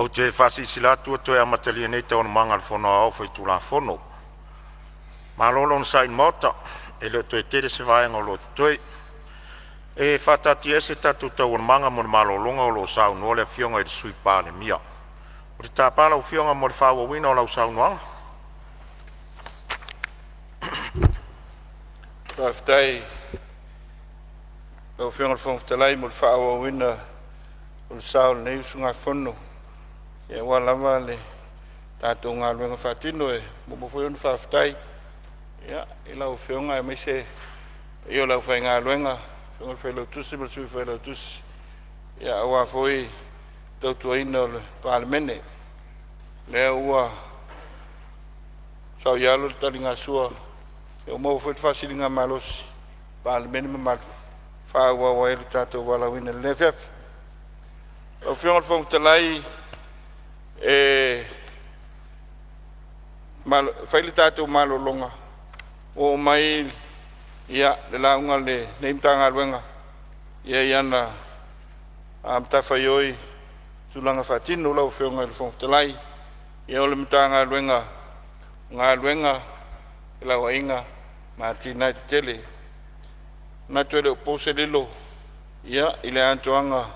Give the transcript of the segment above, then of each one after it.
Ou te faasilasila atu ua toe amatalia nei Taualumaga a le Fono Aoao Faitulafono. Malo le onosai i le Maota, e le o toe tele se vaega o lo o totoe. E faataatiaese tatou Taualumaga mo le malologa o lo o saunoa le Afioga i le Sui Palemia. Ou te tapa lau Afioga mo le faaauauina o lau saunoaga. Faafetai i lau Afioga i le Fofoga Fetalai mo le faaauauina o le sa o lenei usugafono aua lava le tatou galuega faatino. E muamua foi ona faafetai i lau Afioga aemaise le paia o le aufaigaluega, le Susuga i le Failautusi ma le Sui Failautusi aua foi le tautuaina o le Palemene. O lea ua saoialo le taligasua, ua maua foi le faasiligamalosi i le Palemene mamalu e faaauau ai lo tatou valaauina i lenei afiafi. Lau Afioga i le Fofoga Fetalai, e fai le tatou malologa ua oo mai le lauga a lenei Matagaluega i ana matafaioi, tulaga faatino. Lau Afioga i le Fofoga Fetalai, o le Matagaluega o Galuega, Felauaiga ma Atinae Eseese. E manatu e le o po se lilo i le atoaga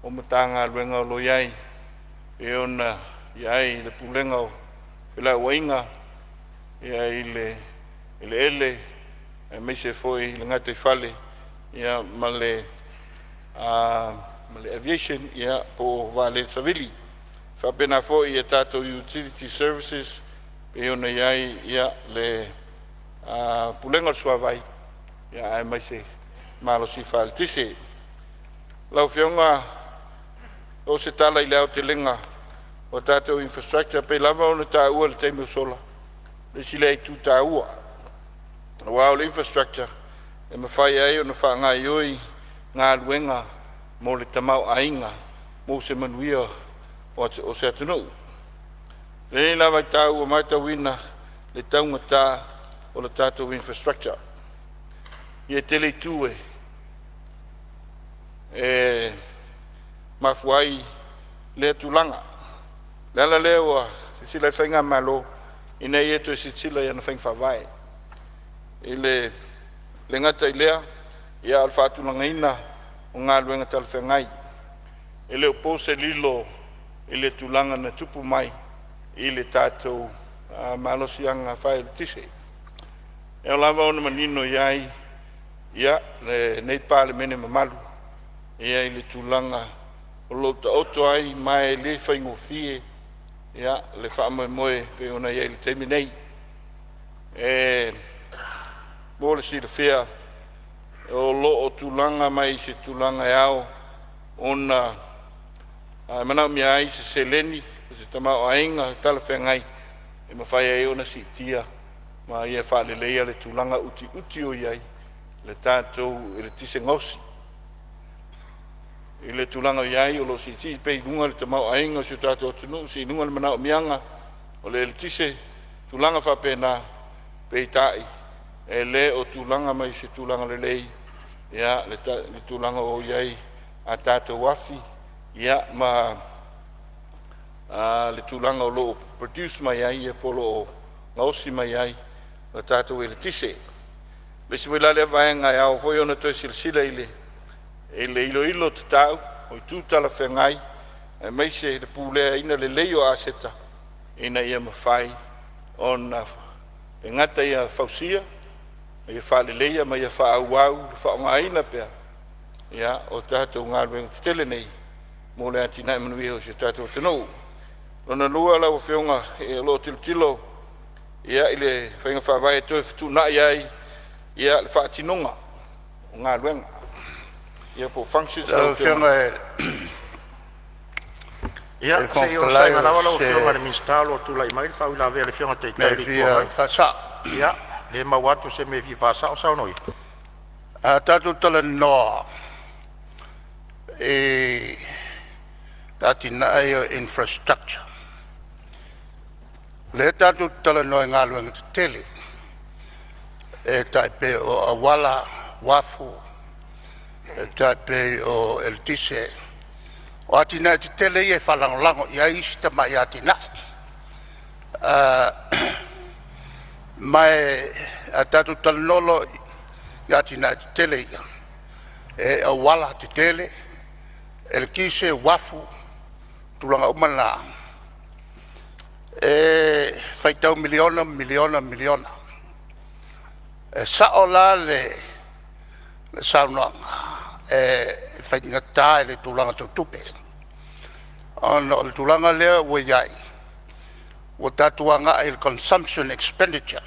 o Matagaluega o lo o i ai, e pei ona i ai le Pulega o Felauaiga i le eleele aemaise foi le gataifale ma le aviation po o vaalele savili. E faapena foi i tatou utility services e pei ona i ai le Pulega o le Suavai aemaise le malosi faa-eletise. Lau Afioga, o se tala i le aotelega o tatou infrastructure e pei lava ona taua i le taimi ua sola, o le isi lea itu taua, aua o le infrastructure e mafai ai ona faagaioi galuega mo le tamaoaiga mo se manuia o se atunuu. I lenei la vaitau ua matauina le taugata o le tatou infrastructure. E tele itu e mafua ai lea tulaga. O le ala lea ua silasila ai le faigamalo ina ia toe silasila i ana faiga faavae. E le gata i lea, a o le faatulagaina o galuega talafeagai. E le o po se lilo i le tulaga na tupu mai i le tatou malosiaga faaeletise. E ao lava ona manino i ai lenei Palemene mamalu i le tulaga o lo o taoto ai, ma e le faigofie le faamoemoe e pei ona i ai i le taimi nei. Mo le silafia, o lo o tulaga mai i se tulaga e ao ona manaomia ai se seleni, se tamaoaiga talafeagai e mafai ai ona siitia ma ia faaleleia le tulaga utiuti o i ai le tatou eletise gaosi. I le tulaga o i ai o lo o siisii pea i luga le tamaoaiga o si o tatou atunuu, sii i luga le manaomiaga o le eletise, tulaga faapena. Peitai, e le o tulaga mai i se tulaga lelei le tulaga o i ai a tatou afi ma le tulaga o lo o produce mai ai po o lo o gaosi mai ai le tatou eletise. O le isi foi la lea vaega e ao foi ona toe silasila i le iloilo tatau o itu talafeagai aemaise le puleaina lelei o aseta ina ia mafai ona e le gata ia fausia a ia faaleleia ma ia faaauau le faaaogaina pea o tatou galuega tetele nei mo le atinae manuia o si o tatou atunuu. Lona lua lau Afioga, o lo o tilotilo i le faiga faavae e toe fetuunai ai le faatinoga o galuega po o functions lau Lau Afioga. Afioga i Ia, le se Fofoga i onosai Fetalai mai o lava lau se Afioga i le Minisita o lo o tulai mai le faauilavea a le Afioga i le Taitai mea o e le Itu fia Agai. faasa'o. Ia, lea e maua atu o se mea e fia faasao, saunoa ia. A tatou talanoa i atinae ia o infrastructure, lea tatou te talanoa i galuega tetele e tai pei o auala, uafu, e tai pei o eletise. O atinae tetele ia e faalagolago i ai isi tamai atinae. Ma a tatou talanoa loa i atinae tetele ia, e auala tetele, eletise, uafu, tulaga uma na, e faitau miliona miliona miliona. E sao la le saunoaga, e faigata i le tulaga tau tupe, ona o le tulaga lea ua i ai, ua tatou agai i le consumption expenditure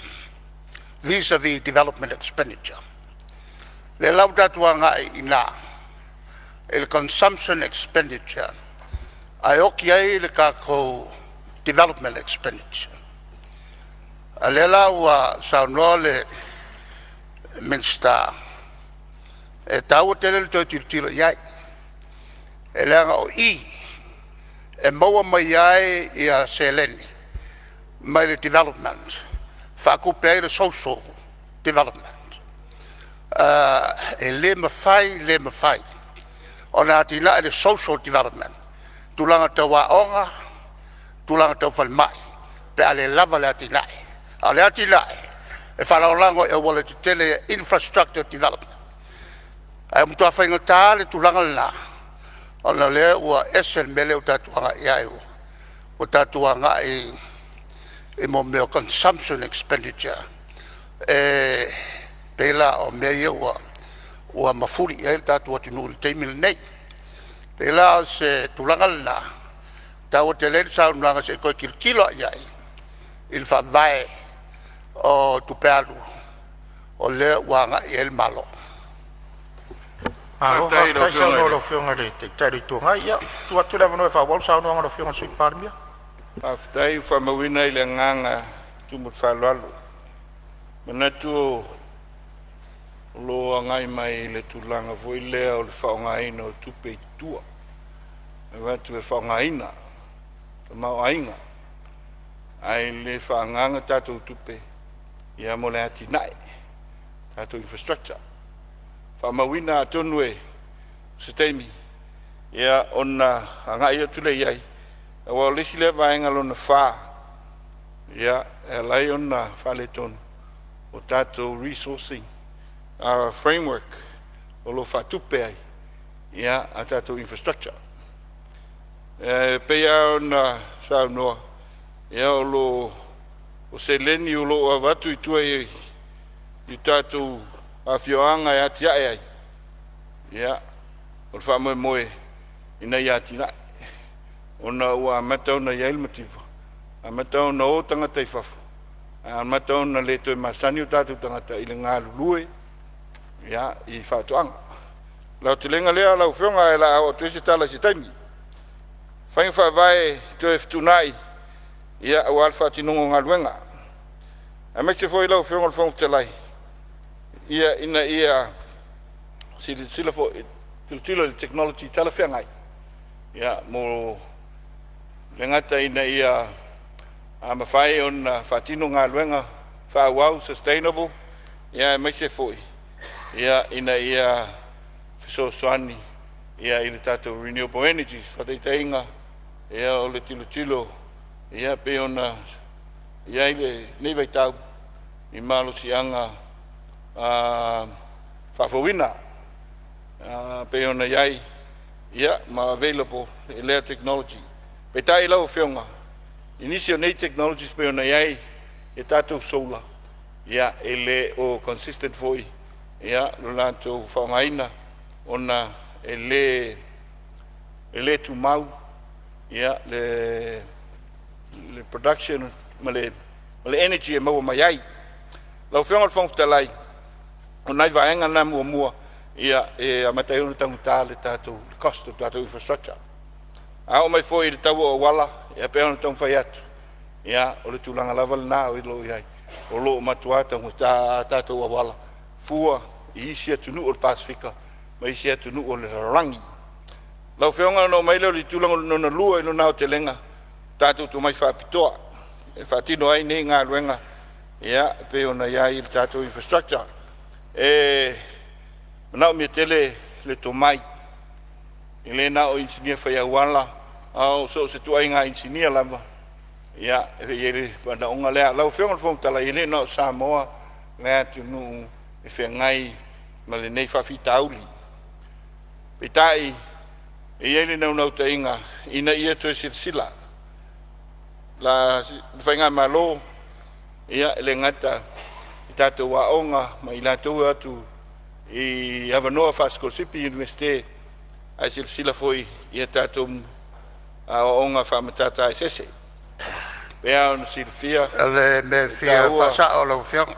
vis-a-vis development expenditure. O lea la ua tatou agai i ina i le consumption expenditure ae oti ai le tatou development expenditure. A o lea la ua saunoa le Minisita, e taua tele le toe tilotilo i ai, e leaga o i e maua mai ai seleni mai le development e faatupe ai le social development. E le mafai, le mafai ona atiae le social development, tulaga tau aoga, tulaga tau falemai pe a le lava le atinae. A o le atinae e faalagolago i auala tetele ia, infrastructure development. Ae ua matua faigata lava le tulaga lena, ona o lea ua ese le mea lea ua tatou agai i ai, ua tatou agai i mea o consumption expenditure, e pei la o mea ia ua mafuli i ai le tatou atunuu i le taimi lenei. E pei la o se tulaga lena e taua tele ai le saunoaga se i toe tilotilo lava i ai i le faavae o tupe alu o lea ua agai i ai le Malo. Malo Faafetai i lau faafetai Afioga saunoa i i le lau Afioga i le Taitai o le Itu Agai. Ia, tuu atu le avanoa e faaauau le saunoaga a lau Afioga i le Sui Palemia. Faafetai. Ua faamauina le agaga tumu i le faaaloalo. E manatu o lo o agai mai i le tulaga foi lea o le faaaogaina o tupe i tua, e avatu e faaaogaina tamaoaiga ae le faaagaaga tatou tupe ia mo le atinae, tatou infrastructure. Faamauina atonu o se taimi ona agai atu lea i ai, aua o le isi lea vaega lona 4 e ala ai ona faaletonu, o tatou resourcing framework o lo o faatupe ai a tatou infrastructure. E pei lava ona saunoa, o seleni o lo o avatu i tua i tatou afioaga e atiae ai, o le faamoemoe ina ia atiae, ona ua amata ona i ai le mativa, amata ona o tagata i fafo, amata ona le toe masani o tatou tagata i le galulue i faatoaga. O le aotelega lea lau Afioga ae o le a oo atu i ai se tala i se taimi. Faiga faavae toe fetuunai aua le faatinoga o galuega, aemaise foi lau Afioga i le Fofoga Fetalai, ina ia silasila foi, tilotilo i le technology talafeagai mo le gata ina ia mafai ona faatino galuega faaauau, sustainable, aemaise foi ina ia fesoasoani i le tatou renewable energies. Faataitaiga, o le tilotilo pei ona i ai lenei vaitau i malosiaga faafouina pei ona i ai ma available lea technology. Peitai lau Afioga i nisi o nei technologies pei ona i ai a tatou solar, e le o consistent foi lo latou faaaogaina ona e le tumau le production ma le energy e maua mai ai. Lau Afioga i le Fofoga Fetalai, o nai vaega na muamua e amata ai ona taugata le tatou cost o le tatou infrastructure. A oo mai foi i le tau o auala, e pei ona taumafai atu, o le tulaga lava lena o lo o i ai, o lo o matua taugata lava tatou auala fua i isi atunuu o le Pasefika ma isi atunuu o le lalolagi. Lau Afioga ona oo mai lea i le tulaga lona lua i lona aotelega, tatou tomai faapitoa e faatino ai nei galuega e pei ona i ai le tatou infrastructure. E manaomia tele le tomai. E le na o inisinia fai auala, a o so o se ituaiga inisinia lava. Ia, e i ai le manaoga lea. Lau Afioga i le Fofoga Fetalai, e le na o Samoa le atunuu e feagai ma lenei faafitauli. Peitai, e i ai le naunautaiga ina ia toe silasila la le faigamalo, ia, e le gata i tatou aoga ma i latou e o atu i avanoa faasikolasipi i Iunivesite, ae silasila foi i a tatou aoaoga faa-Matata Eseese. E pei lava ona silafia O le mea e e fia taua. faasao lau Afioga.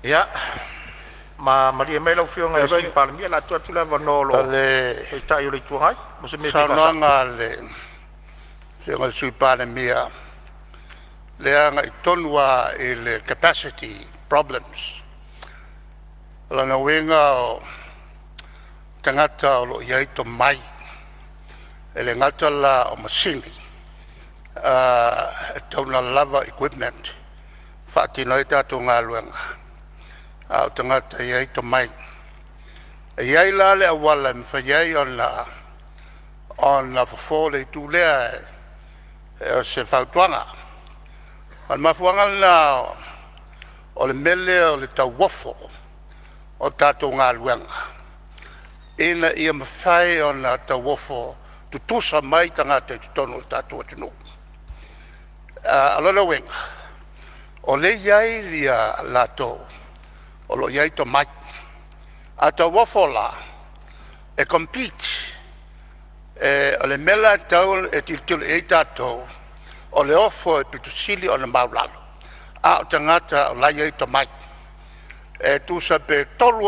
Ia, ma malie mai lau Afioga i le Sui Palemia, o le a tuu atu le avanoa o lo O o le Taitai o le Itu Agai mo se mea e fia faasao. saunoaga a le Afioga i le Sui Palemia lea e agai tonu lava i le capacity problems. O lona uiga o tagata o lo o i ai tomai, e le gata la o masini e tatau ona lava equipment e faatino ai a tatou galuega, a o tagata e i ai tomai. E i ai la le auala e mafai ai ona fofo le itu lea, o se fautuaga. O le mafuaaga lena o le mea lea o le tauofo o tatou galuega, ina ia mafai ona tauofo tutusa mai tagata i totonu o le tatou atunuu. O lona uiga o lea e i ai latou o lo o i ai tomai. A tauofo la, e compete. O le mea la e tatau ona tilotilo i ai tatou, o le ofo e aupito sili ona maualalo, a o tagata o la e i ai tomai. E tusa pe tolu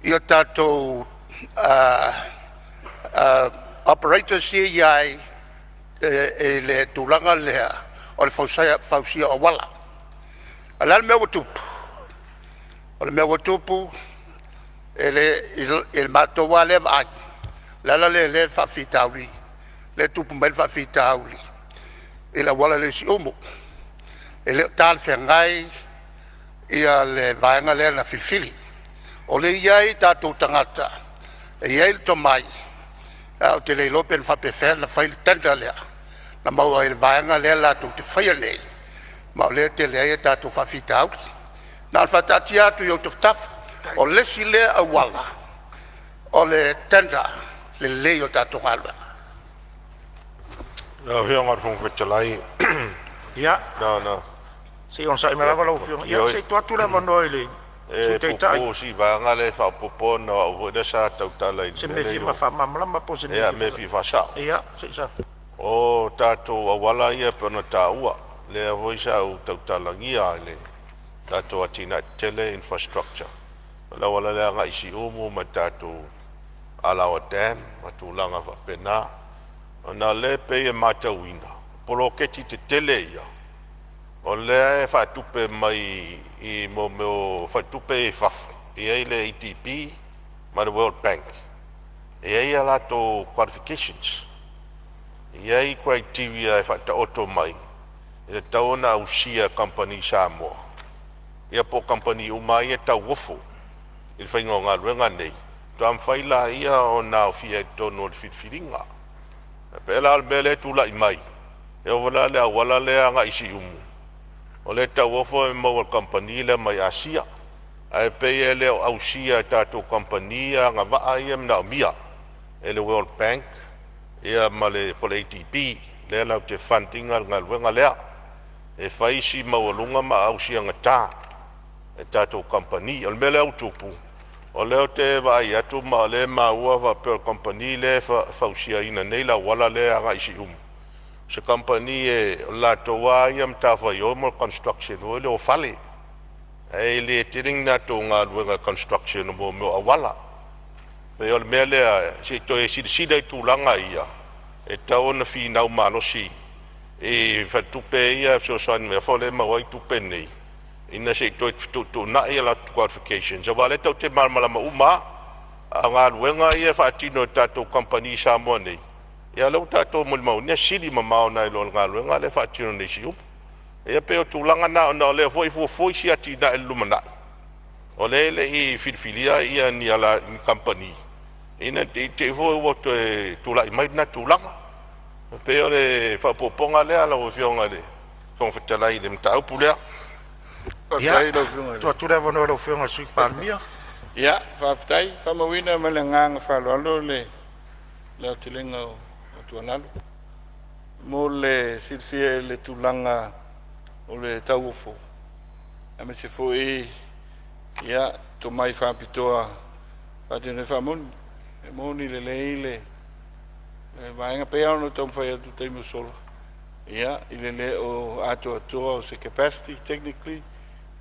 lava tatou operators ia e i ai i le tulaga lea o le fausia o auala. A o le a le mea ua tupu? O le mea ua tupu i le matou lava lea vaai, o le ala lea o lea e faafitauli lea e tupu mai ai le faafitauli i le auala lea i Siumu. E le o talafeagai le vaega lea na filifili. O lea e i ai tatou tagata e i ai le tomai, ae ou te le iloa pe na faapefea ona fai le tender lea na maua ai e le vaega lea latou te faia nei, ma o lea e tele ai a tatou faafitauli. Na ona faataatia atu i ou tafatafa, o le isi lea auala o le tender lelei o tatou galuega. Lau Afioga i le Fofoga Fetalai, Ia, na ona se i onosai mai lava lau Afioga, ioe, se i tuu atu le avanoa i le e Sui Taitai puupuu si vaega lea e faaopoopo ona o au foi lea sa tautala i se le mea mea e lea fia faamalamalama po o se mea e mea e fia fia faasao. Ia, se i sa. O tatou auala ia pei ona taua, lea foi sa ou tautalagia i le tatou atinae tetele, infrastructure, o le auala lea agai i Siumu ma le tatou Alaoa Dam ma tulaga faapena. Ona o lea e pei e matauina, poloketi tetele ia o lea e faatupe mai i mea o faletupe ia i fafo, e i ai le ADB ma le World Bank, e i ai a latou qualifications, e i ai criteria e faataoto mai e tatau ona ausia e kamupani Samoa ia po o kamupani uma lava ia e tauofo i le faiga o galuega nei, faatoa mafai lea ona aofia i totonu o le filifiliga. E pei la o le mea lea e tulai mai, e oo foi la i le auala lea e agai i Siumu, o lea e tauofo e maua e le kamupani lea mai Asia, ae pei e le o ausia e tatou kamupani ia agavaa ia e manaomia e le World Bank ma le po o le ADB lea latou te fund ina le galuega lea. E fai si maualuga ma ausiagata e tatou kamupani. O le mea lea ua tupu, o lea ou te vaai atu ma o lea e maua faapea o le kamupani lea e fausiaina nei le auala lea e agai i Siumu, o se kamupani o le latou lava ia matafaioi mo le construction foi lea o fale, ae le tele ni latou galuega construction o mea o auala. E pei o le mea lea se i toe silasila i tulaga ia, e tatau ona finau malosi i faletupe ia e fesoasoani mai foi lea e maua ai tupe nei, ina se i toe fetuutuunai a latou qualifications, aua o lea tatou te malamalama uma lava. A o galuega ia e faatino e tatou kamupani i Samoa nei, ia o lea ua tatou molimauina e sili mamao nai lo le galuega lea e faatino nei i Siumu. Ia pei o tulaga na ona o lea foi e fuafua isi atinae i le lumanai, o lea e le i filifilia ni kamupani. Ina ne i te i foi ua toe tulai mai lena tulaga. E pei o le faaopoopoga lea lau Afioga i le Fofoga Fetalai i le mataupu lea. Ia, tuu atu le avanoa i lau Afioga i le Sui Palemia. Ia, faafetai. E faamauina ma le agaga faaaloalo le aotelega o tuualalo. Mo le silafia i le tulaga o le tauofo, aemaise foi ia tomai faapitoa faatino ai. Faamoni, e moni lelei le vaega, pei lava ona ou taumafai atu i le taimi ua sola, ia, i le le o atoatoa o se capacity technically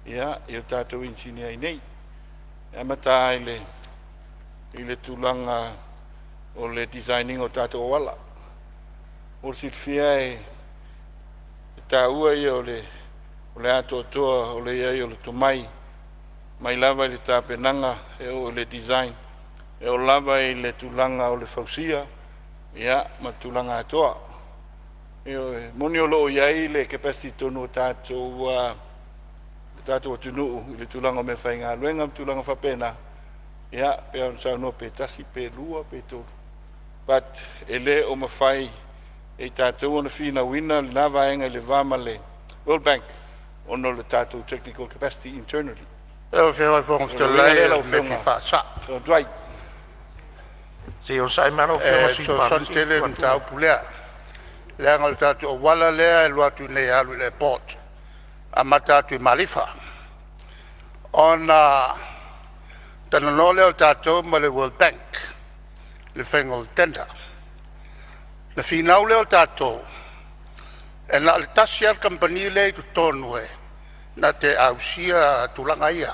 ia i o tatou inisinia i inei. E amata lava i le tulaga o le design ina o tatou auala. Mo le silafia e taua ia o le atoatoa o le i ai o le tomai mai lava i le tapenaga e oo i le design, e oo lava i le tulaga o le fausia ia ma tulaga atoa. Ioe, e moni o lo o i ai le capacity i totonu o tatou le tatou atunuu i le tulaga o meafaigaluega ma tulaga faapena, ia pei ona saunoa pe tasi pe lua pe tolu, but e le o mafai e i tatou ona finauina lena vaega i le va ma le World Bank ona o le tatou technical capacity internally. Lau Afioga i le Fofoga O le uiga Fetalai, lea o lau le mea e Afioga fia faasa'o. Featuai. Se i onosai mai lau Afioga i E le Sui Palemia fesoasoani se i tele tuu le atu le mataupu lea, leaga o le tatou auala lea e alu atu i inei e alu i le airport, amata atu i Malifa. Ona talanoa lea o tatou ma le World Bank i le faiga o le tender. Na finau lea o tatou e na o le tasi lava le kamupani lea e i totonu e na te ausia tulaga ia,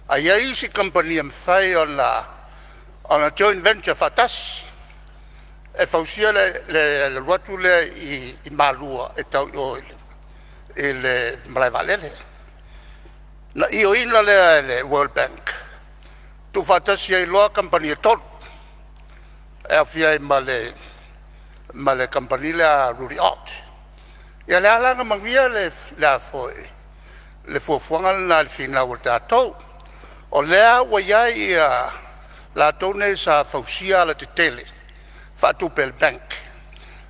ae i ai isi kamupani e mafai ona join venture faatasi e fausia le alu atu lea i Malua e tau i o i le malae vaalele. Na ioeina lea e le World Bank, tuufaatasi ai loa kamupani e tolu e aofia ai ma le kamupani lea a Rudy Ott. Ia lea la na manuia le a foi le fuafuaga lena i le finau a tatou. O lea ua i ai ia latou nei sa fausia alatetele faatupe e le bank,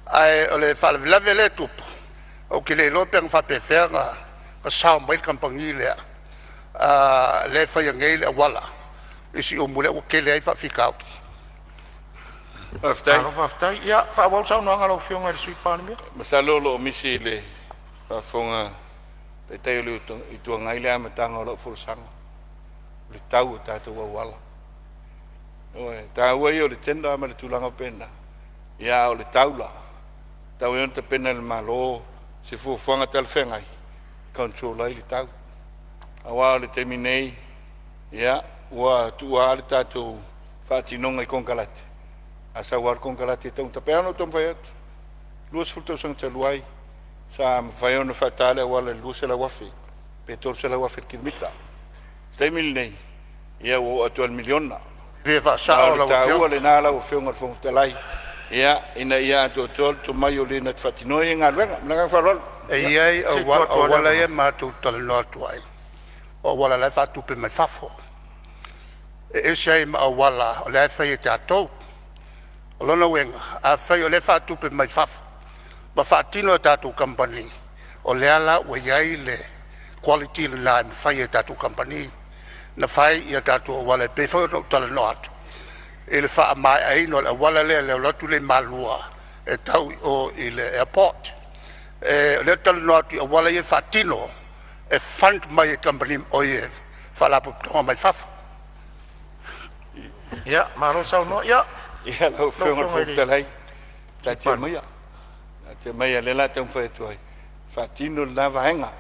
ae o le faalavelave lea e tupu, ou te le iloa pe na faapefea ona sao mai le kamupani lea lea e faia nei le auala i Siumu lea ua tele ai faafitauli. Faafetai. Malo faafetai. Ia faaauau le saunoaga a lau Afioga i le Sui Palemia. Masalo o lo o misi i le faafofoga a le Taitai o le Itu Agai le amataga o lau folasaga, o le tau o tatou auala. Ioe, o le taua ia o le tender ma le tulaga faapena, ia a o le tau la, e tatau ai ona tapena e le Malo se fuafuaga talafeagai e control ai le tau. Aua o le taimi nei, ia, ua tuua le tatou faatinoga i konekarate, a sau lava le konekarate e taugata. E pei lava ona ou taumafai atu, 20 tausaga talu ai sa mafai ona faata le auala i le $200,000 pe $300,000 i le kilomita. O le taimi lenei, ia ua oo atu lava i le $1 miliona. Fia Ma o faasa'o le lau taua Afioga. lena lau Afioga i le Fofoga Fetalai, ia, ina ia atoatoa le tomai o le na te faatinoina ia galuega. Ma le agaga faaaloalo. E i ai Se i tuu auala, atu o lava le auala ia avanoa. matou te talanoa atu ai, o auala la e faatupe mai fafo, e ese ai ma auala o la e fai e tatou. O lona uiga afai o lea e faatupe mai fafo ma faatino e tatou kamupani, o lea la ua i ai le quality lena e mafai e tatou kamupani ona fai a tatou auala e pei foi ona ou talanoa atu i le faamaeaina o le auala lea i le alu atu lea i Malua e tau i o i le airport. O lea ou te talanoa atu i auala ia e faatino e fund mai e kamupani e faalapotopotoga mai fafo. Ia malo saunoa. Ia Ia, lau lau Afioga i le Afioga Fofoga i le Fetalai, Sui taatia Palemia. maia, taatia maia o lea o le a taumafai atu ai e faatino lena vaega.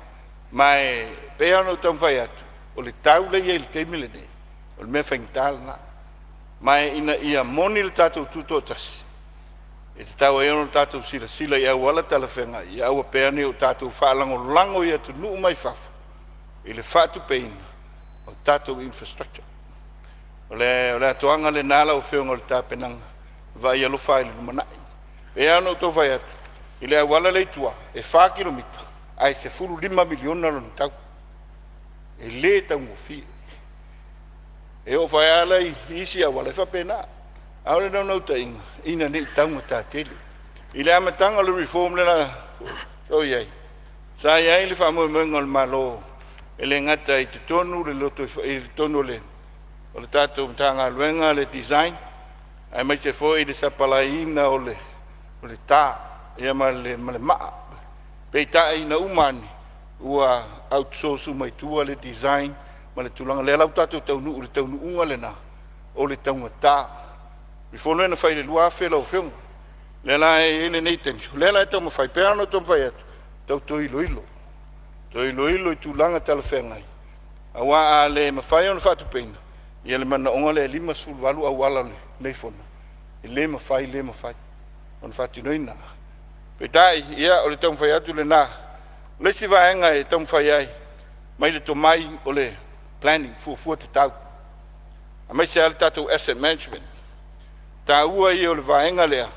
Ma e pei lava ona ou taumafai atu, o le tau lea e i ai i le taimi lenei, o le mea faigata lena. Ma ina ia moni le tatou tutoatasi, e tatau ai ona tatou silasila i auala talafeagai, ia aua pea ne i o tatou faalagolago i atunuu mai fafo i le faatupeina o tatou infrastructure. O le atoaga lena lau Afioga o le tapenaga, e vaai alofa lava i le lumanai. E pei lava ona ou tau fai atu i le auala lea i tua, e 4 kilomita ae $15 miliona lona tau. E le taugofie. E oo foi lava la i isi auala, e faapena. A o le naunautaiga ina nei taugata tele. I le amataga o le reform lea o i ai, sa i ai le faamoemoega o le Malo e le gata i totonu le loto i totonu o le tatou Matagaluega le design, aemaise foi le sapalaiina o le ta ma le maa. Peitai ina uma ane ua outsource uma i tua le design ma le tulaga lea la ua tatou taunuu i le taunuuga lena o le taugata. O le reform lea na fai i le 2000 lau Afioga, lea la e i ai lenei taimi, o lea la e taumafai pei ona taumafai atu, tau toe iloilo, toe iloilo i tulaga talafeagai, aua a le mafai ona faatupeina ia le manaoga lea e 58 auala o lenei Fono, e le mafai, le mafai ona faatinoina. Peitai, ia, o le taumafai atu lena. O le isi vaega e taumafai ai mai le tomai o le planning, fuafua tatau, aemaise lava le tatou asset management. O le taua ia o le vaega lea,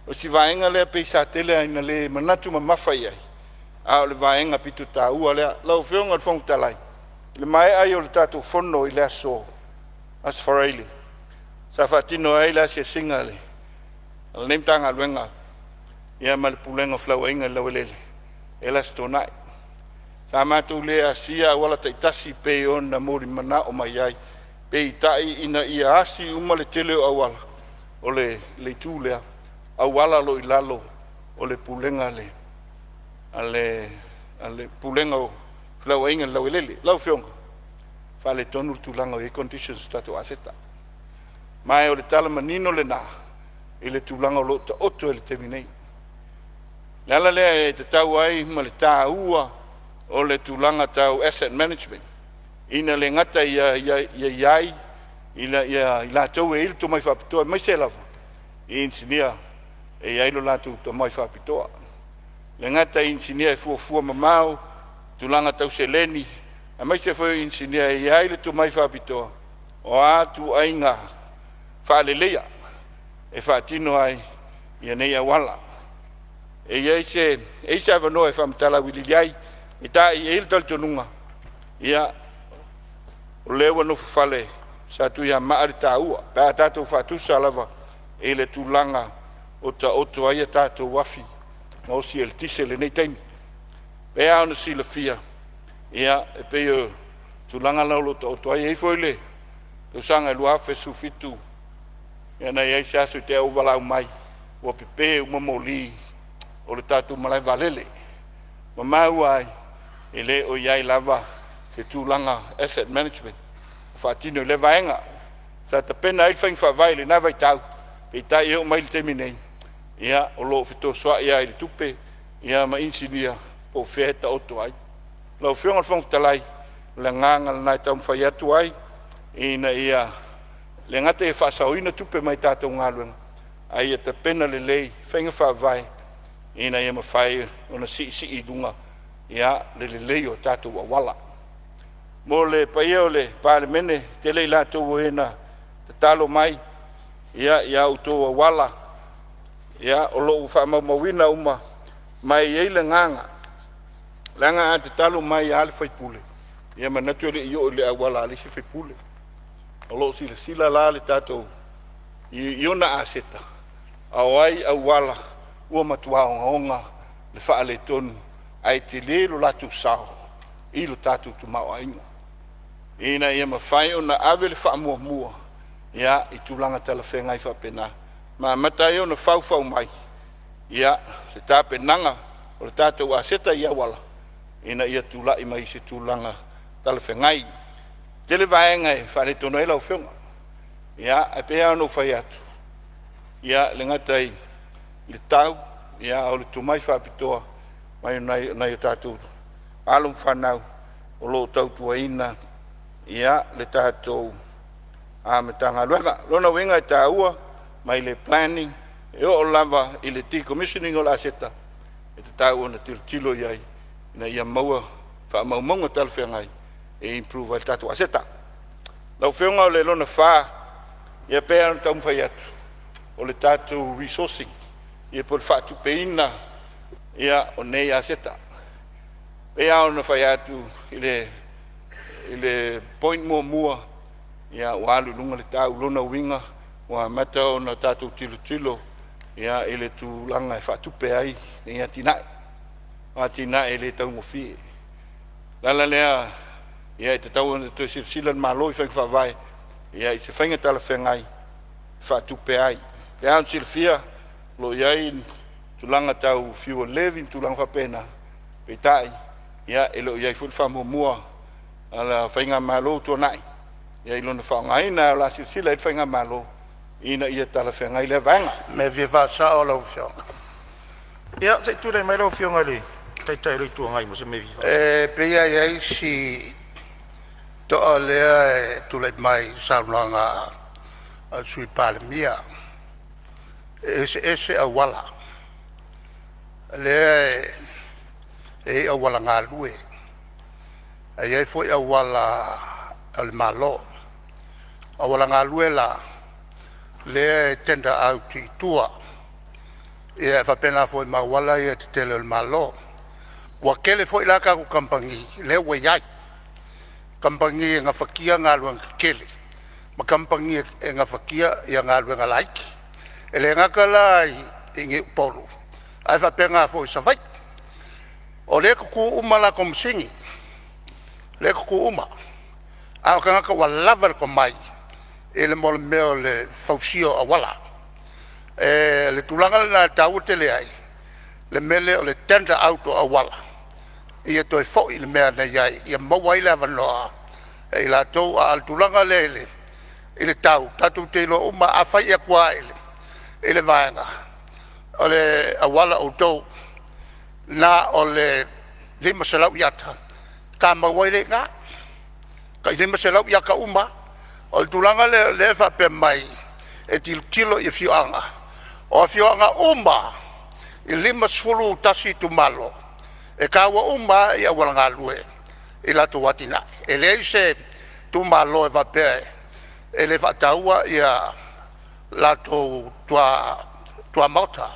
o si vaega lea pei sa tele lava ina le manatu mamafa i ai, a o le vaega pito taua lea. Lau Afioga i le Fofoga Fetalai, i le maea ai o le tatou fono i le Aso Faraile sa faatino ai le asiasiga a lenei Matagaluega ma le Pulega o Felauaiga i le Laueleele e le Aso Toonai, sa matou le asia auala taitasi pei ona molimanao mai ai, peitai ina ia asi uma le tele o auala o le itu lea, auala o lo o i lalo o le Pulega a le Pulega o Felauaiga i le Laueleele. Lau Afioga, e faaletonu le tulaga o i ai conditions o tatou aseta, ma o le tala manino lena i le tulaga o lo o taoto ai i le taimi nei. O le ala lea e tatau ai ma le taua o le tulaga tau asset management, ina le gata ia i ai ina ia i latou e i ai le tomai faapitoa, aemaise lava i inisinia e i ai lo latou tomai faapitoa. E le gata i inisinia e fuafua mamao tulaga tau seleni, aemaise foi o inisinia e i ai le tomai faapitoa o a ituaiga faaleleia e faatino ai nei auala. E i ai se avanoa e faamatala auiliili ai, peitai e i ai le talitonuga, ia, o lea ua nofofale Satuiamaa le taua pe a tatou faatusa lava i le tulaga o taoto ai a tatou afi gaosi eletise i lenei taimi. E pei lava ona silafia, ia, e pei o le tulaga lena o lo o taoto ai. E i ai foi le tausaga e 2017, na i ai se aso i te i ua ou valaau mai ua pepe uma moli o le tatou malae vaalele, ua maua ai e le o i ai lava se tulaga asset management o faatino i lea vaega. Sa tapena ai faiga faavae i lena vaitau, peitai e oo mai i le taimi nei, ia, o lo o fetosoai lava i le tupe ma inisinia po o fea e taoto ai. Lau Afioga i le Fofoga Fetalai, o le agaga lena e taumafai atu ai ina ia le gata ia faasaoina tupe mai tatou galuega, a ia tapena lelei faiga faavae ina ia mafai ona siisii i luga le lelei o tatou auala. Mo le paia o le Palemene, e tele i latou o e na tatalo mai i a outou auala, o lo o faamaumauina uma, ma e i ai le agaga, leaga a tatalo mai lava le sui usufono, ia manatu e le i oo i le auala a le isi sui usufono. O lo o silasila la le tatou i ona aseta, a o ai auala ua matua ogaoga le faaletonu ae tele lo latou sao i lo tatou tamaoaiga, ina ia mafai ona ave le faamuamua i tulaga talafeagai faapena ma amata ai ona faufau mai le tapenaga o le tatou aseta i auala ina ia tulai mai i se tulaga talafeagai. E tele vaega e faaletonu ai lau Afioga, ae pei lava ona ou fai atu, e le gata i le tau, a o le tomai faapitoa mai nai o tatou alo ma fanau o lo o tautuaina le tatou Matagaluega. O lona uiga e taua mai le planning e oo lava i le decommissioning o le aseta, e tatau ona tilotilo i ai ina ia maua faamaumauga talafeagai e improve ai le tatou aseta. Lau Afioga o le lona fa, ia pei lava ona taumafai atu, o le tatou resourcing po o le faatupeina o nei aseta. E pei lava ona fai atu i le point muamua, ua alu i luga le tau. O lona uiga ua amata ona tatou tilotilo ia i le tulaga e faatupe ai nei atinae. O atinae e le taugofie. O le ala lea e tatau ona toe silasila le Malo i faiga faavae i se faiga talafeagai e faatupe ai. E pei lava ona silafia o lo o i ai tulaga tau fuel levy ma tulaga faapena, peitai e le o i ai foi le faamuamua a le faigamalo ua tuanai i lona faaaogaina. Ae o le a silasila i ai le faigamalo ina ia talafeagai lea vaega. O le mea e fia faasao lau Afioga. Ia, se i tulai mai lau Afioga i le Taitai o le Itu Agai mo se mea e fia faasao. E pei lava e i ai si toa lea e tulai mai i le saunoaga a le Sui Palemia, e eseese auala. O lea e i ai auala galue ae i ai foi auala a le Malo. O auala galue la lea e tender out i tua, e faapena foi ma auala ia tetele a le Malo. Ua tele foi la tatou kamupani lea ua i ai, kamupani e gafatia galuega tetele ma kamupani e gafatia galuega laiti. E le gata la i Upolu ae faapena foi i Savaii. O lea e tutu uma a latou masini, o lea e tutu uma, a o tagata ua lava le tomai i le mea o le fausia o auala. O le tulaga lena e taua tele ai le mea lea o le tender out o auala ia toe foi i le mea na i ai ia maua ai le avanoa e i latou. A o le tulaga lea i le tau, tatou te iloa uma lava, a fai atu lava i le vaega o le auala outou na o le 500 iata, tamau ai lea i ina, tai 500 iata uma lava. O le tulaga lea o lea e faapea mai e tilotilo i afioaga, o afioaga uma lava e 51 itumalo, e taua uma lava auala galue i latou atinae. E leai se itumalo e faapea e le faataua latou tuamaota.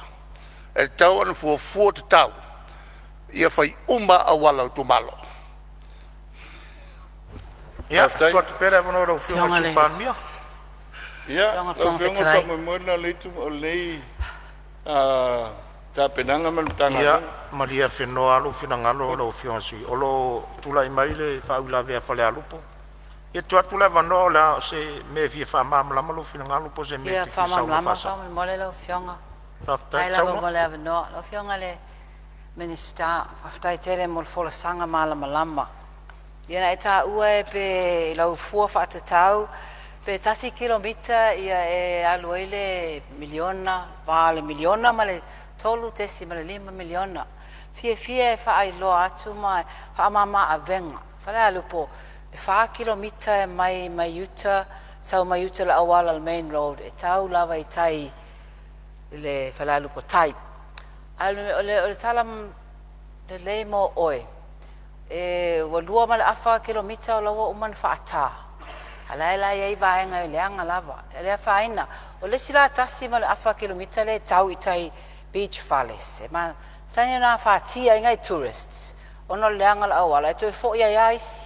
E tatau ona fuafua tatau ia fai uma lava auala o itumalo. Ia, Faafetai. tuu atu pea le avanoa i lau Afioga i le Sui Palemia. Ia, lau Afioga o le faamoemoe lena o lenei tapenaga ma le Ia, Matagaluega. malie afenoa lava lou finagalo lau Afioga i le sui usufono, o lo o tulai mai le faauilavea a Falealupo. Ia tuu atu le avanoa o le a se mea e fia faamalamalama lou finagalo po o se mea e Fia te fia saunoa faamalamalama faasao. faamolemole lau Afioga. Faafetai Faafetai lava saunoa. mo le avanoa. Lau Afioga i le Minisita, faafetai tele mo le folasaga malamalama. Ia na e taua pe i lau fua faatatau pe tasi le kilomita e alu ai le $1 miliona, le va o le $1 miliona ma le $3.5 miliona. E fiafia e faailoa atu ma faamama-avega, Falealupo e 4 kilomita e mai uta sau mai uta i le auala o le main road e tau lava i tai i le Falealupo tai. A o le tala lelei mo oe, ua 2.5 kilomita o la ua uma ona faata, a o la e la e i ai vaega e leaga lava. E le afaina. O le isi la 1.5 kilomita lea e tau i tai i Beach Fales e masani ona afatia ai nai tourists ona o le leaga o le auala e toe foi ai lava isi.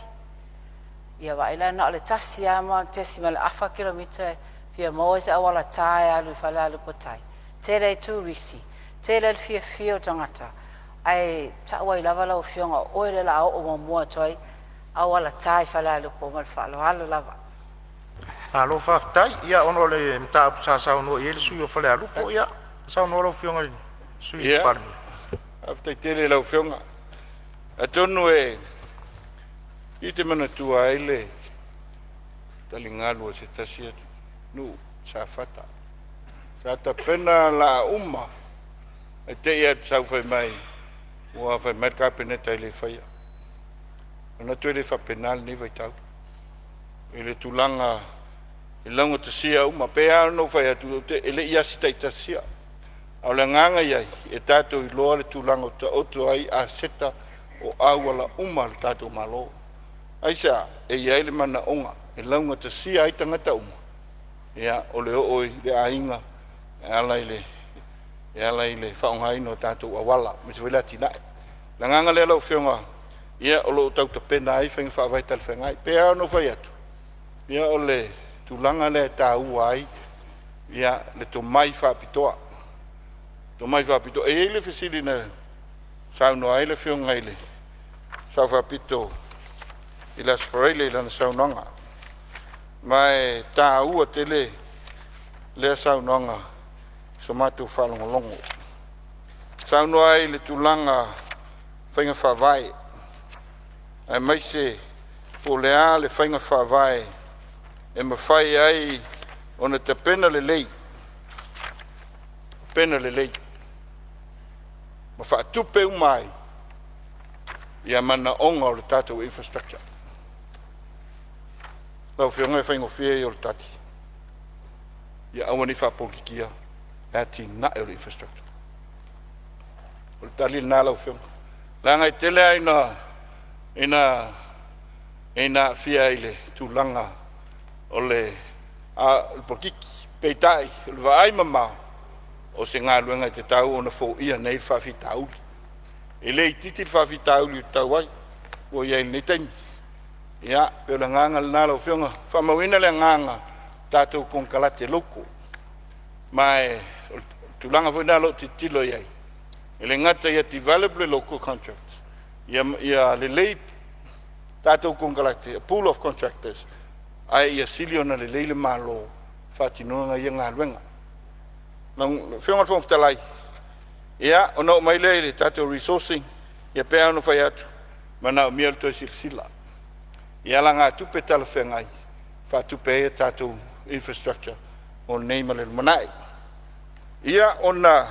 Ia vaai la na o le 1.5 kilomita e fia maua ai se auala ta e alu i Falealupo tai, tele ai turisi, tele ai le fiafia o tagata, ae tau ai lava lau afioga o oe lea o le a oo muamua atu ai auala ta i Falealupo. Ma le faaaloalo lava. Malo faafetai. Ia ona o le mataupu sa saunoa i ai le sui usufono o Falealupo, ia saunoa lau Afioga i le Sui Ia, Palemia. faafetai tele i lau Afioga. Atonu e i te manatua ai le taligalu a se tasi atunuu i Safata. Sa tapena laa uma ae te i ua sau fai mai ua fai mai le Kapeneta e le faia. Manatu e le faapena lenei vaitau i le tulaga e laugatasia uma. E pei lava ona ou fai atu e le i asi taitasia, a o le agaga ia ia tatou iloa le tulaga o taoto ai aseta o auala uma a le tatou Malo. Aisea? E i ai le manaoga e laugatasia ai tagata uma o le oo i le aiga e ala i le e ala i le faaaogaina o tatou auala aemaise foi le atinae. O le agaga lea lau Afioga, ia o lo o tau tapena ai faiga faavae talafeagai. E pei lava ona ou fai atu, ia o le tulaga lea e taua ai Ia, le tomai faapitoa, tomai faapitoa. E i ai le fesili na saunoa ai le Afioga i le Sao Faapito i le Aso Faraile i lana saunoaga, ma e taua tele lea saunoaga i so matou faalogologo. Saunoa ai i le tulaga faiga faavae aemaise po o le a le faiga faavae e mafai ai ona tapena lelei, tapena lelei ma faatupe uma ai ia manaoga o le tatou infrastructure. Lau Afioga e faigofie ia o le tali, ia aua ne i faapolokikia le atinae o le infrastructure. O le tali lena lau Afioga, leaga e tele lava ina aafia i le tulaga o le polokiki. Peitai, o le vaaimamao o se galuega e tatau ona foia nei le faafitauli. E le itiiti le faafitauli ua tau ai ua i ai i lenei taimi. Ia, pei o le agaga lena lau Afioga, faamauina le agaga tatou konekarate local, ma o le tulaga foi lena o lo o tilotilo i ai, e le gata ia develop le local contract, ia lelei tatou konekarate, a pool of contractors, ae ia sili ona lelei le Malo e faatinoina ia galuega. Lau Afioga i le Fofoga Fetalai, ia, ona oo mai lea i le tatou resourcing, ia pei lava ona fai atu, e manaomia le toe silasila i alagatupe talafeagai e faatupe ai a tatou infrastructure mo nei ma le lumanai. Ia, ona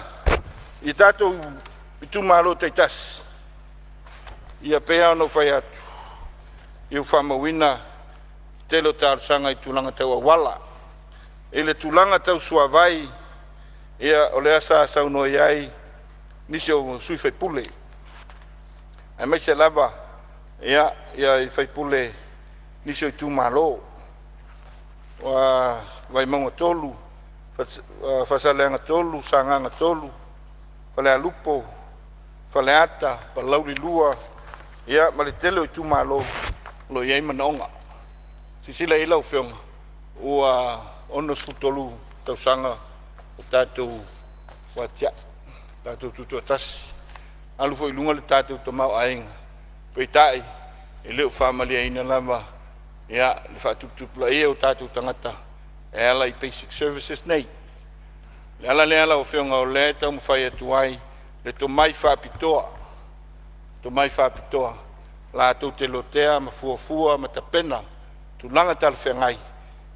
i tatou itumalo taitasi, ia pei lava ona ou fai atu, ia ua faamauina le tele o talosaga i tulaga tau auala. I le tulaga tau suavai, ia o lea sa saunoa i ai nisi o sui usufono, aemaise lava ia sui usufono o nisi o itumalo, Vaimauga 3, Faasaleleaga 3, Sagaga 3, Falealupo, Faleata, Palauli 2, ia ma le tele o itumalo o lo o i ai manaoga. Silasila i ai lau Afioga, ua 63 tausaga o tatou atia'e, tatou tutoatasi, alu foi i luga le tatou tamaoaiga, peitai, e le o faamalieina lava ia le faatuputupulaia o tatou tagata e ala i basic services nei. O le ala lea lau Afioga o lea e taumafai atu ai le tomai faapitoa, tomai faapitoa latou te lotea ma fuafua ma tapena tulaga talafeagai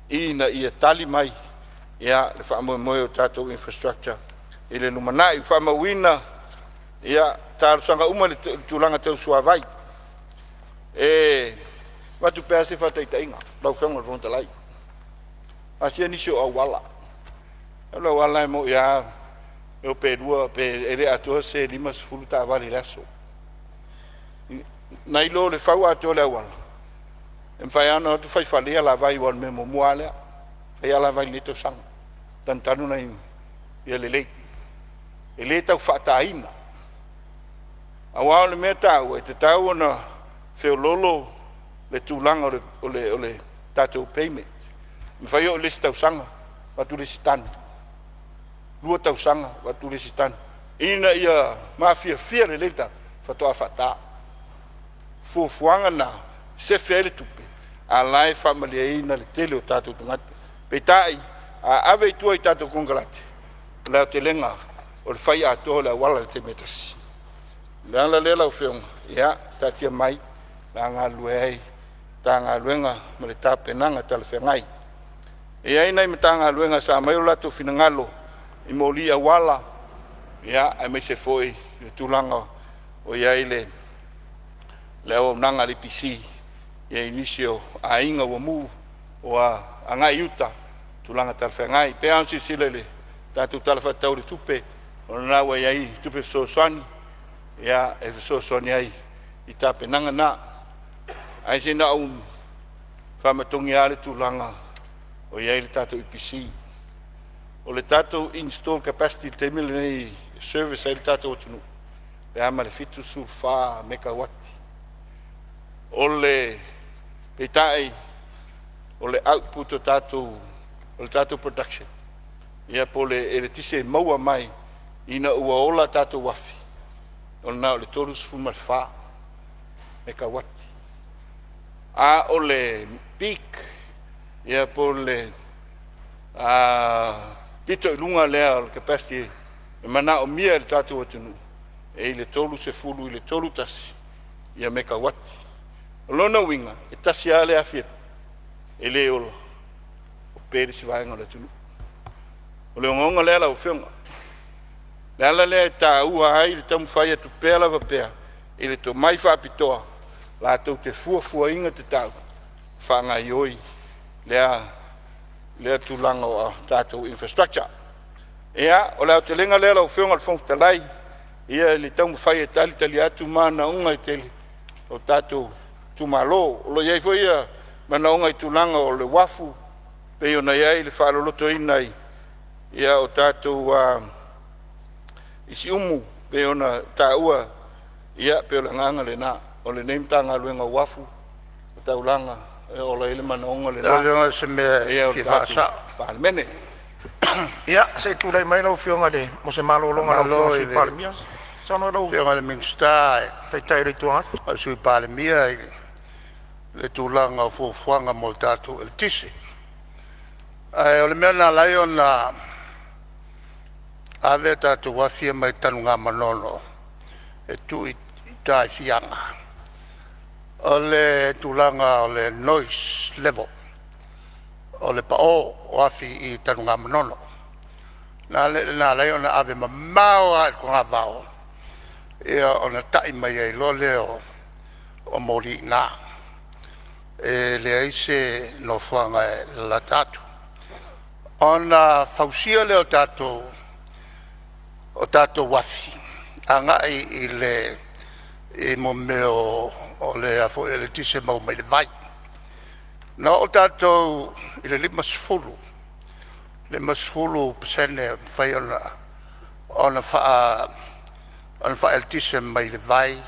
ina ia tali mai ia le faamoemoe o tatou infrastructure i le lumanai. Ua faamauina ia talosaga uma i le tulaga tau suavai. E avatu pea se faataitaiga lau Afioga i le Fofoga Fetalai, asia nisi o auala. O le auala e moni lava e o pe lua pe e le atoa se 50 taavale i le aso. Nai lo le fau atoa o le auala, e mafai lava ona o atu fai fale i alavai, aua o le mea muamua lava lea, fai alavai i lenei tausaga, tanutanu nai ia lelei. E le tau faataina, aua o le mea taua, e tatau ona feoloolo le tulaga o le tatou payment. E mafai oo i le isi tausaga avatu le isi tanu, 2 tausaga avatu le isi tanu, ina ia mafiafia lelei le tagata faatoa faata. Fuafuaga na sefe ai le tupe, a o la e faamalieina le tele o tatou tagata. Peitai, a ave i tua i tatou konekarate, o le aotelega o le fai atoa o le auala i le taimi e tasi. O le ala lea lau Afioga, ia taatia mai o le a galulue ai le Matagaluega ma le tapenaga talafeagai. E i ai nai Matagaluega sa aumai o latou finagalo i moli auala, ia, aemaise foi le tulaga o i ai le auaunaga a le EPC i nisi o aiga ua mu ua agai i uta i tulaga talafeagai. E pei lava ona silasila i le tatou Tala Faatatau o le Tupe, o lena ua i ai tupe fesoasoani e fesoasoani ai i tapenaga na. Ae se na ou faamatogi lava le tulaga o i ai le tatou EPC. O le tatou install capacity i le taimi lenei e service ai le tatou atunuu, pe a ma le 74 mekauati. Peitai, o le output o le tatou production, ia po o le eletise e maua mai ina ua ola tatou afi, o le na o le 34 mekauati. A o le peak ia po o le pito i luga lea o le capacity e manaomia e le tatou atunuu, e i le 30 i le 31 mekauati. O lona uiga, e tasi lava le afi e le ola, ope le isi vaega o le atunuu. O le ogaoga lea lau Afioga. O le ala lea e taua ai le taumafai atu pea lava pea i le tomai faapitoa latou te fuafuaina tatau faagaioi lea tulaga o a tatou infrastructure. Ia, o le aotelega lea lau Afioga i le Fofoga Fetalai, ia i le taumafai e talitali atu manaoga e tele o tatou itumalo. O lo o i ai foi manaoga i tulaga o le uafu pei ona i ai le faalolotoina o tatou i Siumu pei ona taua. Ia pei o le agaga lena o lenei Matagaluega o Uafu ma Taulaga e ola ai le manaoga Lau lena Afioga o se mea e e o le fia tatou faasao. Palemene. Ia, se i tulai mai lau Afioga i le mo se malologa a lau Faamalo Afioga i le i Sui le Palemia. Saunoa lau Afioga i le Minisita Taitai o le Itu Agai. o le Sui Palemia i le tulaga o fuafuaga mo le tatou eletise. Ae o le mea na ala ai ona ave a tatou afi ia mai Tanugamanono e tuu i uta i Fiaga, o le tulaga o le noise level, o le pao o afi i Tanugamanono. Na ala ai ona ave mamao lava i le togavao ia ona tai mai ai loa lea o moli i ina. E leai se nofoaga e lalata atu. Ona fausia lea o tatou afi agai i le i mea o le a foi eletise e maua mai le vai. Na oo tatou i le 50, 50% e mafai ona faaeletise mai le vai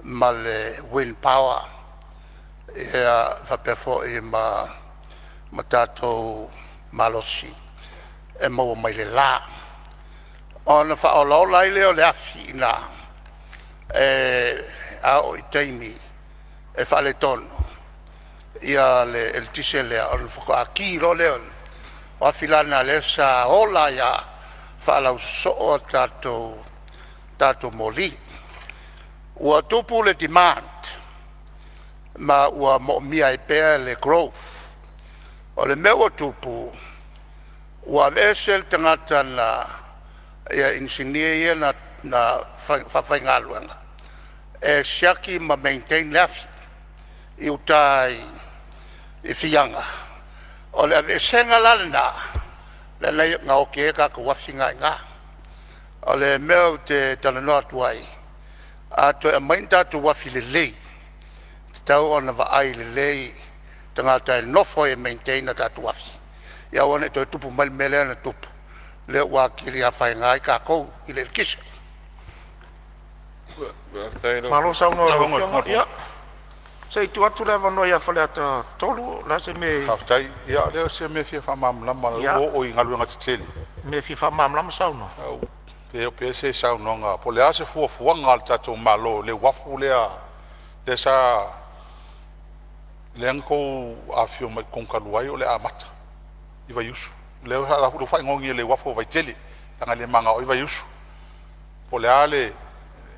ma le wind power faapea foi ma tatou malosi e maua mai le la. Ona faaolaola ai lea o le afi i ina e a oo i taimi e faaletonu le eletise lea, ona faatoa ki loa lea. O afi la na o lea sa ola ai lava faalausosoo a tatou moli. Ua tupu le demand ma ua moomia ai pea le growth. O le mea ua tupu, ua aveese le tagata na ia inisinia ia na faafaigaluega e siaki ma maintain le afi i uta i Fiaga. O le aveesega la lena lea na oti ai a tatou afi na i ina. O le mea ou te talanoa atu ai, a toe aumai ni tatou afi lelei, e tatau ona vaai lelei tagata e nofo ai e maintain a tatou afi, ia aua ne i toe tupu mai le mea lea na tupu, lea ua atili afaina ai tatou i le eletise. Faafetai i lau Malo saunoa i Lau lau Afioga i le Afioga. Fofoga Ia, se i tuu atu le avanoa ia Faleata 3, o le a se mea e… Faafetai. Ia o se mea e fia faamalamalama o lea ua oo i galuega tetele. Mea e fia faamalamalama saunoa. Pe oo pea se saunoaga po o le a se fuafuaga a le tatou Malo i le uafu lea lea sa lea na outou afifio mai i totonu talu ai o le a amata i Vaiusu. Lea ua faaigoa nei o le uafu o Vaitele leaga e le manao ai Vaiusu. Po o le a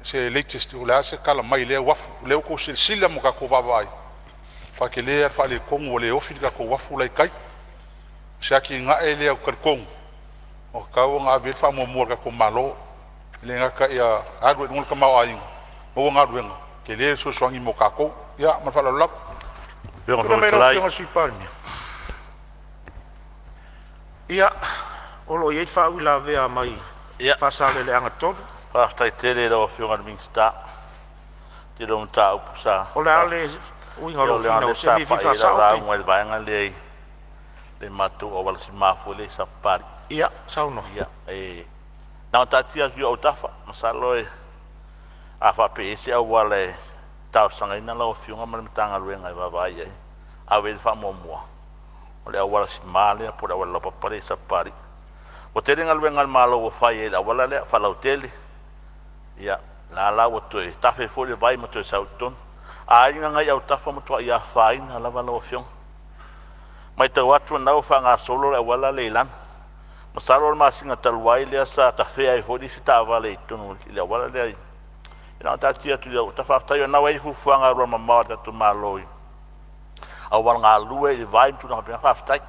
se latest, po o le a se tala mai i lea uafu, o lea ua outou silasila ma tatou vaavaai, matua tele lava le faaletonu ua le ofi le tatou uafu la e i tai. O se atinae lea ou te talitonu ua tatau ona ave i ai le faamuamua a le tatou Malo, e le gata ia alu ai i luga le tamaoaiga, maua galuega, tele le fesoasoani mo tatou. Ia ma le faaaloalo lava. Tulai mai lau Afioga i le Sui Palemia. Ia, o lo o i ai le faauilavea mai Faasaleleaga 3. Faafetai tele i lau Afioga i le Minisita i le tele o mataupu sa O le a le uiga o ia lou leaga o finau lea se sa mea e fia pai i ai lau faasao pe… lauga i le vaega lea i le matou auala sima foi lea i Sapapalii. Ia saunoa. Ia e na ona taatia atu i ou autafa, masalo a faapea e i ai se auala e talosagaina lau Afioga ma le Matagaluega e vaavaai i ai e ave i ai le faamuamua, o le auala sima lea po o le auala laupapa lea i Sapapalii. Ua tele galuega a le Malo ua fai ai i le auala lea faalautele. Ia la la ua toe tafe foi le vai ma toe sau i totonu. Aiga na i autafa ua matuai afaina lava lau Afioga. Matau atu o lena ua faagasolo le auala lea i lalo. Masalo o le masina talu ai lea sa tafea ai foi le isi taavale i totonu i le auala lea. E na ona taatia atu i ou autafa. Faafetai o lena ua i ai fuafuaga alualumamao a le tatou Malo i auala galue i le vai ma tulaga faapena. Faafetai.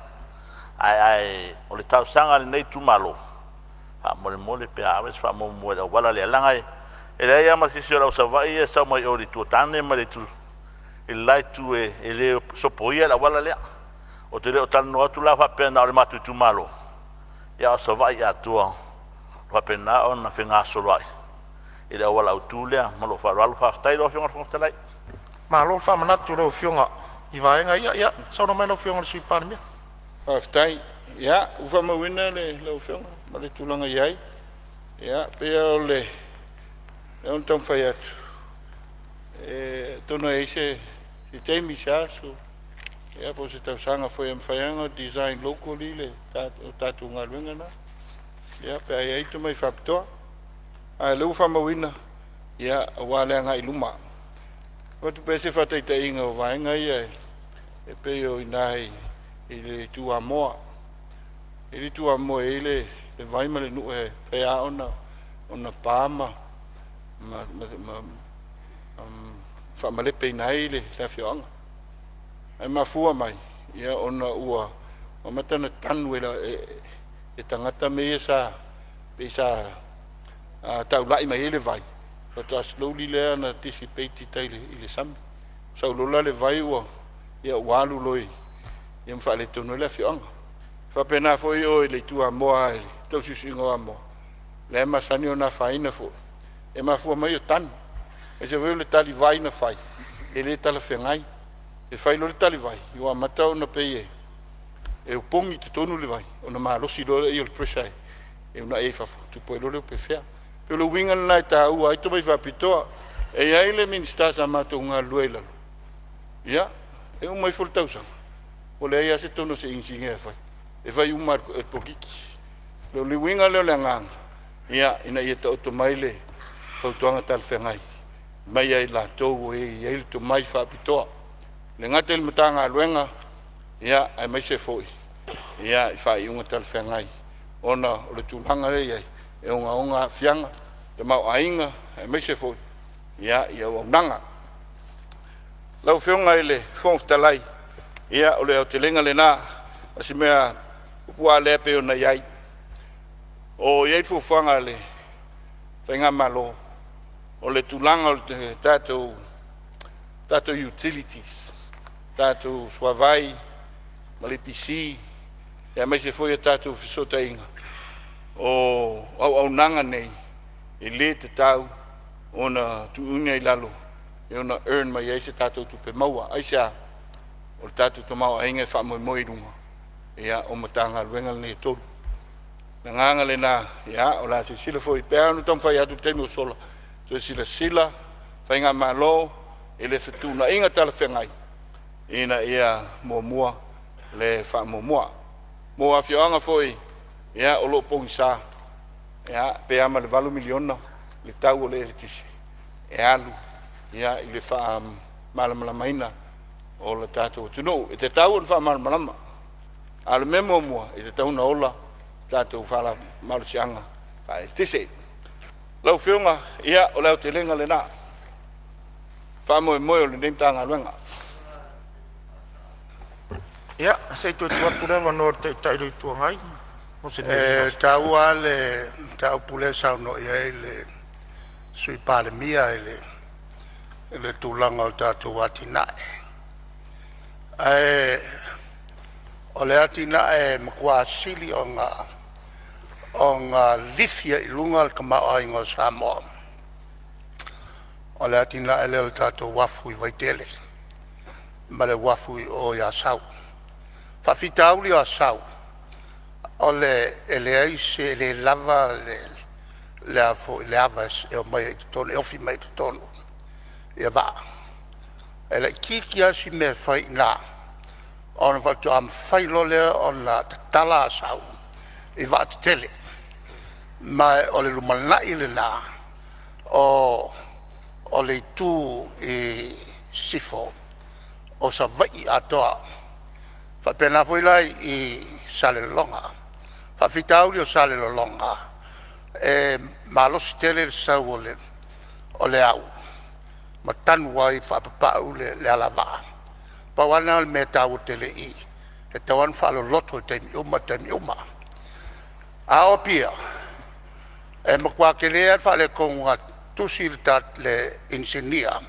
Ae o le talosaga a lenei itumalo, faamolemole pe a ave se faamuamua i le auala lea, leaga e leai lava ma se isi o le au Savaii ia e sau mai o i le itu o Tane ma le itu i le la itu e le sopoia le auala lea. Ou te le o talanoa atu la faapea na o le matou itumalo, a o Savaii atoa o faapena ona fegasoloai i le auala autu lea. Ma lou faaaloalo. Faafetai i lau Afioga i le Fofoga Fetalai. Malo faamanatu i lau Afioga i vaega ia. Ia saunoa mai lau Afioga i le Sui Palemia. Faafetai. Ia, ua faamauina lau Afioga ma le tulaga e i ai. Ia, pei lava o le mea na taumafai atu, atonu e i ai se taimi, se aso, ia po o se tausaga foi e mafai lava ona design locally le tatou galuega lena, ia pe a i ai tomai faapitoa. A o lea ua faamauina aua le agai i luma. E avatu pea se faataitaiga o vaega ia e pei o i ina i le itu Amoa. E i ai le itu Amoa e i ai le vai ma le nuu e fai lava ona pa ma faamalepeina ai le afioaga. Ae mafua mai ona ua amata ona tanu e tagata mea ia sa pei sa taulai mai ai le vai, faatoa slowly lea na dissipate i tai i le sami. Sau loa la le vai ua alu loa ma faaletonu ai le afioaga. E faapena foi o i le itu Amoa i le tau suesuega o Amoa, la e masani ona afaina foi, e mafua mai o tanu, aemaise foi o le talivai na fai e le talafeagai. E fai loa le talivai ua amata ona pei e opogi i totonu le vai ona malosi loa lea o le pressure e uunai ai i fafo, tupu ai loa le pefea. E pei o le uiga lena e taua ai tomai faapitoa. E i ai le Minisita sa matou galulue ai i lalo, ia, e uma ifo le tausaga ua leai lava se tonu a se inisinia e fai, e fai uma lava e le polokiki. O le uiga lea o le agaga ina ia taoto mai le fautuaga talafeagai mai ia i latou e i ai le tomai faapitoa, e le gata i le Matagaluega, aemaise foi i faaiuga talafeagai ona o le tulaga lea e i ai e ogaoga aafiaga, tamaoaiga aemaise foi i auaunaga. Lau Afioga i le Fofoga Fetalai, ia o le aotelega lena o si mea puupuu lava lea pei ona i ai. O i ai fuafuaga a le faigamalo, o le tulaga o le tatou utilities, tatou suavai ma le EPC, aemaise foi o tatou fesootaiga. O auaunaga nei e le tatau ona tuuina i lalo e ono earn mai ai se tatou tupe maua. Aisea? O le tatou tamaoaiga e faamoemoe i luga o Matagaluega nei e tolu. O le agaga lena, o le a silasila foi, e pei lava ona taumafai atu i le taimi ua sola, toe silasila faigamalo i le fetuunaiga talafeagai ina ia muamua le faamuamua. Mo afioaga foi o lo o pogisa, pe a ma le $8 miliona le tau o le eletise e alu i le faamalamalamaina o le tatou atunuu. E tatau ona faamalamalama, a o le mea muamua e tatau ona ola tatou malosiaga faaeletise. Lau Afioga, ia o le aotelega lena, faamoemoe o lenei Matagaluega. Ia, se i toe tuu atu le avanoa i le Taitai o le Itu Agai mo se E taua lava le mataupu lea e saunoa i ai le Sui Palemia i le tulaga o tatou atinae. Ae o le atinae e matua sili ona lifi ai i luga le tamaoaiga o Samoa, o le atinae lea o le tatou uafu i Vaitele ma le uafu i Asau. O le faafitauli o Asau, e leai se, e le lava le ava e omai ai i totonu e ofi mai ai i totonu vaa. E laitiiti lava si mea e fai i ina ona faatoa mafai loa lea ona tatala Asau i vaa tetele. Ma o le lumanai lena o le itu i sisifo o Savaii atoa, faapena foi la i Salelologa. O faafitauli o Salelologa, e malosi tele le sau o le au ma tanu ai faapapau le alavaa. Pau lava lena o le mea e taua tele i i, e tatau lava ona faaloloto i taimi uma taimi uma. A o Apia, e matua tele lava le faaletonu na tusi le inisinia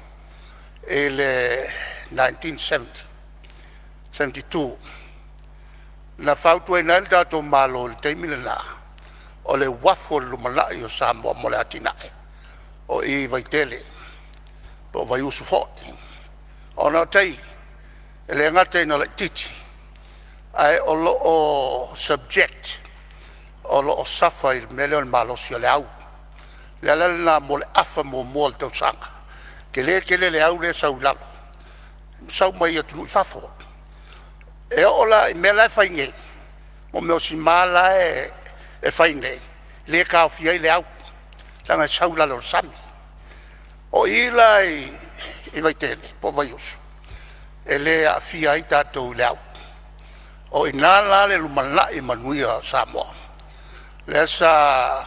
i le 1972, na fautuaina ai le tatou Malo i le taimi lena, o le uafu o le lumanai o Samoa mo le atinae o i i Vaitele po o Vaiusu foi. Ona o tai, e le gata ina laitiiti ae o lo o subject, o lo o suffer i le mea lea o le malosi o le au. O le ala lena mo le afa muamua o le tausaga, tele tele le au lea e sau i lalo, sau mai atunuu i fafo. E oo la i mea la e fai nei, mo mea o sima la e fai nei lea e taofi ai le au leaga e sau i lalo o le sami. O i la i Vaitele po o Vaiusu, e le aafia ai tatou i le au. O i ina la le lumanai manuia o Samoa lea sa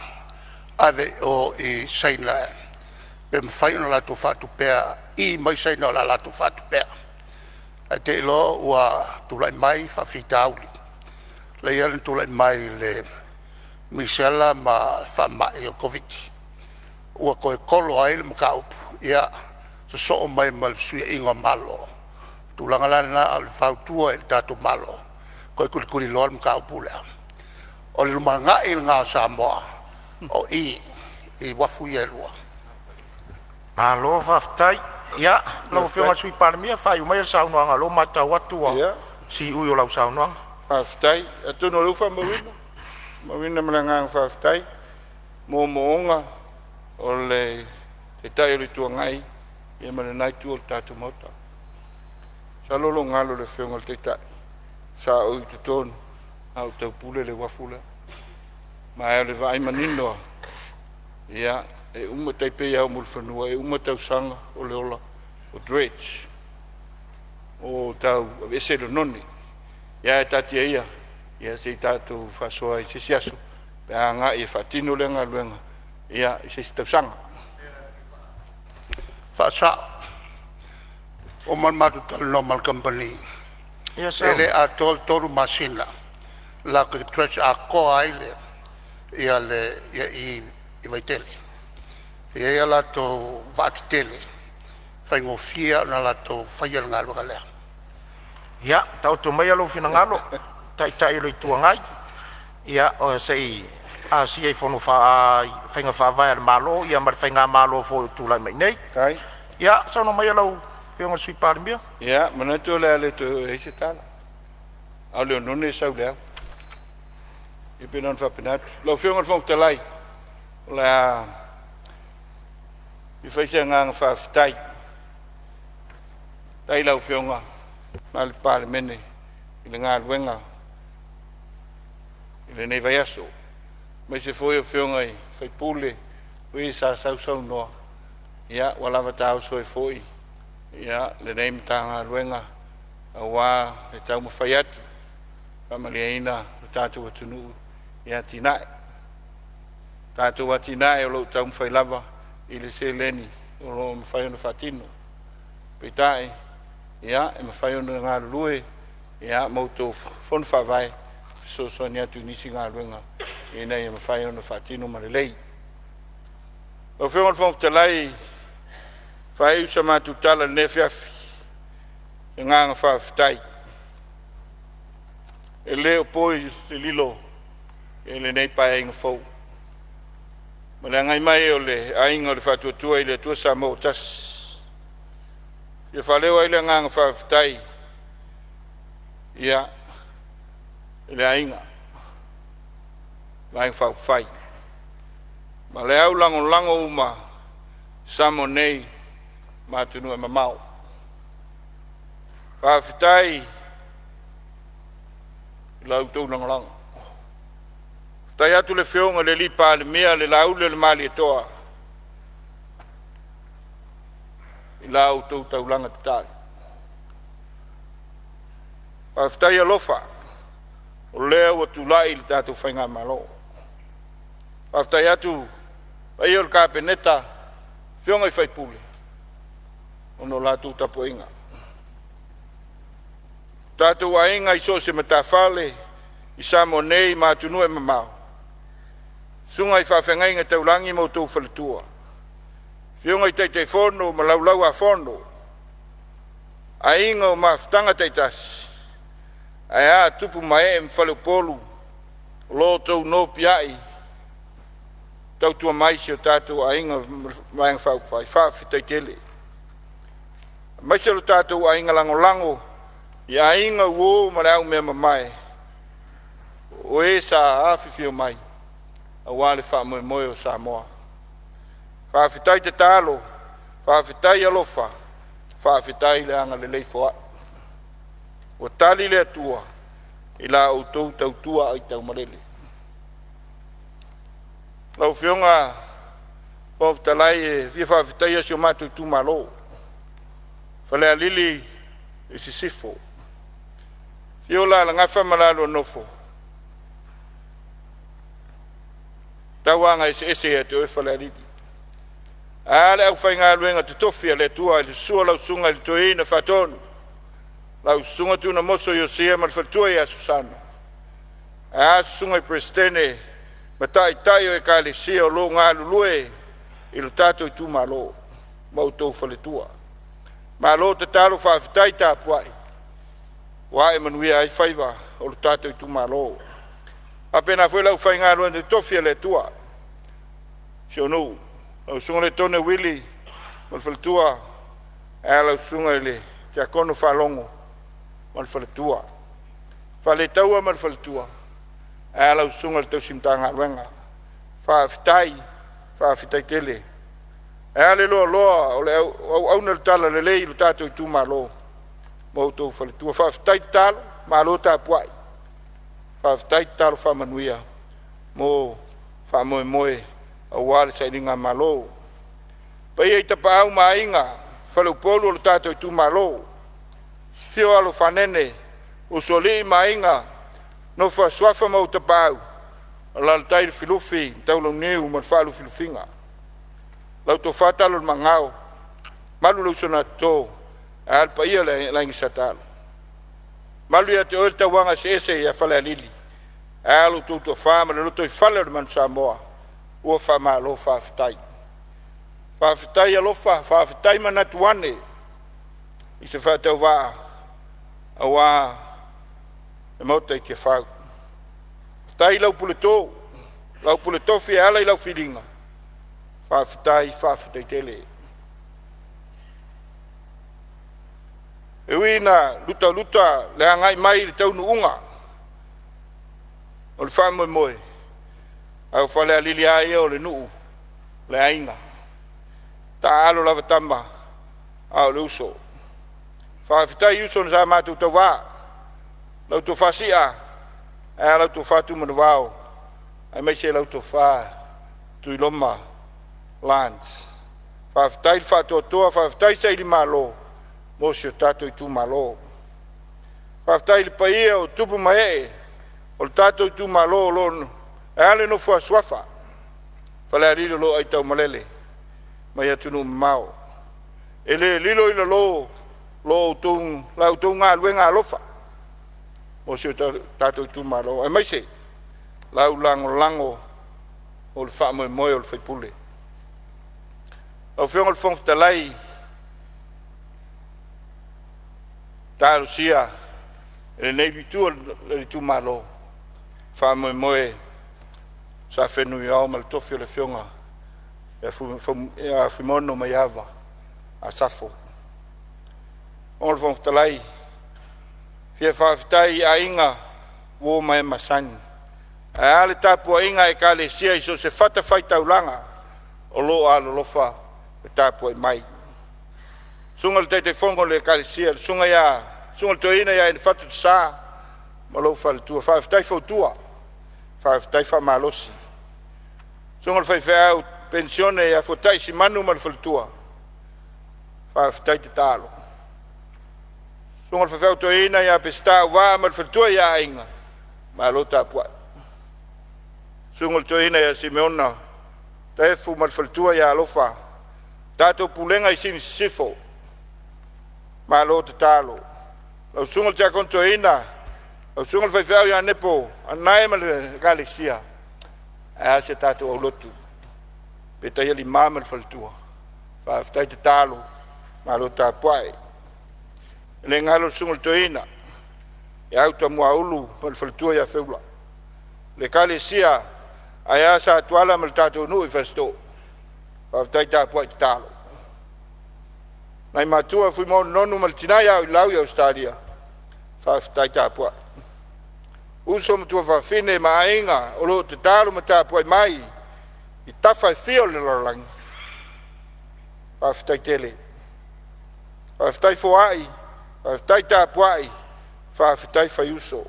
ave i o i Saina pe mafai ona latou faatupea, i mai Saina o le a latou faatupea. Ae te i loa ua tulai mai faafitauli lea na tulai mai i le misela ma le faamai o le Koviti ua toe tolo ai le mataupu, ia sosoo mai ma le fesuiaiga o Malo. O le tulaga la lena o le fautua i le tatou Malo, toe tulituliloa le mataupu lea. O le lumanai lena o Samoa o i i uafu ia e lua. Malo faafetai. Ia lau Afioga i le Sui Palemia, faaiu maia le saunoaga o lea ua matau atu ua siui o lau saunoaga. Faafetai. Atonu o lea ua faamauina, faamauina ma le agaga faafetai moomooga o le Taitai o le Itu Agai ia ma lena itu o le tatou Maota. Masalo o lo o galo i le Afioga i le Taitai sa ou i totonu a o taupule le uafu lea. Ma o le vaai manino lava, ia e uma, e tai pei lava o Mulifanua, e uma tausaga o le ola o dredge, o tau aveese le oneone. Ia ae taatia ia se i tatou faasoa i se isi aso pe a agai e faatino lea galuega i se isi tausaga. Faasa'o, ua uma ona matou talanoa ma le kamupani, Ia e saunoa. le atoa le 3 masina latou te dredge atoa ai i i Vaitele. E i ai a latou vaa tetele e faigofie ona latou faia le galuega lea. Ia taoto maia lou finagalo le Taitai o le Itu Agai, ia se i asia i faiga faavae a le Malo ma le faigamalo foi o tulai mai nei. Faafetai. Ia saunoa maia lau Afioga i le Sui Palemia. Ia, manatu o le a le toe oo i ai se tala, a o le oneone e sau i le au. Ia pei na ona faapena atu. Lau Afioga i le Fofoga Fetalai, o le a fia fai se agaga faafetai, faafetai i lau Afioga ma le Palemene i le galuega i lenei vaiaso, aemaise foi o afioga i sui usufono o e sa sausaunoa, ia ua lava taoso ai foi lenei Matagaluega aua le taumafai atu e faamalieina le tatou atunuu i atinae. O tatou atinae o lo o taumafai lava i le seleni o lo o mafai ona faatino. Peitai, ia, e mafai ona galulue ma outou Fono Faavae e fesoasoani atu i nisi galuega ina ia mafai ona faatino ma lelei. Lau Afioga i le Fofoga Fetalai, e faaiu sa matou tala i lenei afiafi i le agaga faafetai. E le o po se lilo i lenei Paeaiga fou ma le agai mai o le Aiga o le Faatuatua i le Atua Samoa ua Tasi e fia faaleo ai le agaga faafetai i le Aiga Vaega Faaupufai ma le au lagolago uma i Samoa nei ma atunuu e mamao. Faafetai i la outou lagolago. Faafetai atu le Afioga i le Palemia, le Lauli o le Malietoa, i la outou taulaga tatalo. Faafetai alofa o lea ua tulai le tatou faigamalo. Faafetai atu paia o le Kapeneta, afioga i sui usufono ona o latou tapuaiga. Tatou aiga i so o se matafale i Samoa nei ma atunuu e mamao, susuga i faafeagaiga taulagi ma outou faletua, afioga i Taitaifono ma Laulau-a-Fono, aiga o mafutaga taitasi, ae a tupu ma ee ma faleupolu o lo outou nopiai tautua mai i si o tatou aiga Vaega Faaupufai. Faafetai tele. Aemaise lo tatou aiga lagolago i aiga uo ma le au mea mamae o e sa afifio mai aua le faamoemoe o Samoa. Faafetai tatalo, faafetai alofa, faafetai le agalelei foai. Ua tali le Atua i la outou tautua aitaumalele. Lau Afioga Fofoga Fetalai, e fia faafetaia si o matou itumalo, Falealili i Sisifo. Afio Alalagafa ma la lua nofo, tauaga eseese ia te oe Falealili. A le aufaigaluega totofi a le Atua i le susu o lau susuga i le Toeaina Faatonu, lau susuga Tunamoso Iosia ma le faletua ia Susana, ae a susuga i Peresetene ma taitai o ekalesia o lo o galulue i lo tatou itumalo ma outou faletua. Malo tatalo, faafetai tapuai ua ae manuia ai faiva o le tatou itumalo. Faapena foi le aufaigaluega totofi a le Atua, si ou nuu, lau susuga Letone Uili ma le faletua, ae a lau susuga i le Tiakono Faalogo ma le faletua, Faletaua ma le faletua, ae a lau susuga i le tausi Matagaluega. Faafetai, faafetai tele. Ae a le loaloa o le auauna le talalelei i lo tatou itumalo ma outou faletua. Faafetai tatalo, malo tapuai, faafetai tatalo faamanuia mo faamoemoe aua le sailigamalo. Paia i Tapaau ma Aiga, Faleupolu o le tatou itumalo, afio Alo o Fanene, Usoalii ma Aiga, Nofo a Suafa ma ou Tapaau, alaalatai Lufilufi, Taulauniu ma le Faalufilufiga. Lau Tofa Talo le Magao, malu le uso na toto ae a le paia o le Aiga Sa Talo. Malu ia te oe le tauaga eseese ia Falealili, ae a lo outou toafa ma le lotoifale o le Manu Samoa, ua faamalo faafetai. Faafetai alofa, faafetai manatu ane i se faatauvaa aua le maota i Tiafau. Faafetai lau puleto, lau pule tofi e ala i lau filiga, faafetai, faafetai tele. E ui ina lutaluta le agai mai i le taunuuga o le faamoemoe, ae o Falealili lava ia o le nuu, o le aiga. E taaalo lava tama a o le uso. Faafetai uso sa matou tauva, lau tofa Sia ae a lau tofa Tumanavao, aemaise lau tofa Tuiloma Lance. Faafetai le faatoatoa, faafetai sailimalo mo si o tatou itumalo. Faafetai i le paia o tupu ma ee o le tatou itumalo o lo o ae a le nofo a suafa Falealili o lo o aitaumalele mai atunuu mamao. E le lilo i lalo lo outou, la outou galuega alofa mo si o tatou itumalo, aemaise lau lagolago mo le faamoemoe o le faipule. Lau Afioga i le Fofoga Fetalai, talosia e lenei itu o le itumalo faamoemoe sa fenumiao ma le tofi o le Afioga ia Fuimaono Maiava Asafo. Lau Afioga i le Fofoga Fetalai, fia faafetai i aiga, uo ma e masani ae a le tapuaiga a ekalesia i so o se fatafaitaulaga o lo o alolofa ma tapuai mai. Susuga i le Taitaifono o le Ekalesia, le susuga i le Toeaina ia Nefatu Sa ma lou faletua, faafetai fautua. Faafetai faamalosi. Susuga i le Faifeau Penisione ia Fuatai Simanu ma le faletua, faafetai tatalo. Susuga i le Faifeau Toeaina ia Peseta Auvaa ma le faletua ia Aiga, malo tapuai. Susuga i le Toeaina ia Simeona Taefu ma le faletua ia Alofa, tatou pulega i Sini Sisifo, malo tatalo. Lau Susuga i le Tiakono Toeaina, lau Susuga i le Faifeau ia Nepo Anae ma le Ekalesia, ae a si a tatou aulotu, Petaia Lima ma le faletua, faafetai tatalo, malo tapuai. E le galo le susuga i le toeaina ia Utamuaulu ma le faletua ia Feula, le Ekalesia ae a Satuala ma le tatou nuu i Fasitoo, faafetai tapuai tatalo. Nai matua Fuimaono Nonu ma le tina ia Oilau i Ausetalia, faafetai tapuai. Uso ma tuafafine ma aiga o lo o tatalo ma tapuai mai i tafa e fia o le lalolagi, faafetai tele. Faafetai foai, faafetai tapuai, faafetai faiuso.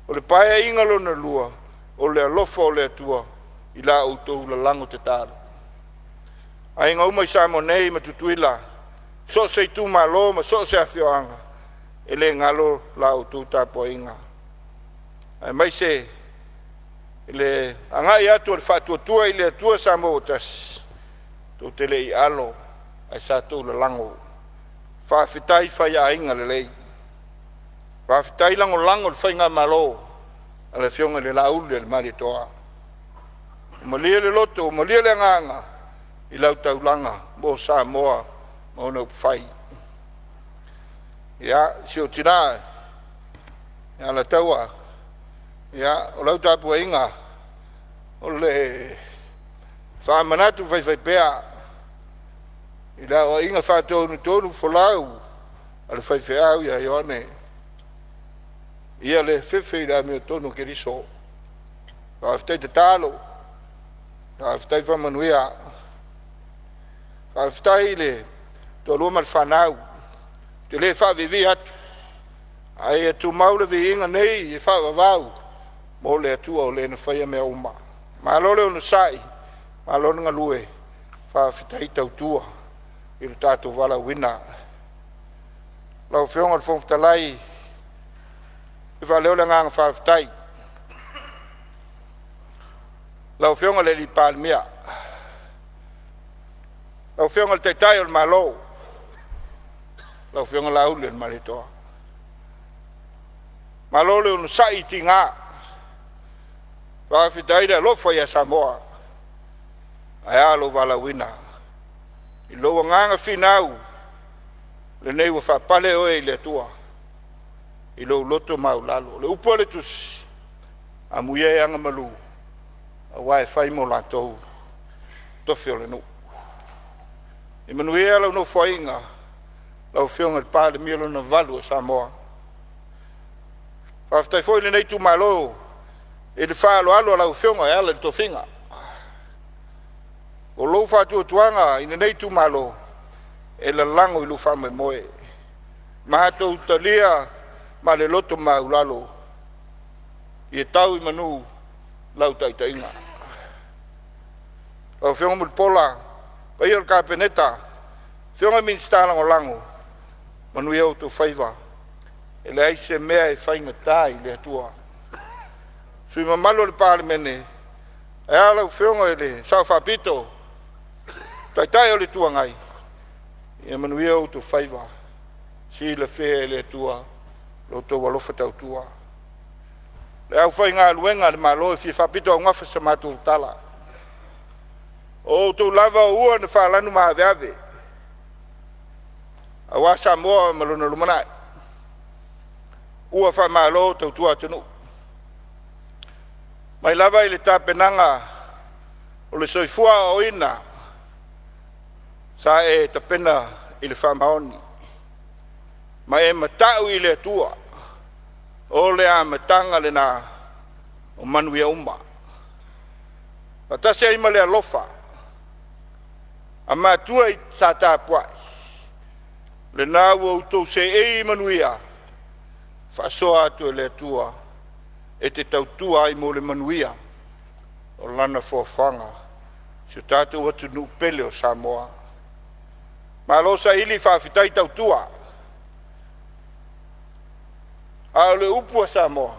O le Paeaiga lona lua, o le alofa o le Atua i la outou lalago tatalo. Aiga uma i Samoa nei ma Tutuila, so o se itumalo ma so o se afioaga, e le galo la outou tapuaiga, aemaise le agai atu o le Faatuatua i le Atua Samoa ua Tasi, tou te le i alo ae sa outou lalago. Faafetai faiaiga lelei, faafetai lagolago i le faigamalo a le Afioga i le Laaulialemalietoa. Ua malie le loto ua malie le agaga i lau taulaga mo Samoa ma ona upufai. Ia, si ou tina ia Alataua, ia, o lau tapuaiga o le faamanatu faifaipea i le aoaiga faatonutonufolau a le faifeau ia Ioane, ia le fefe i le amiotonu a Keriso. Faafetai tatalo, faafetai faamanuia. Faafetai i le toalua ma le fanau, ou te le faaviivii atu, ae ia tumau le viiga nei e faavavau mo le Atua o le na faia mea uma. Malo le onosai, malo le galue, faafetai tautua i le tatou valaauina. Lau Afioga i le Fofoga Fetalai, e faaleo le agaga faafetai i lau Afioga i le Palemia, lau Afioga i le Taitai o le Malo, lau Afioga Laauli ma le Malietoa. Malo le onosai i tiga, faafetai le alofa ia Samoa. Ae a lou valaauina? I lou agaga finau, lenei ua faapale oe i le Atua i lou loto maualalo. O le upu a le Tusi, “Amuia e agamalu aua e fai mo latou tofi o le nuu.” Ia manuia lau Nofoaiga lau Afioga i le Palemia lona valu o Samoa. Faafetai foi lenei itumalo i le faaaloalo a lau Afioga e ala i le tofiga. O lou faatuatuaga i lenei itumalo e lalago i lou faamoemoe. Matou talia ma le loto maualalo, ia tau i manu lau taitaiga. Lau Afioga Mulipola, paia o le Kapeneta, afioga i Minisita Lagolago, manuia outou faiva. E leai se mea e faigata i le Atua. Sui usufono mamalu o le Palemene, ae a lau Afioga i le Sao Faapito, Taitai o le Itu Agai, ia manuia outou faiva. Silafia e le Atua lo outou alofa tautua. Le aufaigaluega a le Malo e fia faapitoaugafa sa matou tala, o outou lava o ua na falanu ma aveave aua Samoa ma lona lumanai. Ua faamalo tautua atunuu, mai lava i le tapenaga o le soifua aoaoina sa e tapena i le faamaoni ma e matau i le Atua. O le amataga lena o manuia uma, faatasi ai ma le alofa a matua sa tapuai, lena ua outou seei i manuia, faasoa atu e le Atua. e te tautua ai mo le manuia o Lana foafoaga i si o tatou atunuu pele o Samoa. Malo saili faafetai tautua. A o le upu a Samoa,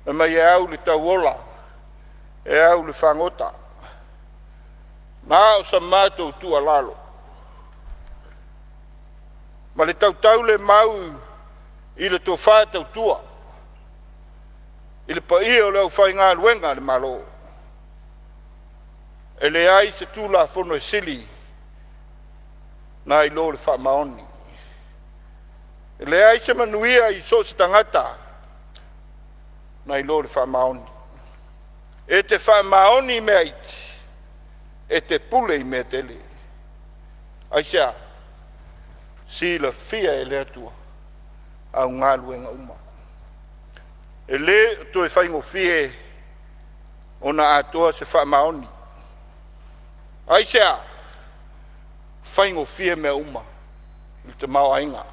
fai mai e au i le tauola, e au i le fagota. Na o sa matou tuualalo ma le tautaulemau i le tofa tautua i le paia o le aufaigaluega a le Malo, e leai se Tulafono e sili nai lo le faamaoni. E leai se manuia i so o se tagata nai lo le faamaoni. E te faamaoni i mea iti, e te pule i mea tele. Aisea? Silafia e le Atua au galuega uma. E le o toe faigofie ona atoa se faamaoni. Aisea? Faigofie mea uma i le tamaoaiga,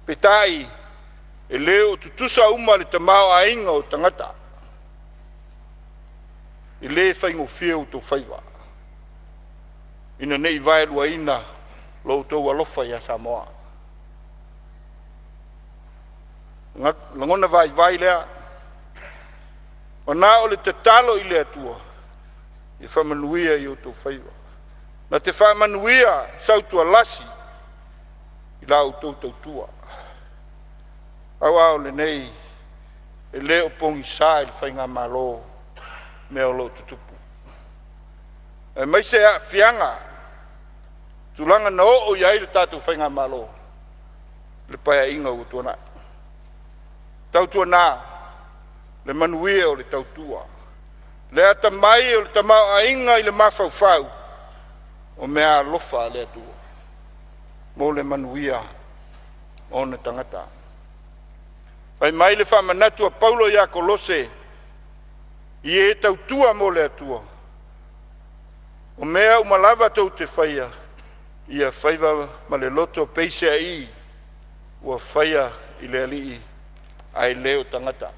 peitai, e le o tutusa uma le tamaoaiga o tagata. E le faigofie outou faiva ina ne i vaeluaina lo outou alofa ia Samoa. O lagona vaivai lea, ua na o le tatalo i le Atua ia faamanuia i outou faiva, na te faamanuia sautualasi i la outou tautua. Aua o lenei, e le o pogisa i le faigamalo mea o lo o tutupu, aemaise aafiaga o tulaga na oo i ai le tatou faigamalo i le Paeaiga ua tuanai. Tautuana le manuia o le tautua, le atamai o le tamaoaiga i le mafaufau o meaalofa a le Atua mo le manuia o ona tagata. Fai mai le faamanatu a Paulo ia Kolose, “I e tautua mo le Atua, o mea uma lava tou te faia, ia fai ma le loto peiseai ua faia i le Alii ae le o tagata,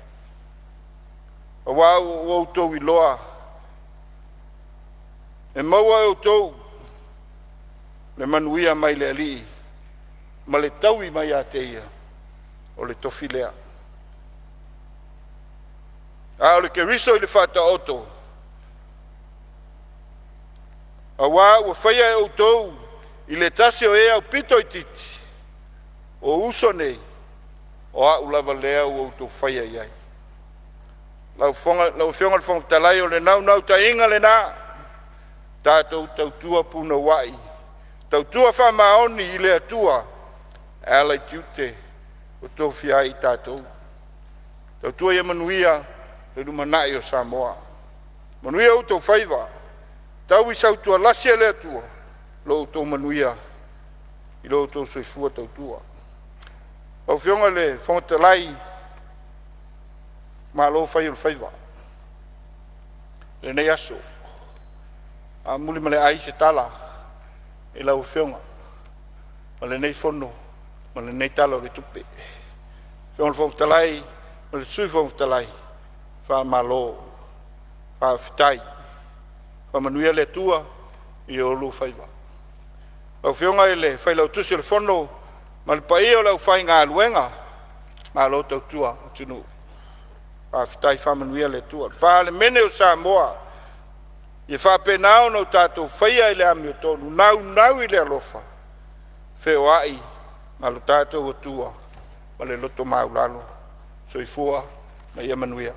aua ua outou iloa, e maua e outou le manuia mai le Alii ma le taui mai ia te Ia o le tofi lea. A o le Keriso i le Faataoto, aua ua faia e outou i le tasi o e aupito itiiti, o uso nei, o au lava lea ua outou faia i ai.” Lau Afioga i le Fofoga Fetalai, o le naunautaiga lena, tatou tautua punouai, tautua faamaoni i le Atua e ala i tiute ua tofia ai i tatou. Tautua ia manuia le lumanai o Samoa. Manuia outou faiva, tau sautualasi e le Atua lo outou manuia i lo outou soifua tautua. Lau Afioga i le Fofoga Fetalai, malo fai o le faiva i lenei aso. Amuli ma le ai se tala i lau Afioga ma lenei fono ma lenei Tala o le Tupe. Lau Afioga i le Fofoga Fetalai ma le Sui Fofoga Fetalai, faamalo faafetai. Faamanuia le Atua i oulua faiva. Lau Afioga i le Failautusi o le Fono ma le paia o le aufaigaluega, malo tautua atunuu, faafetai. Faamanuia le Atua. Le Palemene o Samoa, ia faapena ona tatou faia i le amiotonu, naunau i le alofa, feoai ma lo tatou Atua ma le loto maualalo. Soifua ma ia manuia.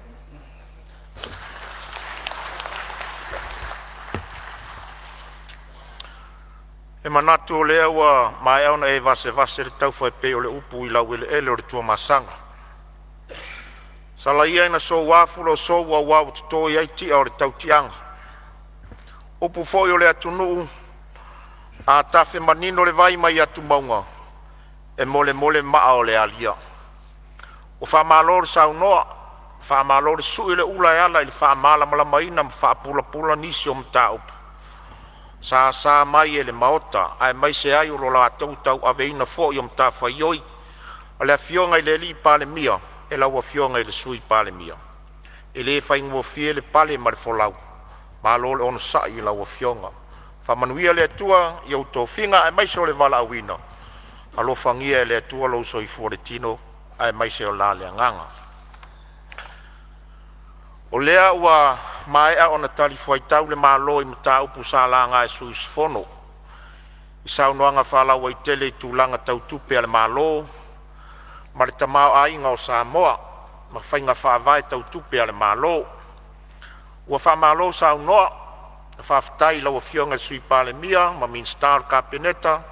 E manatu o lea ua maea ona e vasevase le taufa e pei o le upu i laueleele o le Tuamasaga. Sala ia ina soua afu lou sou aua ua toto i ai tia o le tautiaga. O upu foi a le atunuu, a tafe manino le vai mai atumauga, e molemole maa o le alia. Ua faamalo le saunoa, faamalo le sui le ula e ala i le faamalamalamaina ma faapulapula nisi o mataupu sa asa mai e le Maota, aemaise ai o le latou tauaveina foi o matafaioi a le Afioga i le Palemia. e lau Afioga i le Sui Palemia. E le faigofie le pale ma le folau, malo le onosai i lau afioga. Faamanuia le Atua i ou tofiga aemaise o le valaauina, alofagia e le Atua lou soifua ma le tino aemaise o la le agaga. O lea ua maea ona talifuaitau le Malo i mataupu sa laga e sui usufono i saunoaga faalauaitele i tulaga tau tupe a le Malo ma le tamaoaiga o Samoa ma faiga faavae tau tupe a le Malo. Ua faamalo saunoa, faafetai i lau Afioga i le Sui Palemia ma Minisita o le Kapeneta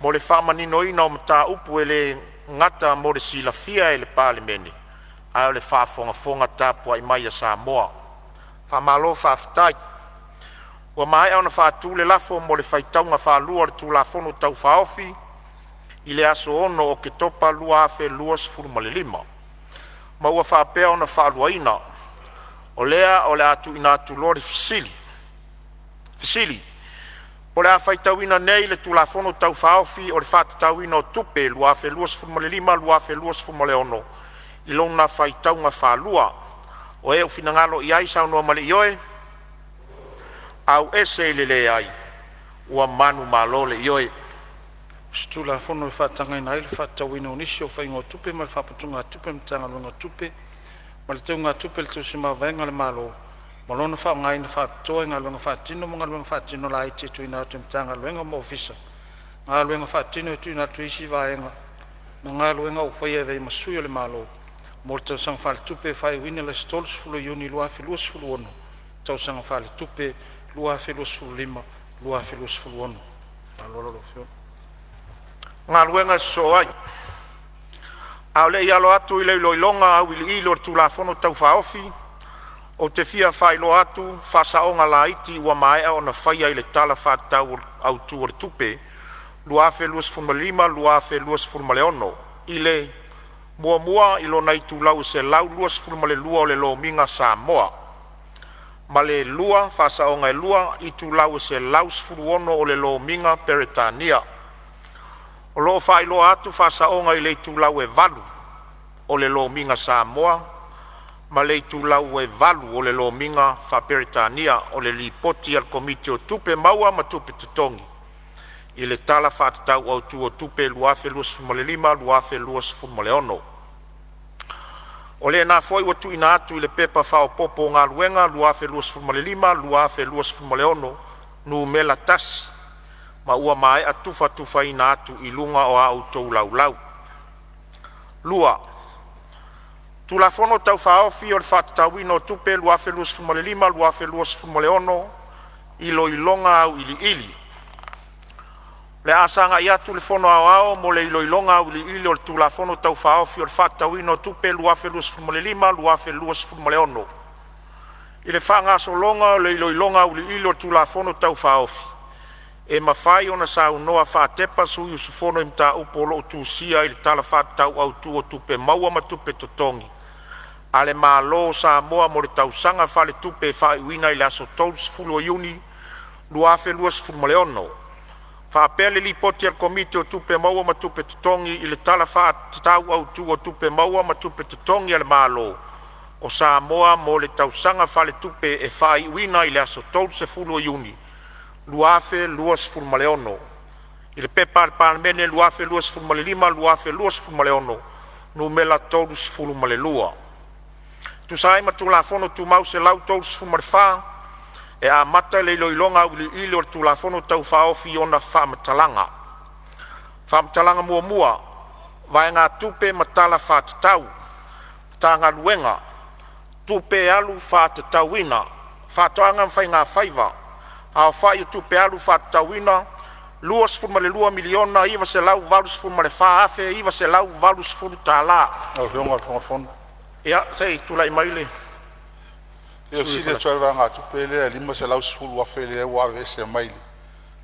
mo le faamaninoina o mataupu e le gata mo le silafia e le Palemene a o le faafogafoga tapuai mai a Samoa. Faamalo faafetai. Ua maea ona faatu le lafo mo le faitauga faalua o le Tulafono Tau Faaofi i le aso 6 Oketopa 2025, ma ua faapea ona faaluaina. O lea o le a tuuina atu loa le fesili. Fesili: Po o le a faitauina nei le Tulafono Tau Faaofi o le Faatatauina o Tupe 2025/2026 i lona faitauga faalua? O e ua finagalo i ai saunoa ma le ioe, auese i le leai. Ua manumalo le ioe. O se Tulafono e faatagaina ai le faatatauina o nisi o faiga o tupe mai le Faaputugatupe a le Matagaluega o Tupe ma le Teugatupe a le Tusi Mavaega a le Malo ma lona faaaogaina faapitoa i galuega faatino ma galuega faatino laiti e tuuina atu i Matagaluega ma Ofisa, galuega faatino e tuuina atu i isi vaega ma galuega ua faia e avea ai ma sui o le Malo, mo le tausaga faaletupe e faaiuina i le aso 30 Iuni 2026, tausaga faaletupe 2025/2026. Ma le faaaloalo lau Afioga. E tolopo A o le i alo atu i le iloiloga auiliili o le Tulafono Tau Faaofi, ou te fia faailoa atu Faasaoga laiti ua maea ona faia i le Tala Faatatau Autu o le Tupe 2025/2026 i le: 1. I lona itulau e 122 o le Lomiga Samoa; ma le 2. Faasaoga e 2 itulau e 116 o le Lomiga Peretania. O lo o faailoa atu faasaoga i le itulau e 8 o le Lomiga Samoa ma le itulau e 8 o le Lomiga faa-Peretania o le Lipoti a le Komiti o Tupe Maua ma Tupe Totogi i le Tala Faatatau Autu o Tupe 2025/2026. O lena foi ua tuuina atu i le Pepa Faaopoopo o Galuega 2025/2026 Nu.1 ma ua maea tufatufaina atu i luga o a outou Laulau. 2. Tulafono Tau Faaofi o le Faatatauina o Tupe 2025/2026 Iloiloga Auiliili. O le a sagai atu le Fono Aoao mo le iloiloga auiliili o le Tulafono Tau Faaofi o le Faatatauina o Tupe 2025/2026. I le faagasologa o le iloiloga auiliili o le Tulafono Tau Faaofi, e mafai ona saunoa faatepa sui usufono i mataupu o lo o tusia i le Tala Faatatau Autu o Tupe Maua ma Tupe Totogi a le Malo Samoa mo le tausaga faaletupe e faaiuina i le aso 30 Iuni 2026, faapea le Lipoti a le Komiti o Tupe Maua ma Tupe Totogi i le Tala Faatatau Autu o Tupe Maua ma Tupe Totogi a le Malo o Samoa mo le tausaga faaletupe e faaiuina i le aso 30 Iuni 2026 i le P.P.2025/2026 Nu.32. E tusa ai ma Tulafono Tumau 134, e amata le iloiloga auiliili o le Tulafono Tau Faaofi i ona faamatalaga. Faamatalaga Muamua, Vaegatupe ma Tala Faatatau Matagaluega Tupe Alu Faatatauina Faatoaga ma Faigafaiva Aofai o Tupe Alu Faatatauina $22,984,980. Lau Afioga i le Fofoga Fetalai. Ia se i tulai mai le E fia fesili atu lava i le vaegatupe lea e $510,000 lea ua aveese mai le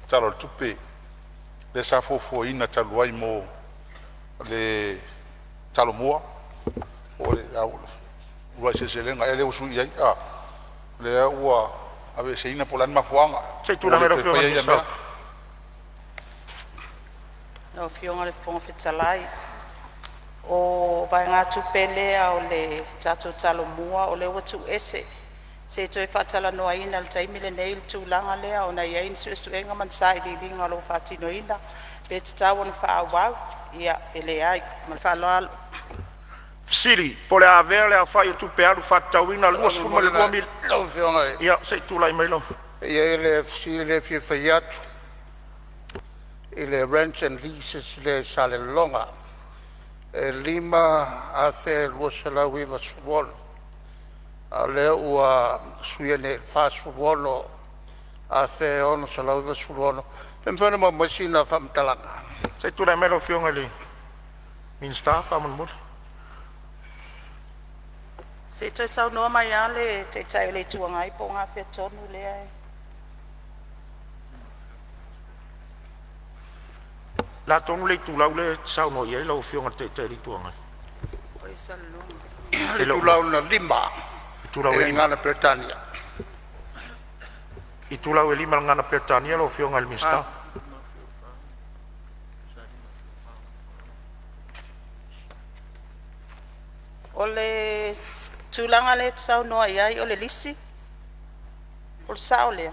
Tala o le Tupe lea sa fuafuaina talu ai mo le Talomua mo le Uluai Seleselega ea lea ua sui ai a? Lea ua aveeseina po o le a le mafuaaga? Se i Ua tulai le mai lau toe Afioga i faia le ia Minisita. mea. Lau Afioga i le Fofoga Fetalai, O vaegatupe lea o le tatou Talomua o lea ua tuuese, se i toe faatalanoaina i le taimi lenei le tulaga lea ona e i ai ni suesuega ma ni sailiiliga o lo o faatinoina pe tatau ona faaauau, ia pe leai. Ma le faaaloalo. Fesili: Po o le a avea le aofai o tupe alu faatatauina $22,000,000. Lau Afioga i Ia se i tulai mai lau E i ai le fesili lea e fia fai atu i le rent and leases lea i Salelologa e $5,296, a o lea ua suia nei i le $46,696. Pe mafai ona maua mai sina faamatalaga? Se i tulai mai lau Afioga i le Minisita faamolemole. Se i toe saunoa mai lava le Taitai o le Itu Agai po o gafea tonu lea e. O le a tonu le itulau lea e te saunoa i ai lau Afioga i le Taitai o le Itu Agai? O le itulau lona 5 Itulau i e le 5. Gagana Peretania. Itulau e 5 i le Gagana Peretania lau Afioga i le Minisita. O le tulaga lea e te saunoa i ai o le lisi? O le sao lea?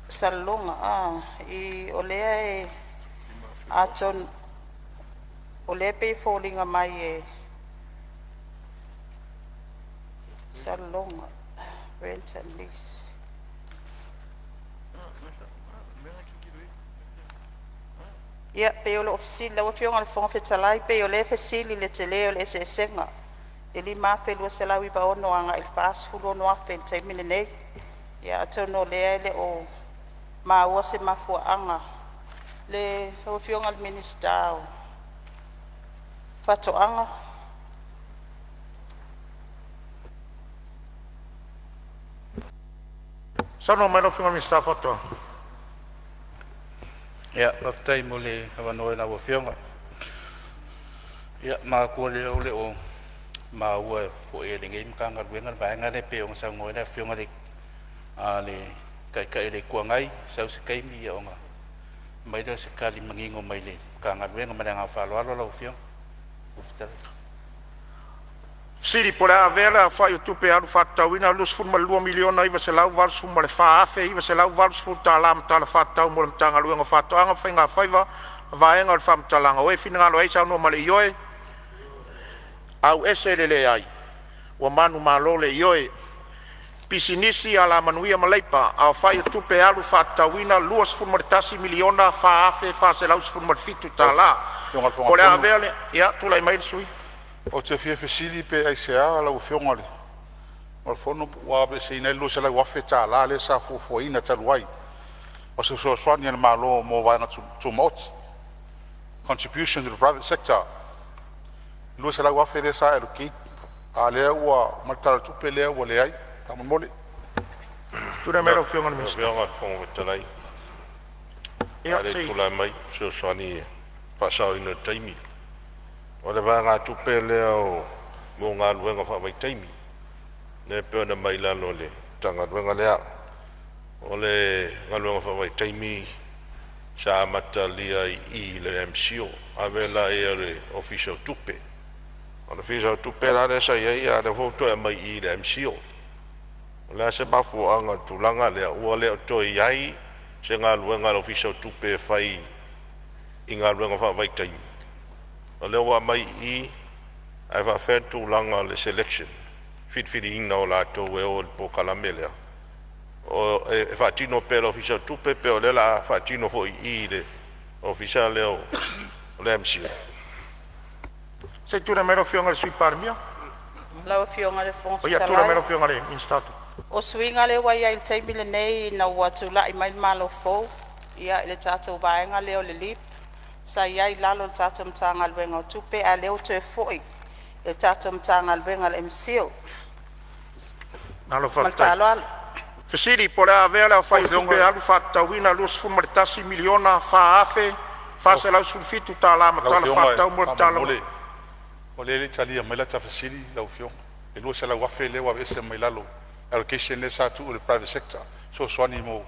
Salelologa o lea e atonu o lea e pei e foliga mai e Salelologa rent and lease. Ia pei o loo fesili lau Afioga i le Fofoga Fetalai, pei o lea e fesili i le tele o le eseesega e $5,296 agai le $46,000 i le taimi lenei. Ia atonu o lea e le o maua se mafuaaga. Lau Afioga i le Minisita o Faatoaga. Saunoa mai lau Afioga i le Minisita o Faatoaga. Ia, faafetai mo le avanoa i lau Afioga. Ia manatua lea o lo o maua foi e lenei Matagaluega le vaega lea pei ona saunoa ai le Afioga i le Taitai o le Itu Agai, sau se taimi ona aumai lea o se tali manino mai le Matagaluega. Ma le agaga faaaloalo lau Afioga i le Fofoga Fetalai. Fesili po o le a avea le aofai o tupe alu faatatauina $22,984,980 ma tala faatatau mo le Matagaluega o Faatoaga ma Faigafaiva vaega o le faamatalaga, o e finagalo ai saunoa ma le Ioe, auese le leai. Ua manumalo le Ioe. Pisinisi, Alamanuia ma Leipa, aofai o tupe alu faatatauina $21,004,417. Lau Afioga i le Po o Fofoga le a Fetalai, avea le… Ia, tulai mai le sui. Ou te fia fesili pe aisea lau Afioga i le Fono ua aveeseina ai le $200,000 lea sa fuafuaina talu ai o se fesoasoani a le Malo mo Vaega Tumaoti, contribution to the private sector. $200,000 lea sa allocate a o lea ua aumai le Tala o le Tupe lea ua leai. Faamolemole. Tulai mai lau Afioga i le Minisita. Lau Afioga i le Fofoga Fetalai, a Ia o le i se i tulai mai e fesoasoani i le faasaoina o le taimi. O le vaegatupe lea mo galuega faavaitaimi lea e pei ona aumai i lalo o le Matagaluega lea. O le galuega faavaitaimi sa amatalia i i le MCIL, ave lea i le Ofisa o Tupe. O le Ofisa o Tupe la lea sa i ai, a o lea foi ua toe aumai i i le MCIL. O le a se mafuaaga o le tulaga lea? Ua le o toe i ai se galuega a le Ofisa o Tupe e fai i galuega faavaitaimi, o lea ua aumai i i, ae faafefea le tulaga o le selection, filifiliina o latou e o i le polokalame lea? E faatino pea e le Ofisa o Tupe pe o lea o le a faatino foi i i le Ofisa lea o le MCIL? Se i tulai mai lau Afioga i le Sui Palemia. Lau Afioga i le Fofoga Ia, tulai mai Fetalai, lau Afioga i le Minisita o Tupe. o suiga lea ua i ai i le taimi lenei ina ua tulai mai le Malo fou i le tatou vaega lea o le LEAP sa i ai i lalo o le tatou Matagaluega o Tupe, a o lea ua toe foi i le tatou Matagaluega o le MCIL. Malo Ma le faafetai. faaaloalo. Fesili po o le a avea le Lau aofai o Afioga tupe alu faatatauina $21,004,417 ma Lau tala Afioga faatatau mo le Tala faamolemole o lea e le i talia mai lata fesili lau Afioga. E $200,000 lea ua aveese mai lalo allocation lea sa tuu i le private sector e fesoasoani mo…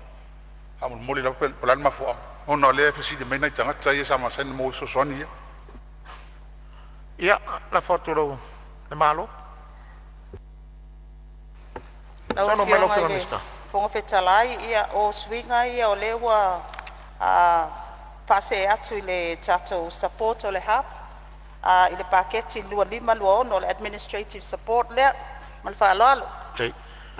Faamolemole lava po o le a le mafuaaga? Ona o lea e fesili mai nai tagata ia sa masani ona maua ai fesoasoani ia. Ia, lafo atu i le Malo. Lau Saunoa mai lau Afioga Afioga i i le le Minisita. Fofoga Fetalai, ia o suiga ia o lea ua faasee atu i le tatou support o le hub i le paketi 25/26, o le administrative support lea. Ma le faaaloalo.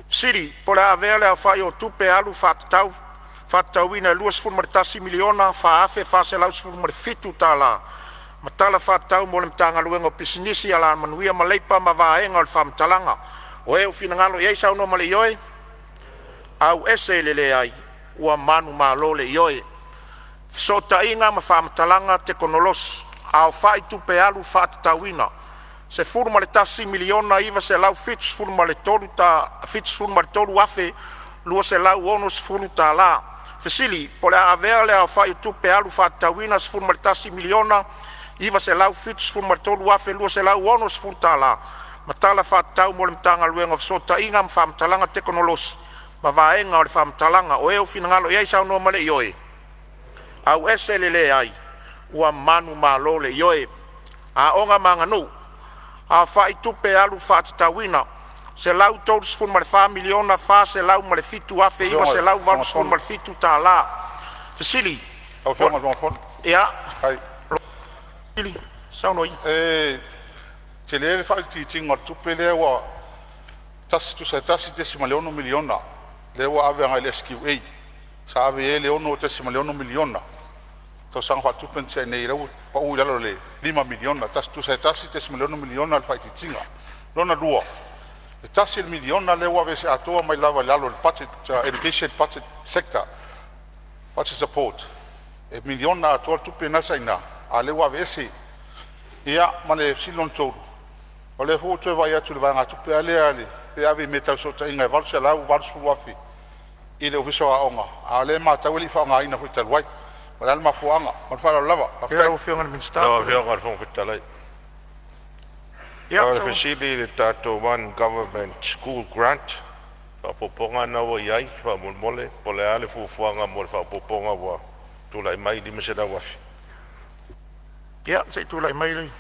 Fesili po o le a avea le aofai o tupe alu faatatauina e $21,004,417 tala ma Tala Faatatau mo le Matagaluega o Pisinisi, Alamanuia ma Leipa ma Vaega o le Faamatalaga o e ua finagalo ai saunoa ma le Ioe, auese le leai. Ua manumalo le Ioe. Fesootaiga ma Faamatalaga Tekonolosi Aofai Tupe Alu Faatatauina $11,973,260. Fesili po o le a avea le aofai o tupe alu faatatauina $11,973,260 tala ma Tala Faatatau mo le Matagaluega o Fesootaiga ma Faamatalaga Tekonolosi ma Vaega o le Faamatalaga o e ua finagalo ai saunoa ma le Ioe, auese le leai. Ua manumalo le Ioe. Aoga ma Aganuu. Aofai Tupe Alu Faatatauina $134,407,987. Fesili. Lau Afioga i le Fofoga Ia, Fetalai, saunoa ia. E tele le faaitiitiga o le tupe lea ua tusa e $1.6 miliona lea ua ave agai i le SQA. Sa ave i ai le $6.6 miliona tausaga faaletupe na tea nei, lea ua pau i lalo i le $5 miliona, tusa e $1.6 miliona le faaitiitiga. Lona lua, e $1 miliona lea ua aveese atoa mai lava i lalo o le Budget Education Budget Sector Budget Support, e miliona atoa le tupe lena sa i ina, a o lea ua aveese. Ia ma le fesili lona tolu, o lea foi ua ou toe vaai atu i le vaegatupe lava lea e ave i mea tau fesootaiga e $880,000 i le Ofisa o Aoga, a o lea e matau e le i faaaogaina foi talu ai. O le a le mafuaaga? Ma le faaaloalo lava. Ia, Faafetai. lau Afioga i le Minisita. Lau Afioga i le Fofoga Fetalai. Ia, O le saunoa. fesili i le tatou One Government School Grant faaopoopoga lena ua i ai faamolemole, po o le a le fuafuaga mo le faaopoopoga ua tulai mai le $500,000? Ia, se i tulai mai le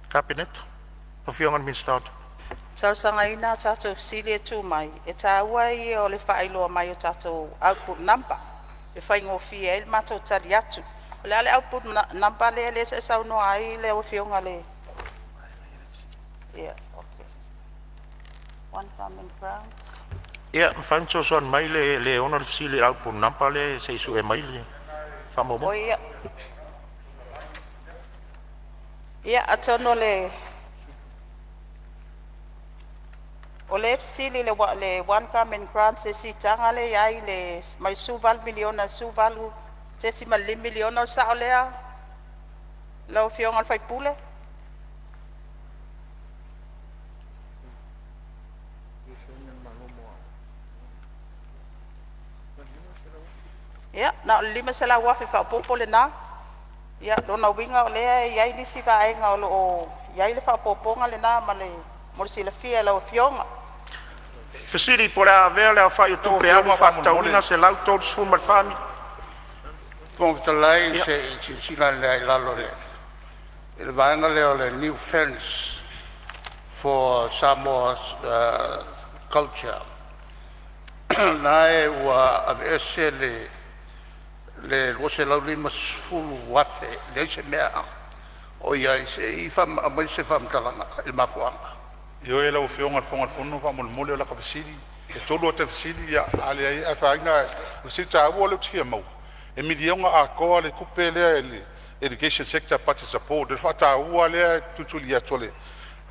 Kapeneta, lau Afioga i le Minisita o Tupe. E talosagaina a tatou fesili e tuu mai, e taua ia o le faailoa mai o tatou output number e faigofie ai le matou tali atu. O le a le output number lea sa e saunoa ai lau Afioga i le? Ia, okay. One Government Grant. Ia, e mafai ona fesoasoani mai le e ona le fesili i le output number lea se i sue mai le faamaumauga. Oi ia, atonu o lea e fesili i le One Government Grant le siitaga lea e i ai mai le $18 miliona i le $18.5 miliona. O le sao lea lau Afioga i le sui usufono? Ia, na o le $500,000 faaopoopo lena. Ia, lona uiga o lea e i ai nisi vaega o lo o i ai le faaopoopoga lena mo le silafia e lau Afioga. Fesili po o le a avea le aofai o Lau tupe alu Afioga faatatauina faamolemole. $134. Fofoga Fetalai, Ia, se i silasila ane lava i lalo i le vaega lea o le new fence for Samoa's culture, lena ua aveese le $250,000 e leai se mea o i ai. Se i aumai se faamatalaga i le mafuaaga. Ioe lau Afioga i le Fofoga o le Fono, faamolemole o lata fesili, e tolu ata fesili a leai e afaina. O le fesili taua lea ou te fia maua, e miliona atoa le tupe lea i le Education Sector Budget Support, le faataua lea e tulituli atu e le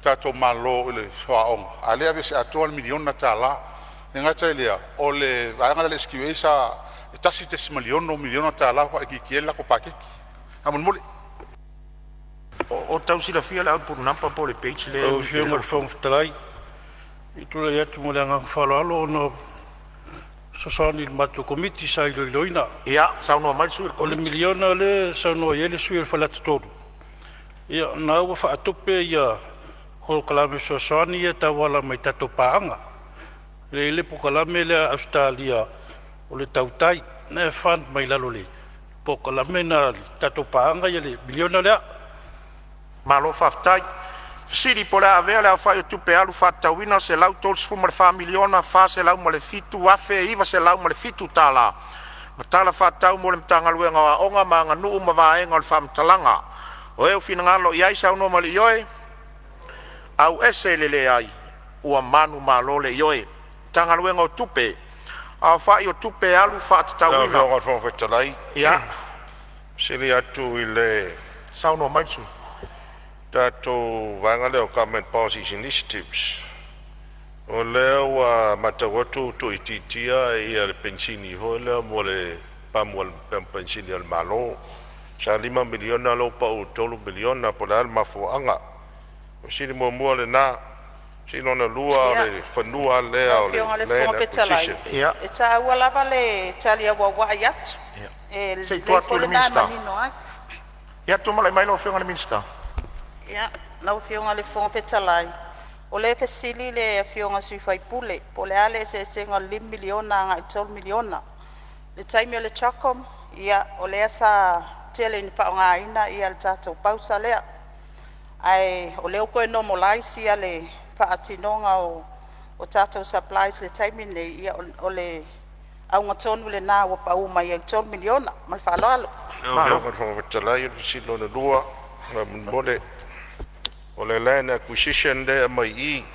tatou Malo i le aoga, a o lea e aveese atoa le miliona tala. E le gata i lea o le vaega lea a le SQA sa e $1.6 miliona tala ua faaitiitia ai le latou paketi. Faamolemole. O tau silafia le output number po o le page lea Lau e Afioga i le Fofoga Fetalai, ou te tulai atu ma le agaga faaaloalo ona e fesoasoani i le matou Komiti sa iloiloina. Ia, saunoa mai le sui o le O le Komiti. miliona lea e saunoa i ai le sui usufono o Faleata 3, ia o lena ua faatupe ia polokalame fesoasoani ia e tauala mai tatou paaga. E i ai le polokalame lea a Ausetalia o le TAUTAI lena e fund mai lalo o le polokalame lena a le tatou paaga ia le miliona lea. Malo faafetai. Fesili po o le a avea le aofai o tupe alu faatatauina $134,407,907 ma tala faatatau mo le Matagaluega o Aoga ma Aganuu ma Vaega o le Faamatalaga. O e ua finagalo i ai saunoa ma le ioe, auese le leai, ua manumalo le ioe. Matagaluega o Tupe, aofai o tupe alu Lau faatatauina. Afioga i le Fofoga Fetalai, Ia, sili atu i le saunoa mai le sui. tatou vaega lea o Government Policies Initiatives, o lea ua matau atu ua tuuitiitia ia le penisini foi lea mo le pamu penisini a le Malo. Sa $5 miliona lea ua pau i le $3 miliona. Po o le a le mafuaaga? O le fesili muamua lena. O le fesili lona lua o le fanua lea Lau o le Afioga i le Land Fofoga Fetalai, Acquisition. E taua lava le tali auauai atu, e Se i tuu lelei atu i foi le lena e Minisita. manino ai. Ia, tulai mai lau Afioga i le Minisita. Ia, lau Afioga i le Fofoga Fetalai, o lea e fesili le Afioga i le sui usufono po o le a le eseesega o le $5 miliona agai le $3 miliona. I le taimi o le CHOGM, ia o lea sa tele ina faaaogaina le tatou pausa lea, ae o lea ua toe normalise le faatinoga o tatou supplies i le taimi lenei, ia o le auga tonu lena ua pa'u mai ai i le $3 miliona. Ma le faaaloalo. Lau Afioga i le Fofoga Fetalai, o le fesili lona lua faamolemole, o le Land Acquisition lea e aumai i i,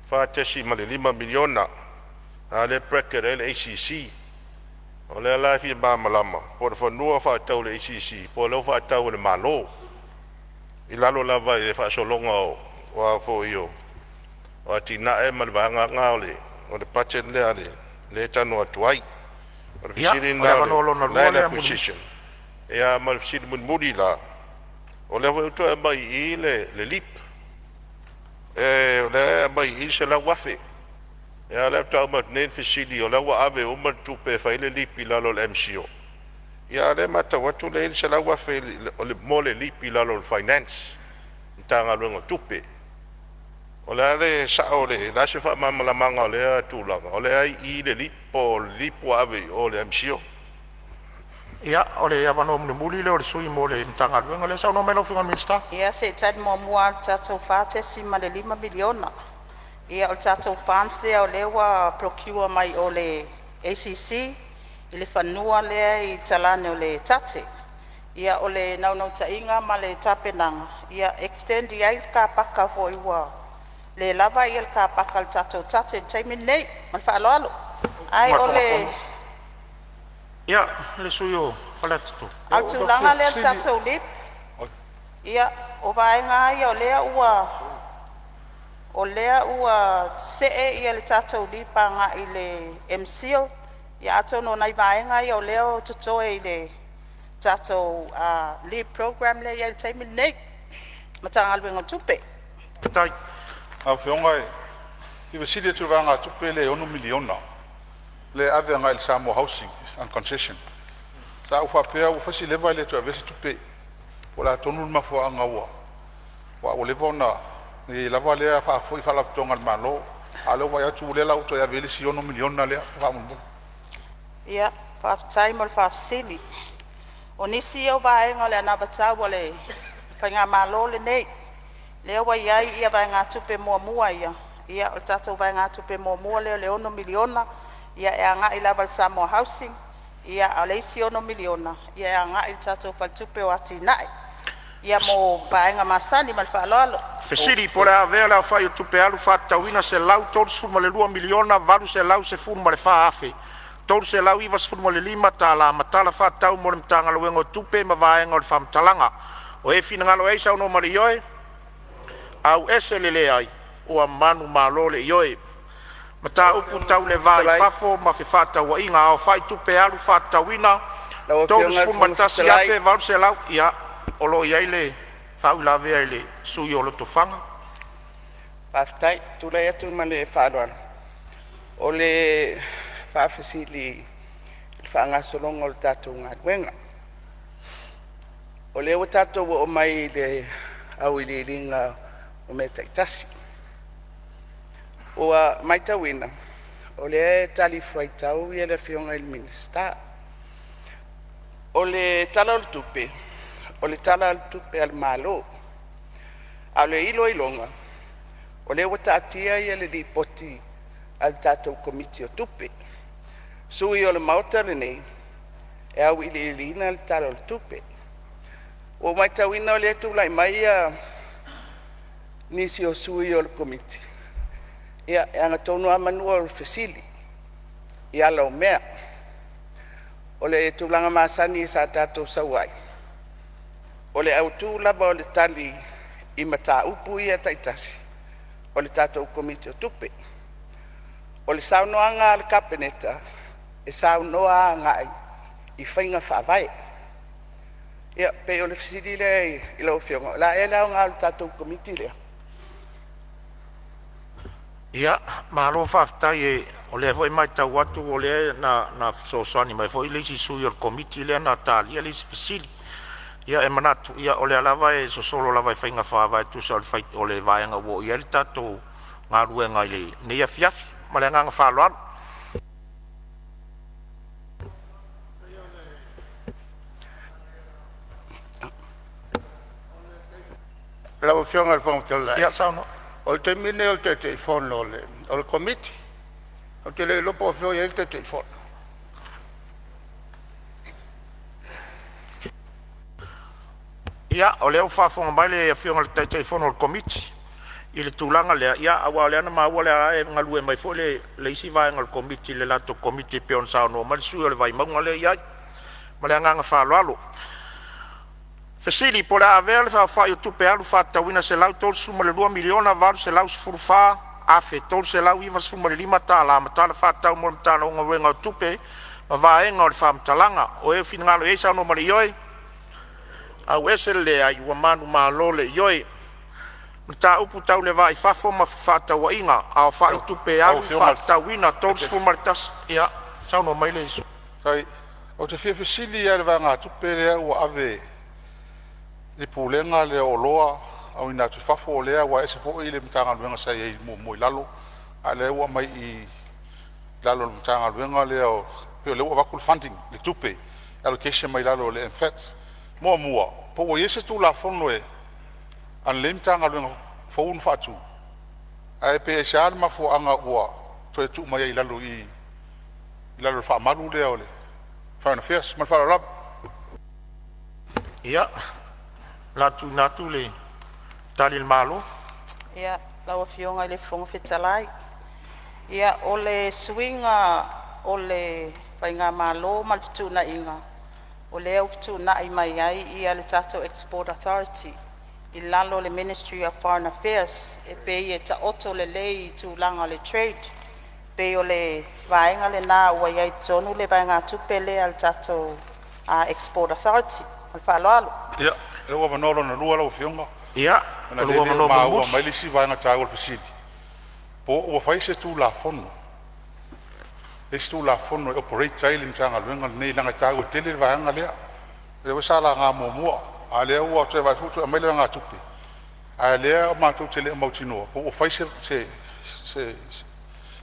$4.5 miliona, a lea e bracket ai le ACC. O lea la e fia malamalama po o le fanua faatau i le ACC po o lea ua faatau e le Malo i lalo lava i le faasologa o a foi o atinae ma le vaega lena o le budget lea e talanoa atu ai. O le Ia, fesili o le lena o avanoa lona le lua Land lea mulimuli. Acquisition. Ia ma le fesili mulimuli la, o lea foi ua toe aumai i i le LEAP, o lea e aumai i i le $100,000. A o lea faatoa uma atu nei le fesili o la e ua ave uma le tupe e fai ai le LEAP i lalo o le MCIL, a o lea e matau atu o lea e i ai le $100,000 mo le LEAP i lalo o le Finance, le Matagaluega o Tupe. O le a le sao o le a se faamalamalamaga o lea tulaga o lea e i i le LEAP po o le LEAP ua ave i o i le MCIL? Ia, o le avanoa mulimuli lea o le sui usufono mo le Matagaluega lea. Saunoa mai lau Afioga i le Minisita. Ia se i tali muamua lava i le tatou $4.5 miliona. Ia o le tatou funds lea o lea ua procure mai o le ACC i le fanua lea i talaane o le TATTE. Ia o le naunautaiga ma le tapenaga ia extend i ai le car paka foi ua le lava le car paka a le tatou TATTE i le taimi lenei. Ma le faaaloalo. Ae o le Ia, le sui usufono mo Faleata 3. A o le tulaga lea i le tatou LEAP, ia o vaega lava ia o lea ua see le tatou LEAP agai i le MCIL. Ia atonu o nai vaega ia o lea e totoe i le tatou LEAP program lea e i ai i le taimi lenei, Matagaluega o Tupe. Lau Afioga e fia fesili atu i le vaegatupe lea e $6 miliona lea e ave agai le Samoa Housing and Concession. Sa ou faapea ua fai si leva e le toe avea se tupe. Po o le a tonu le mafuaaga ua aua ua leva ona i ai lava lea foi faalapotopotoga a le Malo, a o lea ua vaai atu o lea la ua toe ave i ai le isi $6 miliona lea faamolemole. Ia, faafetai mo le faafesili. O nisi ia o vaega o le anavatau a le faigamalo lenei, lea ua i ai vaegatupe muamua ia, ia o le tatou vaegatupe muamua lea o le $6 miliona e agai lava i le Samoa Housing, ia a o le isi $6 miliona e agai i le tatou Faletupe o Atinae, ia mo vaega masani. Ma le faaaloalo. Fesili po o le a avea le aofai o tupe alu faatatauina $132,814,395 ma tala faatatau mo le Matagaluega o Tupe ma Vaega o le Faamatalaga. O e finagalo ai saunoa ma le ioe, auese le leai, ua manumalo le ioe. Mataupu tau le Va i Fafo ma Fefaatauaiga, aofai tupe alu faatatauina Lau Afioga i le Fofoga Fetalai, $31,800. Ia, o lo o i ai le faauilavea i le sui usufono o Lotofaga. Faafetai. Ou te tulai atu ma le faaaloalo o le faafesili i le faagasologa o le tatou galuega. O lea ua tatou oo mai i le auiliiliga o mea taitasi. Ua matauina o lea e talifuaitau le Afioga i le Minisita. O le Tala o le Tupe, o le Tala o le Tupe a le Malo, a o le iloiloga o lea ua taatia le Lipoti a le tatou Komiti o Tupe. Sui o le Maota lenei e auiliiliina le Tala o le Tupe. Ua ou matauina o lea e tulai mai nisi o sui o le Komiti, ia e agatonu lava manu o le fesili i ala o mea. O le tulaga masani sa tatou sau ai, o le autu lava o le tali i mataupu ia taitasi o le tatou Komiti o Tupe. O le saunoaga a le Kapeneta e saunoa agai i faiga faavae. Ia pei o le fesili lea i lau Afioga, o le a ea le aoga o le tatou Komiti lea? Ia, malo faafetai, o lea foi e matau atu o lea na fesoasoani mai foi le isi sui o le Komiti lea na talia le isi fesili. Ia e manatu o lea lava e sosolo lava i faiga faavae e tusa o le vaega ua oo i ai le tatou galuega i lenei afiafi. Ma le agaga faaaloalo. Lau Afioga i le Fofoga Fetalai, Ia saunoa. O le taimi lenei o le Taitaifono o le Komiti. Ou te le iloa po o afio o i ai le Taitaifono. Ia, o lea ua faafofoga mai le Afioga i le Taitaifono o le Komiti i le tulaga lea, aua o lea na maua o lea e galue mai foi le isi vaega o le Komiti i le latou Komiti e pei ona saunoa mai le sui usufono o le Vaimauga lea e i ai. Ma le agaga faaaloalo. Fesili Po o le a avea le aofai o Tupe Alu faatatauina $132,814,395 ma tala faatatau mo le Matagaluega o Tupe ma vaega o le faamatalaga. O e finagalo ai saunoa mai i le ioe, auese le leai ua manumalo le ioe. Mataupu Tau le Va i Fafo ma Fefaatauaiga, Aofai Tupe Lau Alu Afioga Faatatauina $31. Ia saunoa mai le Ou te fia fesili lava i le vaegatupe lea ua ave i le Pulega lea o Oloa Auina atu i Fafo lea ua ese foi le Matagaluega sa i ai muamua i lalo, a o lea ua aumai i i lalo o le Matagaluega lea pei o lea ua avatu le funding le tupe allocation mai lalo o le MFAT. Muamua, po ua i ai se Tulafono a lenei Matagaluega fou na faatu, ae pe aisea le mafuaaga ua toe tuu mai ai i lalo i i i lalo o le faamalu lea o le Foreign Affairs. Ma le faaaloalo lava. Ia, o le a tuuina atu le Tali a le Malo. Ia, lau Afioga i le Fofoga Fetalai, ia o le suiga o le faigamalo ma le fetuunaiga o lea ua fetuunai mai ai ia le tatou Export Authority i lalo o le Ministry of Foreign Affairs e pei e taoto lelei i tulaga o le trade. E pei o le vaega lena ua i ai tonu le vaegatupe lea a le tatou Export Authority. Ma le faaaloalo. Ia, lea ua avanoa lona lua lau Afioga, Ia, ona o o lou lea e le o avanoa maua mulimuli. mai le isi vaega taua o le fesili, po ua fai se Tulafono, le isi Tulafono e operate ai le Matagaluega lenei leaga e taua tele le vaega lea. O lea foi sa laga muamua, a o lea ua toe vaai atu foi ua toe aumai le vaegatupe, a o lea matou te le o mautinoa po ua fai se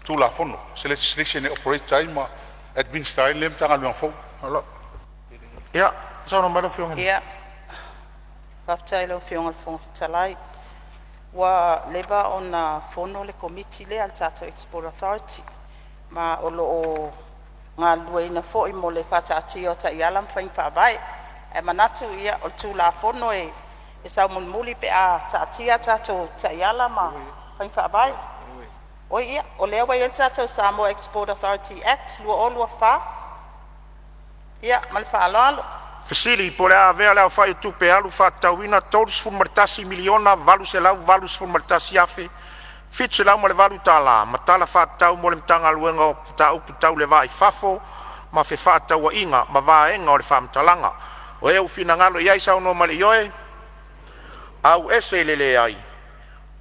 Tulafono, se legislation e operate ai ma administer ai lenei Matagaluega fou. Ia saunoa mai lau Afioga i le. Ia, faafetai i lau Afioga i le Fofoga Fetalai. Ua leva ona fono le Komiti lea le tatou Export Authority ma o loo galulueina foi mo le faataatia o taiala ma faiga faavae. Ae manatu ia o le Tulafono e saumulimuli pe a taatia a tatou taiala ma faiga faavae. Oi ia, o lea ua iai le tatou Samoa Export Authority Act 2024. Ia ma le faaaloalo. Fesili Po o le a avea le aofai o Tupe Alu faatatauina $31,881,708 ma tala faatatau mo le Matagaluega o Mataupu Tau le Va i Fafo ma Fefaatauaiga ma vaega o le faamatalaga. O e ua finagalo ai saunoa mai i le ioe, auese le leai,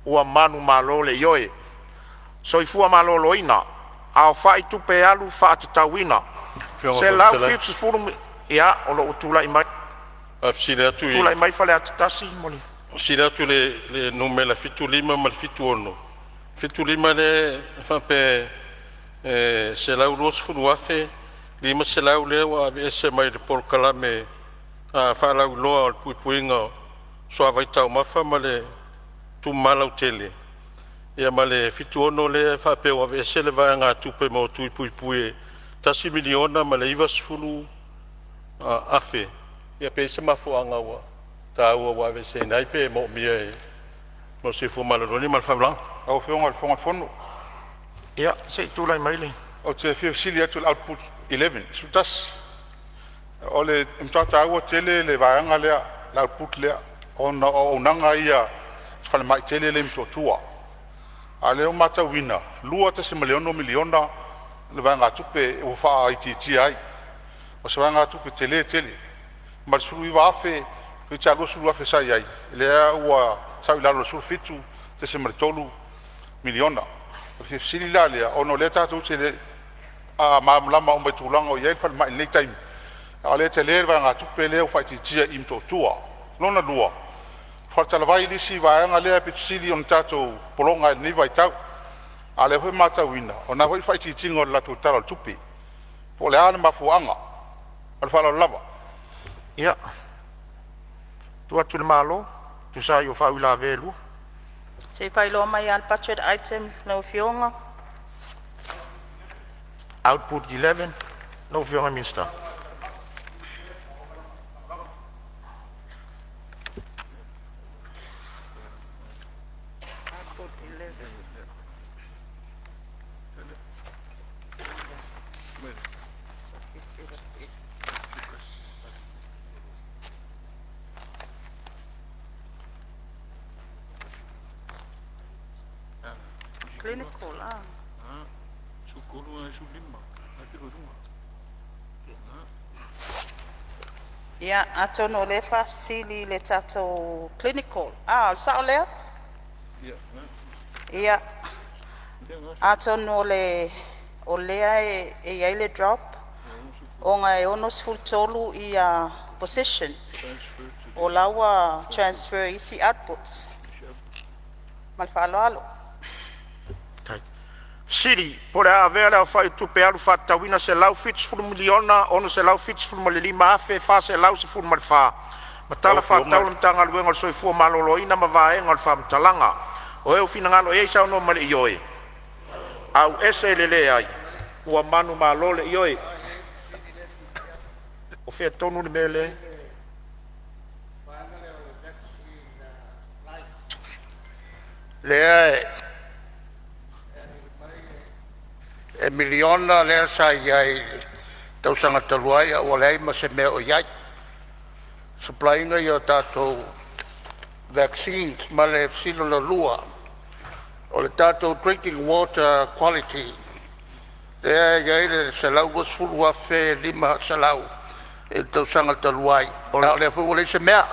ua manumalo le ioe. Soifua Maloloina, aofai tupe alu faatatauina Afioga i le Fofoga Fetalai, $170 ia o loo tulai mai faafesili atu i tulai mai Faleata 1 mo le fesili atu i le numera 75 ma le 76. 75 lea e faapea e $120,000 $500 lea ua aveese mai le polokalame faalauiloa o le puipuiga o le suavai taumafa ma le tumama lautele, ia ma le $76,000 lea e faapea ua aveese le vaegatupe mo tui puipui e $1,090,000. Ia pe i ai se mafuaaga ua taua ua aveeseina ai pe moomia e mo le soifua maloloina ma le faaaloalo. Lau Afioga i le Fofoga Fetalai. Ia se i tulai mai le Ou te fia fesili atu i le output 11. O le matua taua tele le vaega lea, le output lea ona o auaunaga ia i le falemai tele lea i Motootua. A o lea ua matauina e $2.6 miliona le vaegatupe ua faaitiitia ai. O se vaegatupe tele tele ma le $19,000 toeitiiti lava $20,000 sa i ai, lea ua sau i lalo i le $17.3 miliona. O le fesili la lea ona o lea tatou te le i malamalama uma i le tulaga o i ai le falemai i lenei taimi, a o lea e tele le vaegatupe lea ua faaitiitia i Motootua. Lona lua, o faletalavai le isi vaega lea aupito sili ona tatou pologa ai i lenei vaitau, a o lea foi e matauina o lena foi e faaitiitia o le latou Tala o le Tupe. Po o le a le mafuaaga? Ma le faaaloalo lava. Ia, tuu atu i le Malo e tusa ai o faauilavea e lua. Se i faailoa mai lava le budget item lau Afioga. Output 11 lau Afioga i le Minisita. Ia, atonu o lea e faafesili i le tatou clinical. O le sao lea? Ia, atonu o lea e i ai le drop ona e 63 position o la ua transfer i isi outputs. Ma le faaaloalo. Po o le a avea le aofai o Tupe Alu faatatauina $170,675,414 ma Lau tala Afioga faatatau a le Matagaluega o le Soifua Maloloina ma vaega o le faamatalaga. O e ua finagalo ai saunoa ma le ioe, auese le leai, ua manumalo le ioe. O fea tonu le mea lea? Lea e miliona lea sa i ai i le tausaga talu ai ae ua leai ma se mea o i ai, supply ina ia o tatou vaccines. Ma le fesili lona lua, o le tatou drinking water quality lea e i ai le $120,500 i le tausaga talu ai, a o lea foi ua leai se mea.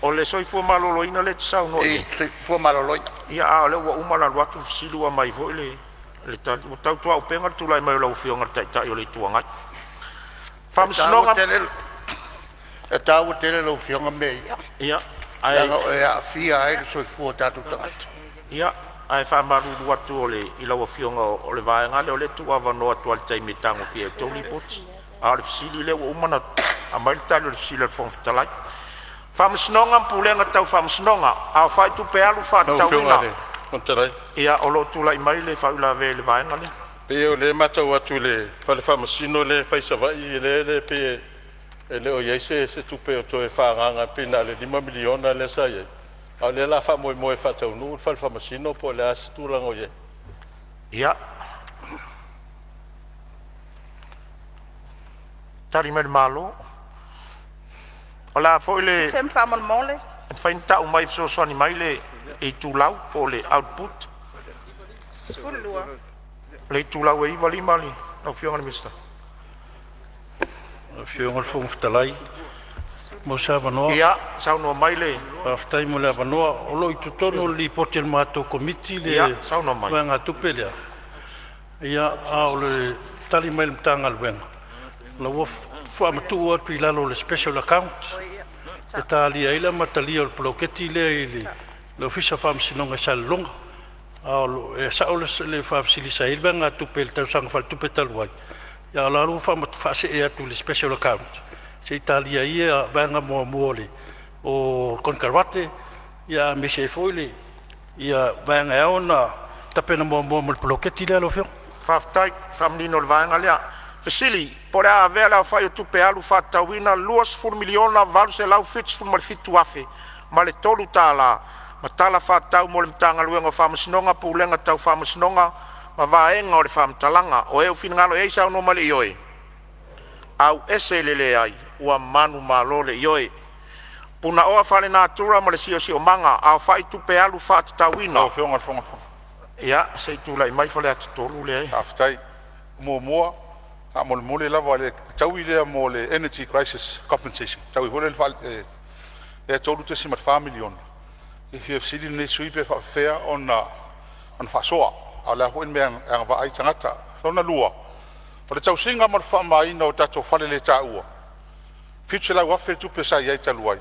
O le Soifua Maloloina lea e te saunoa I i le ai. Soifua Maloloina. Ia a o lea ua uma ona alu atu le fesili ua aumai foi le tali, ua tautuaupega le tulai mai o lau Afioga i le Taitai o le Itu Agai. E taua Faamasinoga. tele, e taua tele lau Afioga mea ia, Ia, ae leaga e aafia ai le soifua o tatou tagata. Ia, ae faamalulu atu i lau Afioga, o le vaega lea o lea e tuuavanoa atu lava i le taimi e tagofia ai e outou lipoti. A o le fesili lea ua uma ona aumai le tali o le fesili a le Fofoga Fetalai. Faamasinoga ma Pulega Tau Faamasinoga, Aofai Tupe Alu Lau Afioga Faatatauina. i le Fofoga Fetalai. Ia, o lo o tulai mai le faauilavea i le vaega lea. Pei o lea e matau atu i le Fale Faamasino lea e fai i Savaii lea e pei e le o i ai se tupe o toe faaagaaga pei na o le $5 miliona lea sa i ai, a o lea o le a faamoemoe e faataunuu le Fale Faamasino po o le a se tulaga o i ai? Ia. Tali mai le Malo. O le a foi le Item faamolemole. E mafai ona tau mai e fesoasoani mai le itulau po o le output. 12. O le itulau e 95 lau Afioga i le Minisita. Lau Afioga i le Fofoga Fetalai, mo se avanoa. Ia saunoa mai le Faafetai mo le avanoa. O lo o i totonu o le lipoti a le matou Komiti Ia le saunoa mai. vaegatupe lea, ia a o le tali mai a le Matagaluega, o la ua faamatuu atu i lalo o le special account e talia ai le amatalia o le poloketi lea i le Ofisa o Faamasinoga i Salelologa. A o lo o… E sao le faafesili sa i ai le vaegatupe i le tausaga faaletupe talu ai, Ia o la ua faasee atu i le special account se i talia ai ia vaega muamua o konekarate, ia aemaise ai foi le vaega e ao ona tapena muamua mo le poloketi lea lau Afioga. Faafetai faamanino le vaega lea. Fesili po o le a avea le aofai o tupe alu faatatauina $20,877,003 ma tala faatatau mo le Matagaluega o Faamasinoga, Pulega Tau Faamasinoga ma Vaega o le Faamatalaga. O e ua finagalo ai saunoa mai i le ioe, auese le leai, ua manumalo le ioe. Punaoa Faalenatura ma le Siosiomaga, aofai tupe alu faatatauina. Lau Afioga i le Fofoga Fetalai. Ia se i tulai mai Faleata 3 lea. Faafetai. Muamua, faamolemole lava le taui lea mo le Energy Crisis Compensation, le taui foi lea e $3.4 miliona. E fia fesili lenei sui usufono pe faapefea ona faasoa, a o le a foi le mea e agavaa ai tagata. Lona lua, o le tausiga ma le faamamaina o tatou faleletaua, $700,000 le tupe sa i ai talu ai,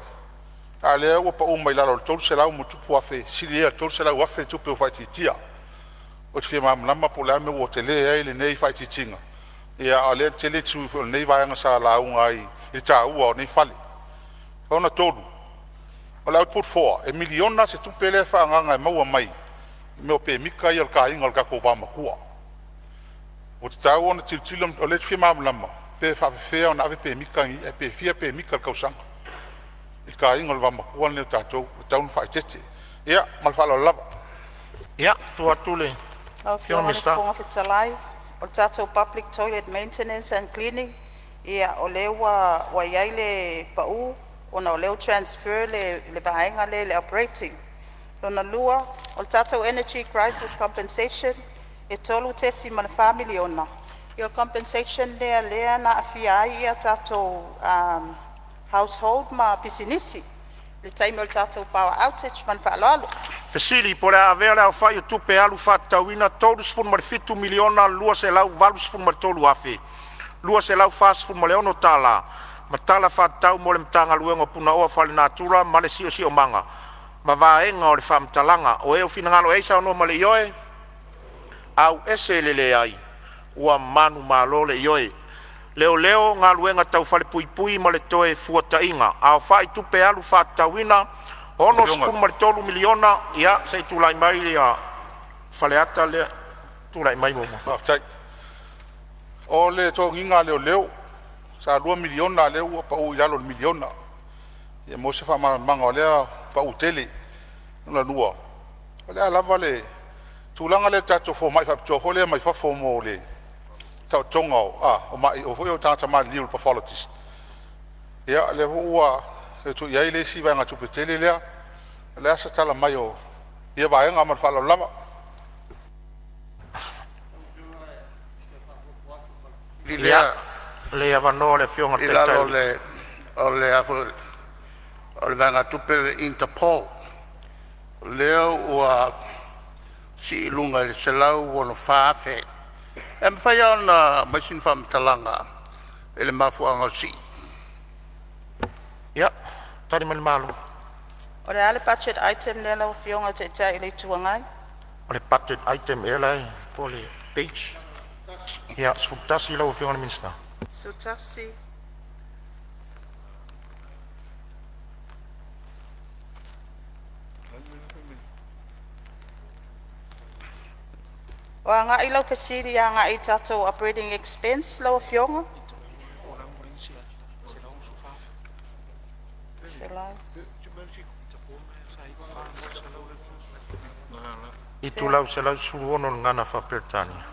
a o lea ua pau mai lalo i le $300+ afe, sili ia i le $300,000 le tupe ua faaitiitia. Ou te fia malamalama po o le a le mea ua tele ai lenei faaitiitiga, a o lea e tele sui usufono foi o lenei vaega sa lauga ai i le taua o nei fale. Lona tolu, o le output 4, e miliona se tupe lea e faaagaaga e maua mai i mea o pemita ia o le taina o le tatou vaomatua. Ua tatau ona tilotilo, o lea ou te fia malamalama pe faapefea ona ave pemita nei ae pe fia pemita i le tausaga i le taina o le vaomatua lenei o tatou, ua tatau ona faaeteete. Ia ma le faaaloalo lava. Ia, tuu atu le Lau Afioga i le Afioga i le Minisita. Fofoga Fetalai, o le tatou public toilet maintenance and cleaning, ia o lea ua iai le pau ona o lea ua transfer le vaega lea i le operating. Lona lua, o le tatou energy crisis compensation e $3.4 miliona. Ia o le compensation lea lea na aafia ai tatou household ma pisinisi i le taimi o le tatou power outage. Ma le faaaloalo. Fesili po o le a avea le aofai o tupe alu faatatauina $37,283,246 ma tala faatatau mo le Matagaluega o Punaoa Faalenatura ma le Siosiomaga ma Vaega o le Faamatalaga. O e ua finagalo ai saunoa ma le ioe, auese le leai, ua manumalo le ioe. Leoleo, Galuega Tau Falepuipui ma le Toefuataiga, aofai tupe alu faatatauina $63,000,000. Ia se i tulai mai ia Faleata lea, tulai mai muamua. Faafetai. O le totogiina a leoleo sa $2 miliona a o lea ua pau i lalo i le $1 miliona. Ia mo se faamalamalamaga o lea pau tele. Lona lua, o le a lava le tulaga lea i tatou fomai faapitoa foi lea mai fafo mo le taotoga o tagata maliliu, le pathologist, ia lea foi ua toe tuu i ai le isi vaegatupe tele lea. O le a se tala mai o ia vaega ma le faaaloalo lava. Ia, lenei avanoa le Afioga i I le lalo Taitai. o le a foi vaegatupe le Interpol, o lea ua sii i luga i le $164,000. E mafai lava ona aumai sina faamatalaga i le mafuaaga o le sii? Ia, tali mai le Malo. O le a le budget item lea lau Afioga i le Taitai o le Itu Agai? O le budget item ea la po o le page? Ia, 11 lau Afioga i le Minisita. 11. O agai lau fesili agai i tatou operating expense lau Afioga? Itulau 116 i le Gagana Faa-Peretania.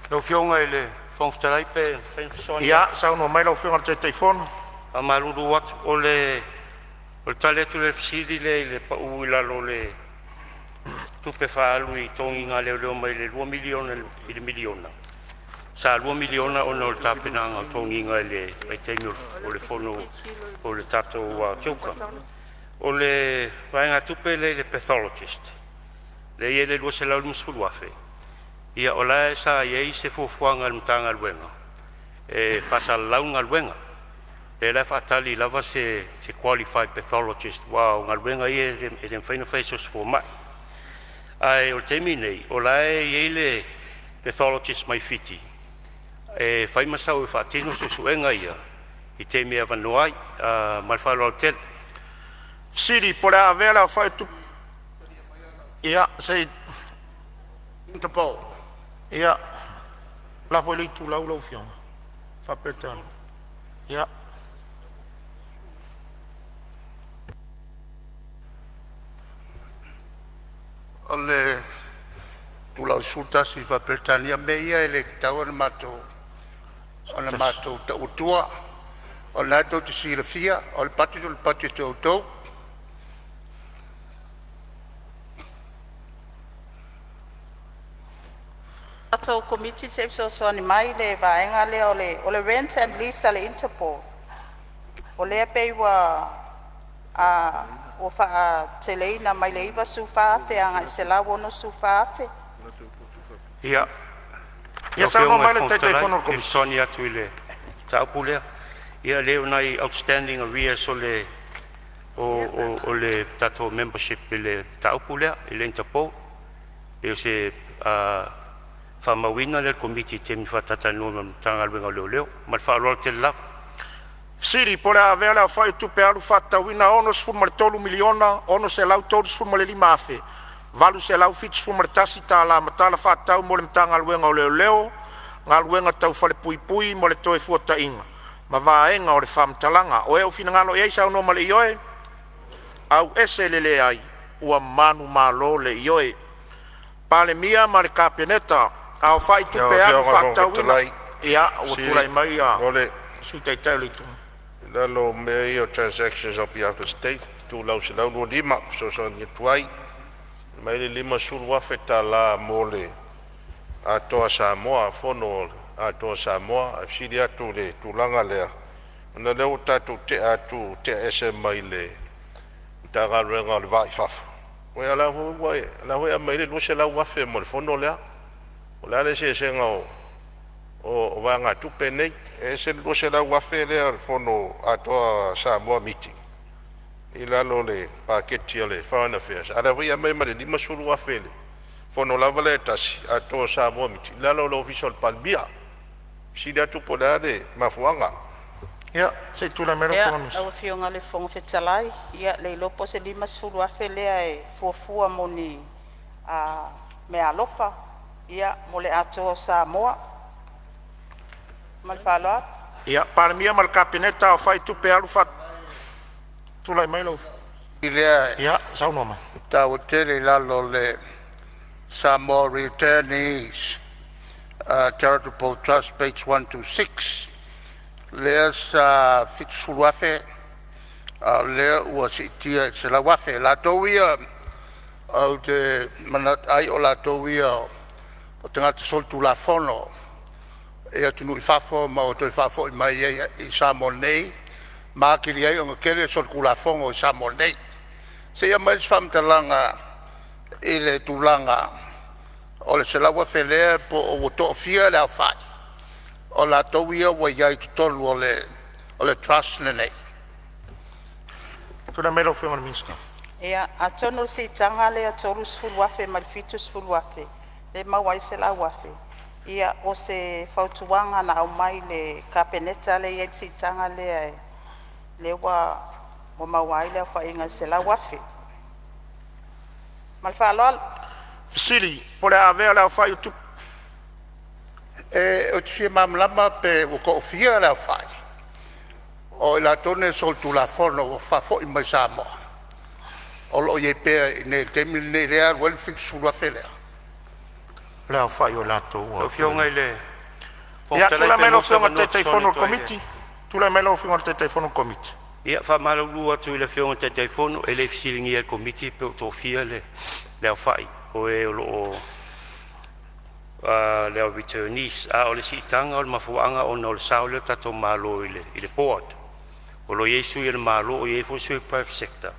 Lau Afioga i le Fofoga Fetalai pe mafai ona fesoasoani Ia, atu. saunoa mai lau Afioga i le Taitaifono. Faamalulu atu, o le tali atu lea i le fesili lea i le pau i lalo o le tupe faaalu i toniga leoleo mai le $2 miliona i le $1 miliona. Sa $2 miliona ona o le tapenaga o toniga i le vaitaimi o le fono o le tatou CHOGM. O le vaegatupe lea i le Pathologist lea e i ai le $250,000, ia o la e sa i ai se fuafuaga a le Matagaluega e faasalalau le galuega. O lea la e faatali lava se qualified pathologist aua o galuega ia e le mafai ona faia e se fomai. Ae o le taimi lenei, o la e i ai le pathologist mai Fiti e fai ma sau e faatino suesuega ia i taimi e avanoa ai. Ma le faaaloalo tele. Fesili po o le a avea le aofai o tupe. Ia, se i Ia, lafo i le itulau lau Afioga Faaperetania. Ia. O le itulau 11 faa-Peretania o mea ia e le tatau ona matou tau atua, o lena tou te silafia o le budget o le budget a outou. Tatou Komiti sei fesoasoani mai i le vaega lea o le rent and lease a le Interpol. O lea pei ua faateleina mai le $94,000 agai le $164,000. Ia, Ia lau saunoa Afioga i mai le le Fofoga Fetalai, Taitaifono o le ou te Komiti. fesoasoani atu i le mataupu lea. Ia lea o nai outstanding arrears o le o, o, o le tatou membership i le mataupu lea i le Interpol. E o se faamauina lea e le Komiti i taimi faatalatalanoa ma le Matagaluega o Leoleo. Ma le faaaloalo tele lava. Fesili po o le a avea le aofai o tupe alu faatatauina $63,635,871 ma tala faatatau mo le Matagaluega o Leoleo, Galuega Tau Falepuipui ma le Toefuataiga ma vaega o le faamatalaga. O e ua finagalo ai e saunoa ma le ioe, auese le leai, ua manumalo le ioe. Palemia ma le Kapeneta, aofai Lau tupe alu Afioga i le Fofoga faatatauina. Fetalai, Ia, ua sili tulai mai ia o le Sui Taitai o le Itu. I lalo o mea ia o transactions on behalf of the State, itulau 125 e fesoasoani atu ai, aumai le $50,000 mo le Atoa Samoa, Fono a Atoa Samoa. Ae fesili atu i le tulaga lea, ona o lea ua tatou te'a atu, te'a ese mai le Matagaluega o le Va i Fafo, a o la foi ua e aumai ai le $200,000 mo le fono lea. O le a le eseesega o vaegatupe nei? E ese le $200,000 lea o le Fono Atoa Samoa Meeting i lalo o le paketi a le Foreign Affairs, a o lea foi e aumai ma le $50,000 i le fono lava lea e tasi Atoa Samoa Meeting i lalo o le Ofisa o le Palemia. Fesili atu po o le a le mafuaaga? Ia, se i tulai mai lau Ia, Afioga i le Minisita. lau Afioga i le Fofoga Fetalai, ia le iloa po o se $50,000 lea e fuafua mo ni a meaalofa ia mo le Atoa o Samoa. Ma le faaaloalo. Ia, Palemia ma le Kapeneta, aofai tupe alu faat... Tulai mai lau. I lea Ia, saunoa mai. e taua tele i lalo o le Samoa Returnees Charitable Trust page 126, lea sa 70,000 a o lea ua siitia i le 100,000. Latou ia ou te manatu ai o latou ia o tagata solitulafono i atunuu i fafo ma ua toe faafoi mai ai i Samoa nei ma atili ai ona tele solitulafono i Samoa nei. Se i aumai se faamatalaga i le tulaga o le 100,000 lea po o ua toafia le aofai o latou ia ua i ai i totonu o le trust lenei. Tulai mai lau Afioga i le Minisita. Ia, atonu o le siitaga lea e $30,000 mai le $70,000 lea e maua ai le $100,000. Ia, o se fautuaga na aumai i le Kapeneta lea e iai le siitaga lea, lea ua maua ai le aofaiga e $100,000. Ma le faaaloalo. Fesili po o le a avea le aofai o tupe. Ou te fia malamalama pe ua toafia le aofai o i latou nei solitulafono ua faafoi mai Samoa o lo o i ai pea i inei i le taimi lenei lea e alu ai le 70,000 lea. Le aofai o latou Lau ua Afioga i le Fofoga Ia, Fetalai tulai pe mai lau maua se Afioga i le avanoa e Taitaifono fesoasoani o le atu ai i le Komiti. Tulai mai lau Afioga i le Taitaifono o le Komiti. Ia, faamalulu atu i le Afioga i le Taitaifono, e le i fesiligia e le Komiti pe ua toafia le aofai o e o lo o le au returnees, a o le siitaga o le mafuaaga ona o le sao lea o le tatou Malo i le Board. O lo o i ai sui o le Malo, o i ai foi sui o le private sector.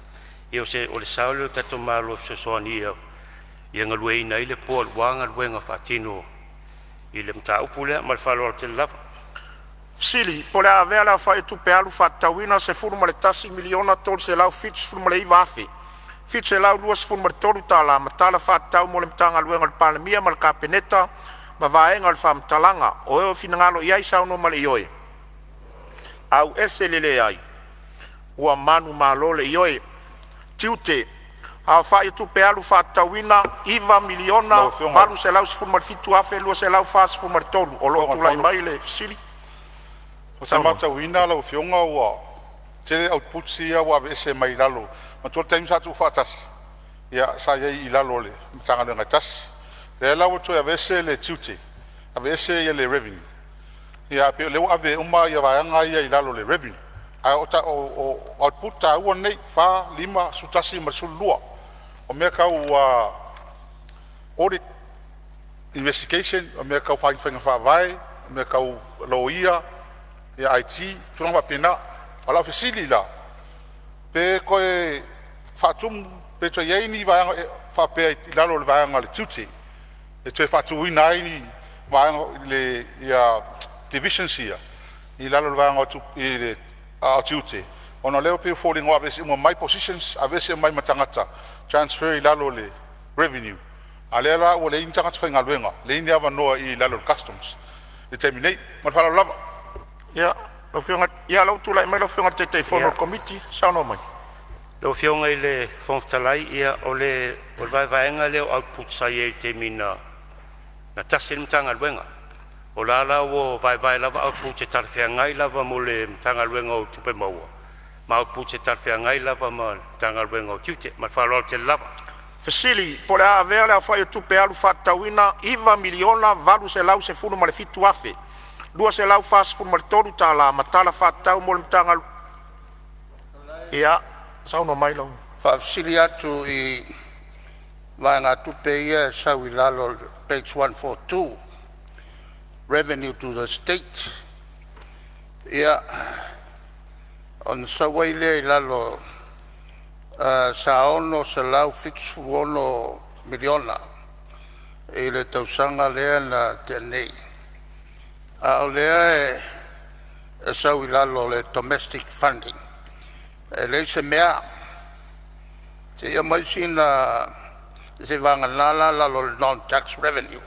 Ia o le sao lea o le tatou Malo e fesoasoani ia galueaiina ai le Board aua galuega faatino i le mataupu lea. Ma le faaaloalo tele lava. Fesili po o le a avea le aofai o tupe alu faatatauina $11,379,723 ma tala faatatau mo le Matagaluega a le Palemia ma le Kapeneta ma vaega o le faamatalaga. O e ua finagalo i ai saunoa ma le ioe, auese le leai, ua manumalo le ioe. Tiute: Aofai o Tupe Alu faatatauina $9,817,243. O lo o tulai mai le fesili. Ua ta matauina lau Afioga ua tele outputs ia ua aveese mai lalo. Manatua le taimi sa tuufaatasi, ia sa i ai i lalo o le Matagaluega e tasi. Lea la ua toe aveese le Tiute, aveese le Revenue, ia ae pei o lea ua ave uma vaega ia i lalo o le Revenue. Ae o output taua nei 4, 5, 11 ma le 12. O mea tau audit, investigation, o mea tau faiga faavae, o mea tau loia, IT, tulaga faapena. A o lau fesili la, pe toe faatumu pe toe i ai ni vaega faapea i lalo o le vaega o le Tiute e toe faatuina ai ni vaega ia divisions ia i lalo o le vaega o le Tiute, ona o lea e pei e foliga ua aveese uma mai positions, aveese uma ai ma tagata, transfer i lalo o le Revenue, a o lea la ua leai ni tagata faigaluega, leai ni avanoa i lalo o le Customs i le taimi nei. Ma le faaaloalo lava. Ia, lau Afioga, ia lea ua tulai mai lau Afioga i le Taitaifono o le Komiti. Saunoa mai. Lau Afioga i le Fofoga Fetalai, ia o le vaevaega lea o outputs sa i ai i le taimi na tasi ai le Matagaluega. O la ua vaevae lava outputs e talafeagai lava mo le Matagaluega o Tupe Maua ma outputs e talafeagai lava ma le Matagaluega o Tiute. Ma le faaaloalo tele lava. Fesili po o le a avea le aofai o tupe alu faatatauina $9,817,243 ma tala faatatau mo le Matagaluega. Ia, saunoa mai lau Faafesili atu i vaegatupe ia e sau i lalo o le page 142 Revenue to the State. Ia, ona sau ai lea i lalo $676 miliona i le tausaga lea na tea nei, a o lea e sau i lalo o le domestic funding, e leai se mea. Seia aumai sina seiavagana la lalo o le non-tax revenue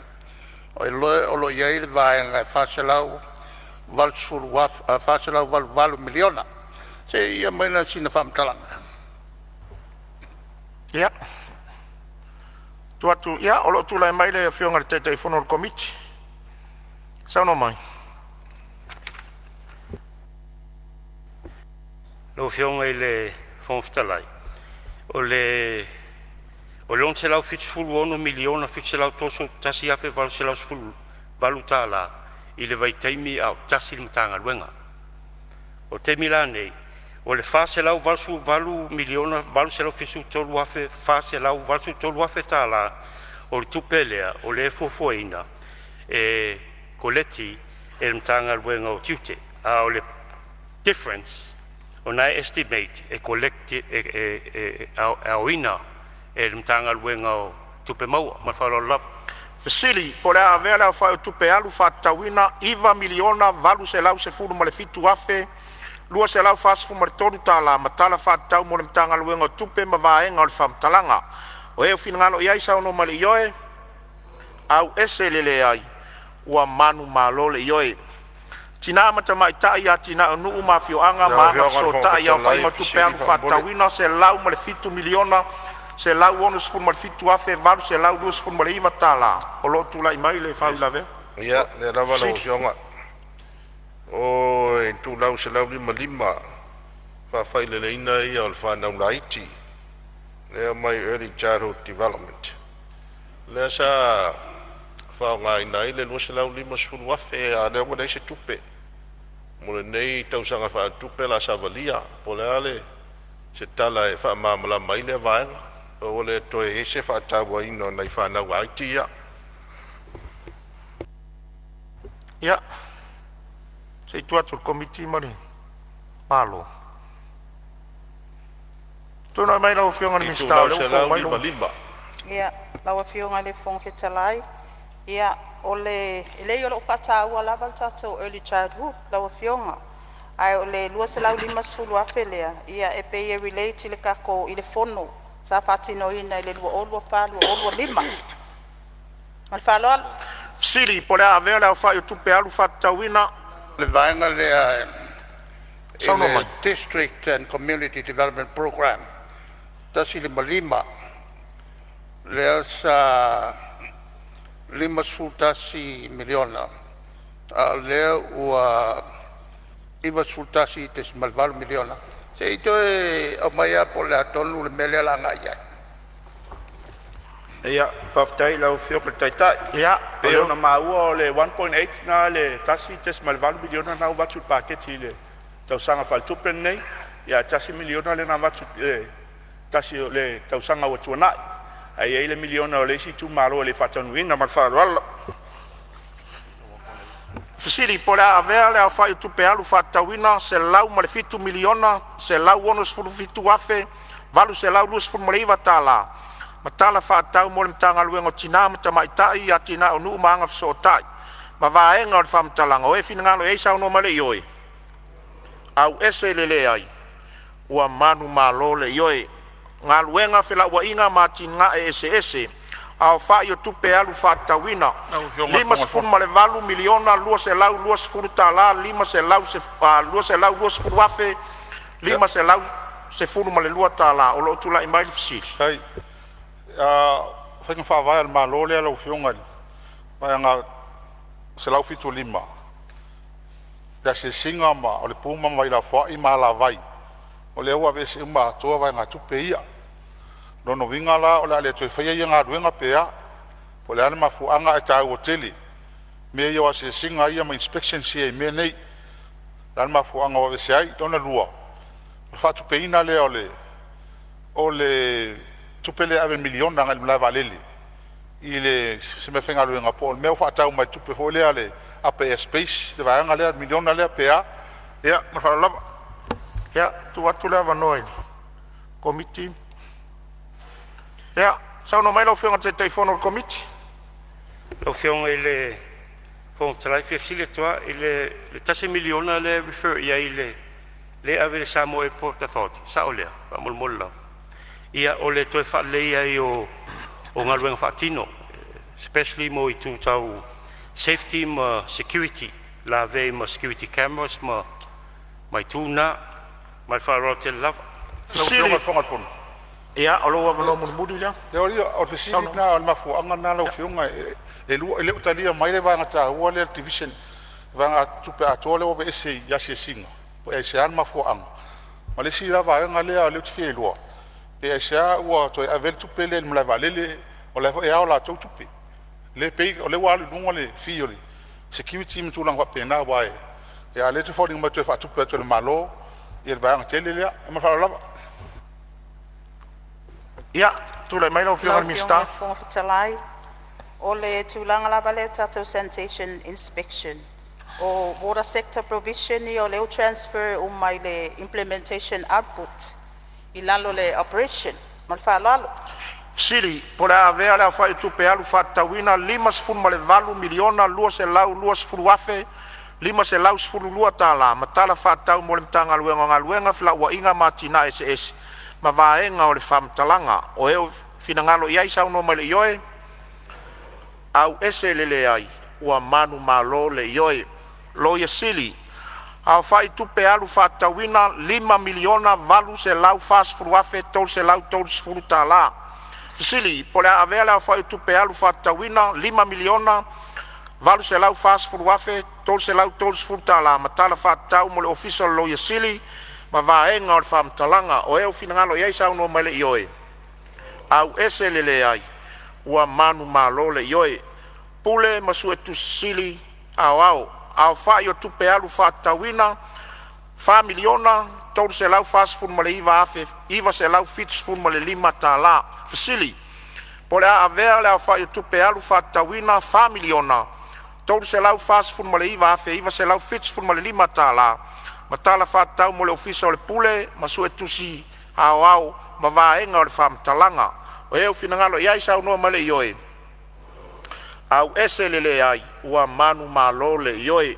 o lo o i ai le vaega e $488 miliona. Se i aumai sina faamatalaga. Ia, tuu atu, ia o lo o tulai mai le Afioga i le Taitaifono o le Komiti. Saunoa mai. Lau Afioga i le Fofoga Fetalai, o le $676,731,818 i le vaitaimi a o tasi le Matagaluega. O le taimi la lenei, o le $488,873,483 tala o le tupe lea o lea e fuafuaina e koleti e le Matagaluega o Tiute, a o le difference o lena e estimate e collect e aoina e le Matagaluega o Tupe Maua. Ma le faaaloalo lava. Fesili po o le a avea le aofai o tupe alu faatatauina $9,817,243 ma tala faatatau mo le Matagaluega o Tupe ma vaega o le faamatalaga. O e ua finagalo i ai saunoa mai i le ioe, auese le leai, ua manumalo le ioe. Tina ma Tamaitai, Atinae o Nuu ma Afioaga Lau ma Afioga i le Fofoga Agafesootai, Fetalai aofaiga o e tupe fesili alu faamolemole. faatatauina $107,167,829. O lo o tulai mai le faauilavea. Ia, lea lava lau Sili. Afioga. O itulau 155, faafailelega ia o le fanau laiti lea mai Early Childhood Development, lea sa faaaogaina ai le $250,000, a o lea ua leai se tupe mo lenei tausaga faaletupe o le a savalia. Po o le a se tala e faamalamalama ai lea vaega, ua le toe i ai se faatauaina o nai fanau laiti ia. Ia, se i tuu atu i le Komiti ma le Malo. Tulai mai lau Afioga i le Minisita Itulau o lea ua fou mai lou 155. Ia, lau Afioga i le Fofoga Fetalai, ia e leai o lo o faataua lava le tatou early childhood lau Afioga. Ae o le $250,000 lea, ia e pei e relate i le tatou fono sa faatinoina i le 2024/2025. Ma le faaaloalo. Fesili po o le a avea le aofai o tupe alu faatatauina Le vaega lea i Saunoa le mai. District and Community Development Program 155, lea sa $51 miliona a o lea ua $91.8 miliona. Se i toe aumai lava po o le a tonu le mea lea o le a agai i ai. Ia, faafetai i lau Afioga i le Taitai. E pei ona maua o le 1.8 lena le $1.8 miliona lena ua avatu i le paketi i le tausaga faaletupe lenei, ae $1 miliona lea na avatu i le tasi o le tausaga ua tuanai. Ae i ai le miliona o le isi itumalo e le i faataunuuina. Ma le faaaloalo. Fesili po o le a avea le aofai o tupe alu faatatauina $107,167,829 ma tala faatatau mo le Matagaluega o Tina ma Tamaitai, Atinae o Nuu ma Agafesootai ma Vaega o le Faamatalaga o e finagalo ai saunoa ma le Ioe. Auese le leai. Ua manumalo le Ioe. Galuega, Felauaiga ma Atinae Eseese, aofai o tupe alu faatatauina Lau Afioga i le Fofoga $58,220.00 520,512 Fetalai. O lo o tulai mai le fesili. O faiga faavae a le Malo lea lau Afioga i le Vaega 175, i asiasiga ma o le pu ma vailafoai ma alavai, o lea ua aveese uma atoa vaegatupe ia. O lona uiga la o le a le toe faia ia galuega pe a? Po o le a le mafuaaga ae taua tele mea ia o asiasiga ia ma inspections ia i mea nei. O le a le mafuaaga ua aveese ai? Lona lua, o le faatupeina lea o le tupe lea e ave e $1 miliona agai le malae vaalele i le se meafaigaluega po o le mea ua faatau mai le tupe foi lea a le Upper Air Space le vaega lea le $1 miliona lea pe a? Ia ma le faaaloalo lava. Ia, tuu atu le avanoa i le Komiti. Ia, saunoa mai lau Afioga i le Taitaifono o le Komiti. Lau Afioga i le Fofoga Fetalai e fia fesili atu lava i le $1 miliona lea e refer i ai i le lea e ave i le Samoa Airport Authority, e sao lea? Faamolemole lava. Ia o le toe faaleleia ai o galuega faatino, especially mo itu tau safety ma security, lavea ai ma security cameras ma itu na. Ma le faaaloalo tele lava. Lau Afioga i le Fofoga o le Fono. Ia, o lou avanoa mulimuli lea. O le fesili lena, o le mafuaaga lena lau Afioga e le o talia mai le vaega taua lea le division, le vaegatupe atoa lea ua aveese i asiasiga pe aisea le mafuaaga? Ma le isi la vaega lea ou te fia iloa, pe aisea ua toe ave ai le tupe lea i le malae vaalele, o la e foi e ao latou tupe, lea e pay, o lea ua alu i luga le fee o le security ma tulaga faapena, aua a o lea e foliga mai e toe faatupe atu e le Malo le vaega tele lea. Ma le faaaloalo lava. Ia, tulai mai lau Afioga Lau i le Afioga i Minisita. le Fofoga Fetalai, o le tulaga lava lea i le tatou sanitation inspection, o water sector provision ia o lea ua transfer uma i le implementation output i lalo o le operation. Ma le faaaloalo. Fesili po o le a avea le aofai o tupe alu faatatauina $58,220,512 ma tala faatatau mo le Matagaluega o Galuega, Felauaiga ma Atinae Eseese ma Vaega o le Faamatalaga. O e finagalo ai saunoa mai i le Ioe. Auese le leai. Ua manumalo le Ioe. Loia Sili, aofai tupe alu faatatauina $5,840,330. Fesili po o le a avea le aofai o tupe alu faatatauina $5,840,330 ma tala faatatau mo le Ofisa o le Loia Sili ma Vaega o le Faamatalaga. O e finagalo ai saunoa mai i le Ioe. Auese le leai. Ua manumalo le Ioe. Pule ma Suetusi Sili Aoao, aofai o tupe alu faatatauina $4,349,975. Fesili po o le a avea le aofai o tupe alu faatatauina $4,349,975 ma tala faatatau mo le Ofisa o le Pule ma Suetusi Aoao ma Vaega o le Faamatalaga. O e finagalo ai saunoa mai i le Ioe. Auese le leai. Ua manumalo le Ioe.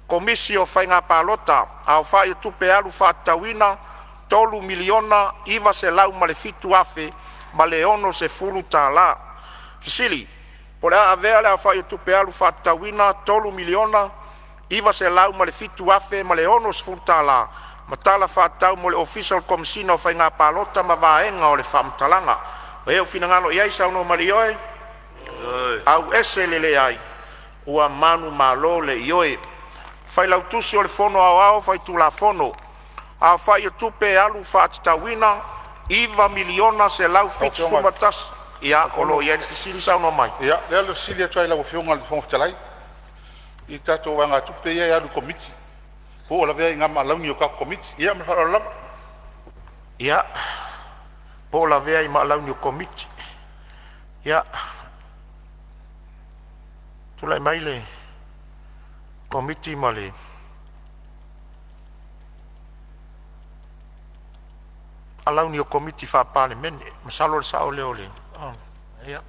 Komisi o Faiga Palota, aofai o tupe alu faatatauina $3,907,060. Fesili O le a avea le aofai o tupe alu faatatauina $3,907,060 ma tala faatatau mo le Ofisa o le Komesina o Faiga Palota ma Vaega o le Faamatalaga. O le finagalo saunoa mai i le Ioe, auese le leai ua manumalo le Ioe. Failautusi o le Fono Aoao Faitulafono. Aofai o Tupe Alu Faatatauina $9,171,000. Ia, o lo o i ai le fesili. Saunoa mai. Ia, o lea ou te fesili atu ai i lau Afioga i le Fofoga Fetalai i tatou vaegatupe ia e alu i Komiti, po ua lavea ai i ma alauni o tatou Komiti. Ia ma le faaaloalo lava. Ia, po o lavea i ma alauni o Komiti. Ia, tulai mai le Komiti ma le alauni o Komiti Faa-Palemene. Masalo o le sao lea o le… Ia.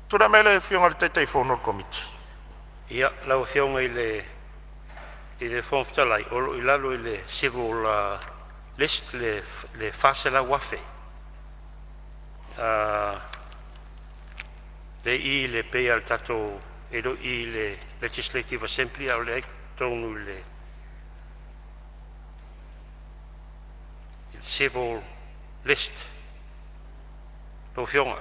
Tulai mai le Afioga i le Taitaifono o le Komiti. Ia, lau Afioga i le Fofoga Fetalai, o lo o i lalo i le Civil List le $400,000 lea e i i le pei lava o le tatou, e le o i i le Legislative Assembly a o lea e i totonu i le Civil List lau Afioga.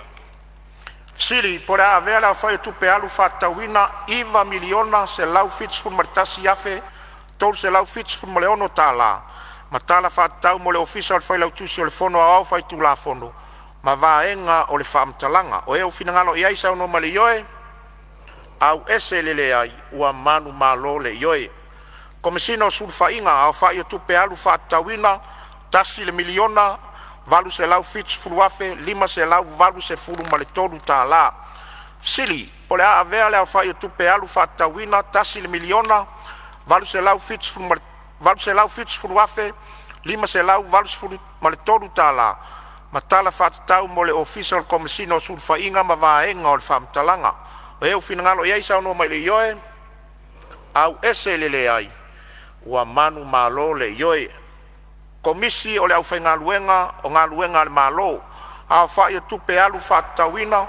Fesili po o le a avea le aofai o tupe alu faatatauina $9,171,376 ma tala faatatau mo le Ofisa o le Failautusi o le Fono Aoao Faitulafono ma Vaega o le Faamatalaga. O e ua finagalo i ai saunoa mai i le Ioe, auese le leai ua manumalo le Ioe. Komesina o Sulufaiga aofai o tupe alu faatatauina $1,870,583. Fesili Po o le a avea le aofai o tupe alu faatatauina $1,870,583 ma tala faatatau mo le Ofisa o le Komesina o Sulufaiga ma Vaega o le Faamatalaga. O e ua finagalo i ai saunoa mai i le Ioe, auese le leai ua manumalo le Ioe. Komisi o le Aufaigaluega o Galuega a le Malo, aofai o tupe alu faatatauina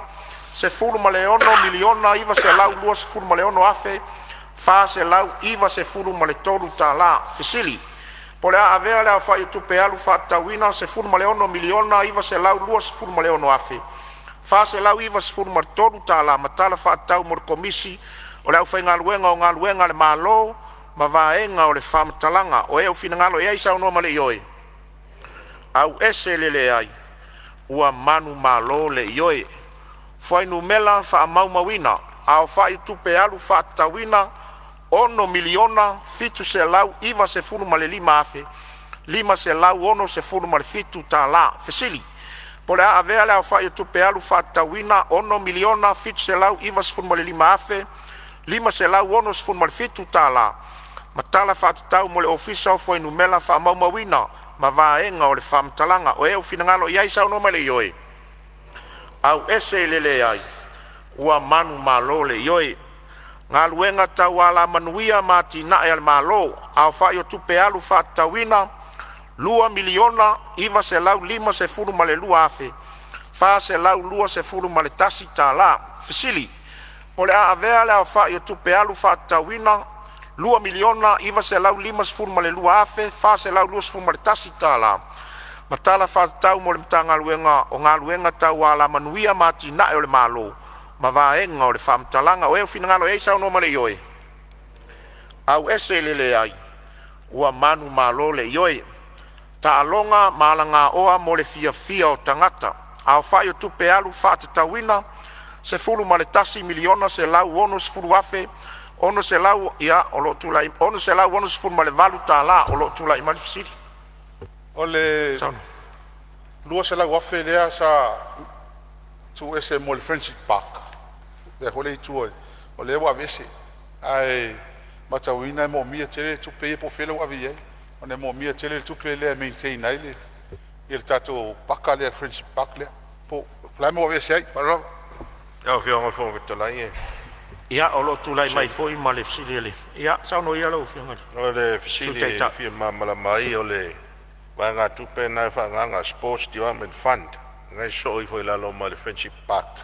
$16,926,493. Fesili Po o le a avea le aofai o tupe alu faatatauina $16,926,493 ma tala faatatau mo le Komisi o le Aufaigaluega o Galuega a le Malo ma Vaega o le Faamatalaga. O e ua finagalo i ai saunoa ma le Ioe, auese le leai ua manumalo le Ioe. Fuainumera Faamaumauina, aofai o tupe alu faatatauina $6,795,567 tala. Fesili Po o le a avea le aofai o tupe alu faatatauina $6,795,567 tala ma tala faatatau mo le Ofisa o Fuainumera Faamaumauina ma Vaega o le Faamatalaga. O e ua finagalo i ai saunoa mai i le Ioe, auese le leai ua manumalo le Ioe. Galuega Tau Alamanuia ma Atinae a le Malo, aofai o tupe alu faatatauina $2,952,421 tala. Fesili Po o le a avea le aofai o tupe alu faatatauina $2,952,421 tala ma tala faatatau mo le Matagaluega o Galuega Tau Alamanuia ma Atinae o le Malo ma Vaega o le Faamatalaga. O e ua finagalo i ai saunoa ma le Ioe, auese le leai ua manumalo le Ioe. Taaloga ma Alagaoa mo le Fiafia o Tagata, aofai o tupe alu faatatauina $11,160,600 ia o loo tulai $668 tala o lo o tulai mai le fesili. O le $200,000 lea sa tuu ese mo le Friendship Park lea foi e i tua o lea ua aveese. Ae matauina e moomia tele tupe ia po o fea ua ave i ai ona e moomia tele le tupe lea e maintain ai le tatou paka lea Friendship Park lea. Po o le a le mea ua aveese ai ma le faaaloalo lava. Lau Afioga i le Fofoga Fetalai, Ia o lo o tulai mai foi ma le fesili a le… Ia saunoa ia lau Afioga i le O le Sui fesili e Taitai. fia malamalama ai o le vaegatupe lena e faaagaaga, Sports Development Fund lena e sosoo ifo i lalo ma le Friendship Park,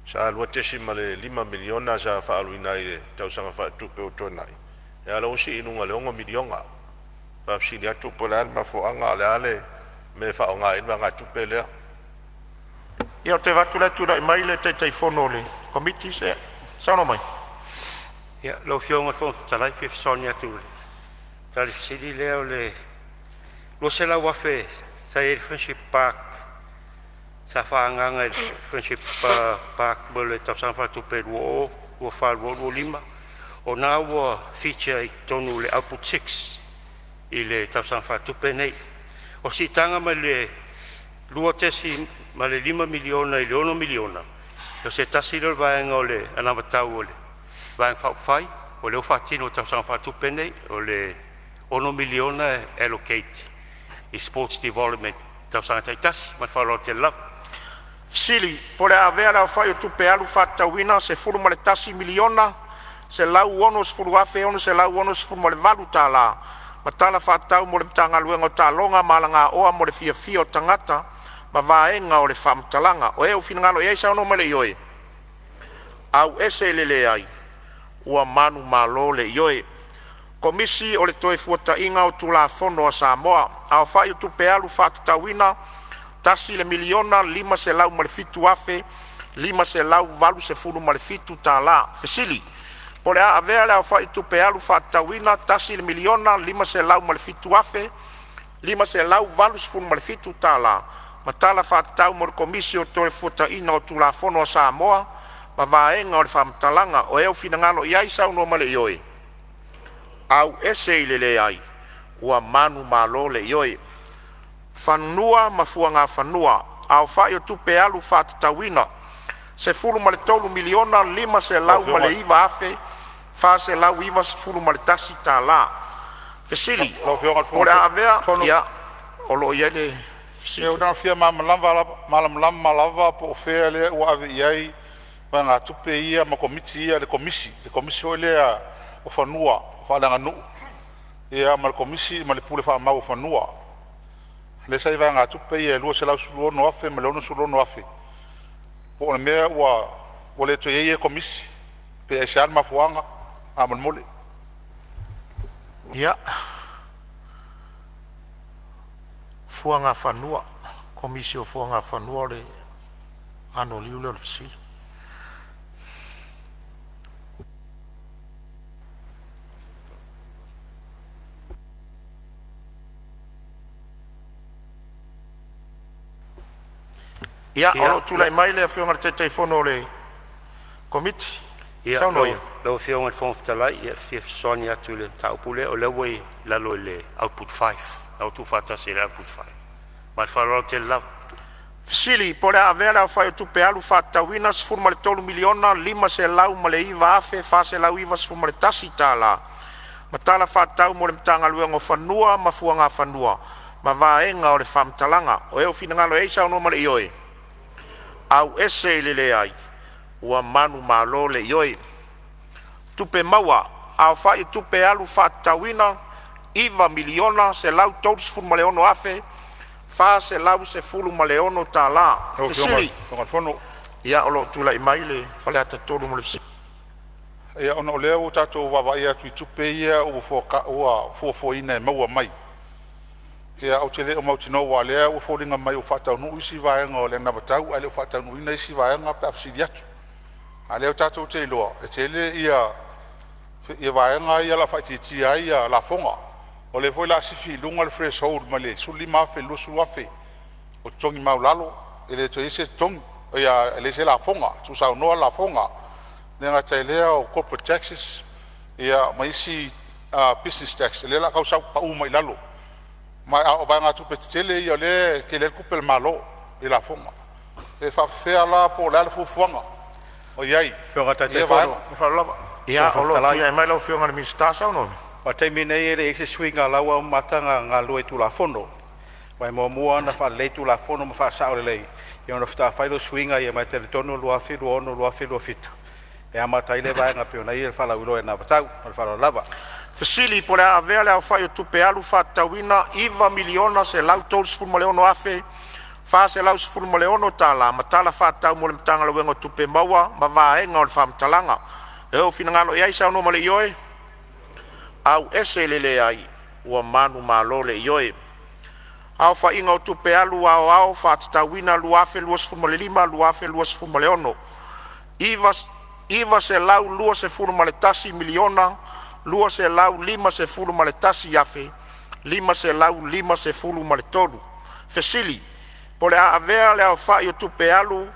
sa $2.5 miliona sa faaaluina ai i le tausaga faaletupe ua tuanai, a o lea ua sii i luga i le $6 miliona. E faafesili atu po o le a le mafuaaga, a o le a le mea e faaaoga ai le vaegatupe lea? Ia, ou te vaai atu o la e tulai mai le Taitaifono o le Komiti. Saunoa mai. Ia, lau Afioga i le Fofoga Fetalai, e fia fesoasoani atu i le tali i le fesili lea. O le $200,000 sa i ai i le Friendship Park sa faaagaaga i le Friendship Park mo le tausaga faaletupe 2024/2025, o lena ua feature i totonu o le Output 6 i le tausaga faaletupe lenei. O le siitaga mai le $2.5 miliona i le $6 miliona, o se tasi lea o vaega o le anavatau a le Vaega Faaupufai o lea ua faatino i le tausaga faaletupe lenei. O le $6 miliona e allocate i sports development i tausaga taitasi. Ma le faaaloalo tele lava. Fesili po o le a avea le aofai o tupe alu faatatauina $11,160,668 ma tala faatatau mo le Matagaluega o Taaloga ma Alagaoa mo le Fiafia o Tagata ma vaega o le faamatalaga. O e ua finagalo ai saunoa mai i le Ioe. Auese i le Leai. Ua manumalo le Ioe. Komisi o le Toefuataiga o Tulafono a Samoa. Aofai o Tupe Alu faatatauina $1,507,587. Fesili: Po o le a avea le aofai o tupe alu faatatauina $1,507,587 ma tala faatatau mo le Komisi o le Toefuataiga o Tulafono a Samoa ma vaega o le faamatalaga. O e ua finagalo i ai saunoa mai i le Ioe. Auese i le Leai. Ua manumalo le Ioe. Fanua ma Fuagafanua, aofai o tupe alu faatatauina $13,509,491. Fesili: Lau Afioga i le Po o le a avea Fofoga ia o lo o i ai le Fetalai, na ona fia malamalama lava po o fea lea ua ave i ai vaegatupe ia ma Komiti ia, le Komisi foi lea o Fanua Faaleaganuu ia ma le Komisi ma le Pule Faamau o Fanua. Lea sa i ai vaegatupe ia e $216,000 ma le $66,000. Po o le mea ua le toe i ai ia Komisi pe aisea le mafuaaga faamolemole? Ia, Fuagafanua, Komisi o Fuagafanua o le anoliu lea o le fesili. Ia, o lo o tulai mai le Afioga i le Taitaifono o le Komiti. Ia, Saunoa ia. lau Afioga i le Fofoga Fetalai, e fia fesoasoani atu i le mataupu lea, o lea ua i lalo i le Output 5, la ua tuufaatasi e le Output 5. Ma le faaaloalo tele lava. Fesili Po o le a avea le aofai o tupe alu faatatauina $13,509,491 ma tala faatatau mo le Matagaluega o Fanua ma Fuagafanua ma vaega o le faamatalaga. O e ua finagalo ai saunoa ma le Ioe. Auese i le Leai. Ua manumalo le Ioe. Tupe Maua: Aofai o tupe alu faatatauina $9,136,416. Lau Afioga i Fesili le Fofoga Fetalai. Ia o lo o tulai mai le Faleata 3 mo le fesili. Ia ona o lea ua tatou vaavaai atu i tupe ia ua fuafuaina e maua mai, ia ou te le o mautinoa aua o lea ua foliga mai ua faataunuu isi vaega o le anavatau ae le o faataunuuina isi vaega pe a fesili atu. A o lea tatou te iloa e tele ia vaega ia o le a faaitiitia ai lafoga. O lea foi o le a sifi i luga le threshold mai le $15,000 i le $20,000 o totogi maualalo e le toe i ai se totogi, e leai se lafoga, tuusaunoa lafoga. E le gata i lea o corporate taxes ma isi business tax o lea o le a tau sau pau mai lalo. Ma o vaegatupe tetele ia o lea e tele ai tupe a le Malo i lafoga. Pe faapefea la po o le a le fuafuaga o i ai i lea vaega. Ma le faaaloalo lava. Ia, o lo o tulai mai lau Afioga i le Minisita. Saunoa mai. O le taimi nei e leai se suiga o la ua amata ona galulue i Tulafono. Aua e muamua ona faalelei Tulafono ma faasao lelei ia ona faatoa fai lea o suiga ia, ma e talitonu o le 2026/2027 e amata ai lea vaega e pei ona i ai le faalauiloa i le anavatau. Ma le faaaloalo lava. Fesili po o le a avea le aofai o tupe alu faatatauina $9,136,416 ma tala faatatau mo le Matagaluega o Tupe Maua ma vaega o le faamatalaga. O le a finagalo ai saunoa ma le ioe? Auese le leai. Ua manumalo le Ioe. Aofaiga o Tupe Alu Aoao Faatatauina 2025/2026: $921,251,553. Fesili: Po o le a avea le aofai o tupe alu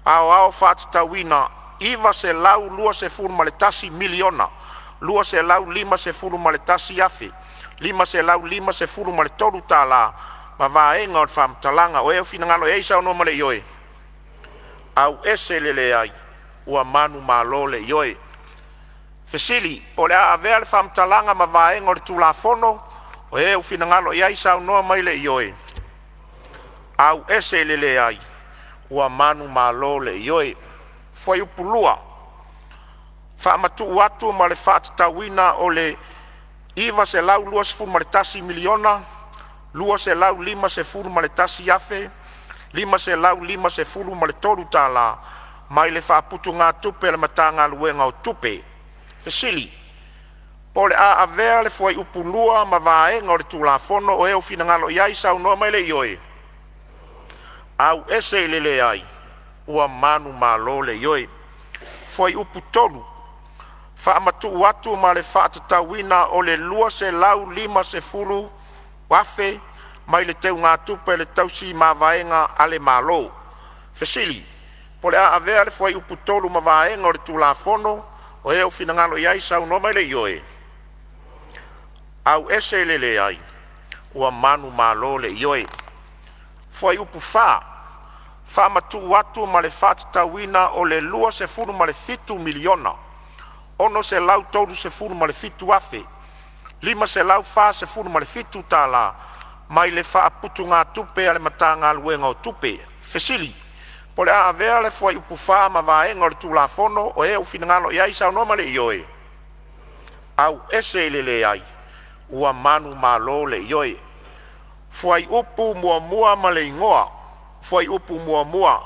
aoao faatatauina $921,251,553 ma vaega o le faamatalaga. O finagalo ai saunoa ma le Ioe? Auese le leai. Ua manumalo le Ioe. Fesili: Po o le a avea le faamatalaga ma vaega o le Tulafono o e ua finagalo ai saunoa mai le Ioe? Auese le leai. Ua manumalo le Ioe. Fuaiupu 2: Faamatuu atu ma le faatatauina o le $921,251,553 mai le Faaputugatupe a le Matagaluega o Tupe. Fesili: Po o le a avea le Fuaiupu 2 ma vaega o le Tulafono. O le a finagalo ai saunoa mai le Ioe? Auese le leai. Ua manumalo le Ioe. Fuaiupu 3: Faamatuu atu ma le faatatauina o le $250,000 mai le Teugatupe a le Tausi Mavaega a le Malo. Fesili: Po o le a avea le Fuaiupu 3 ma vaega o le Tulafono. O le a finagalo ai saunoa mai le Ioe? Auese le leai. Ua manumalo le Ioe. Fuaiupu 4: Faamatuu atu ma le faatatauina o le $27,637,547 mai le Faaputugatupe a le Matagaluega o Tupe. Fesili: Po o le a avea le Fuaiupu 4 ma vaega o le Tulafono. O le a finagalo ai saunoa ma le Ioe? Auese le leai. Ua manumalo le Ioe. Fuaiupu 1 ma le Igoa: Fuaiupu 1,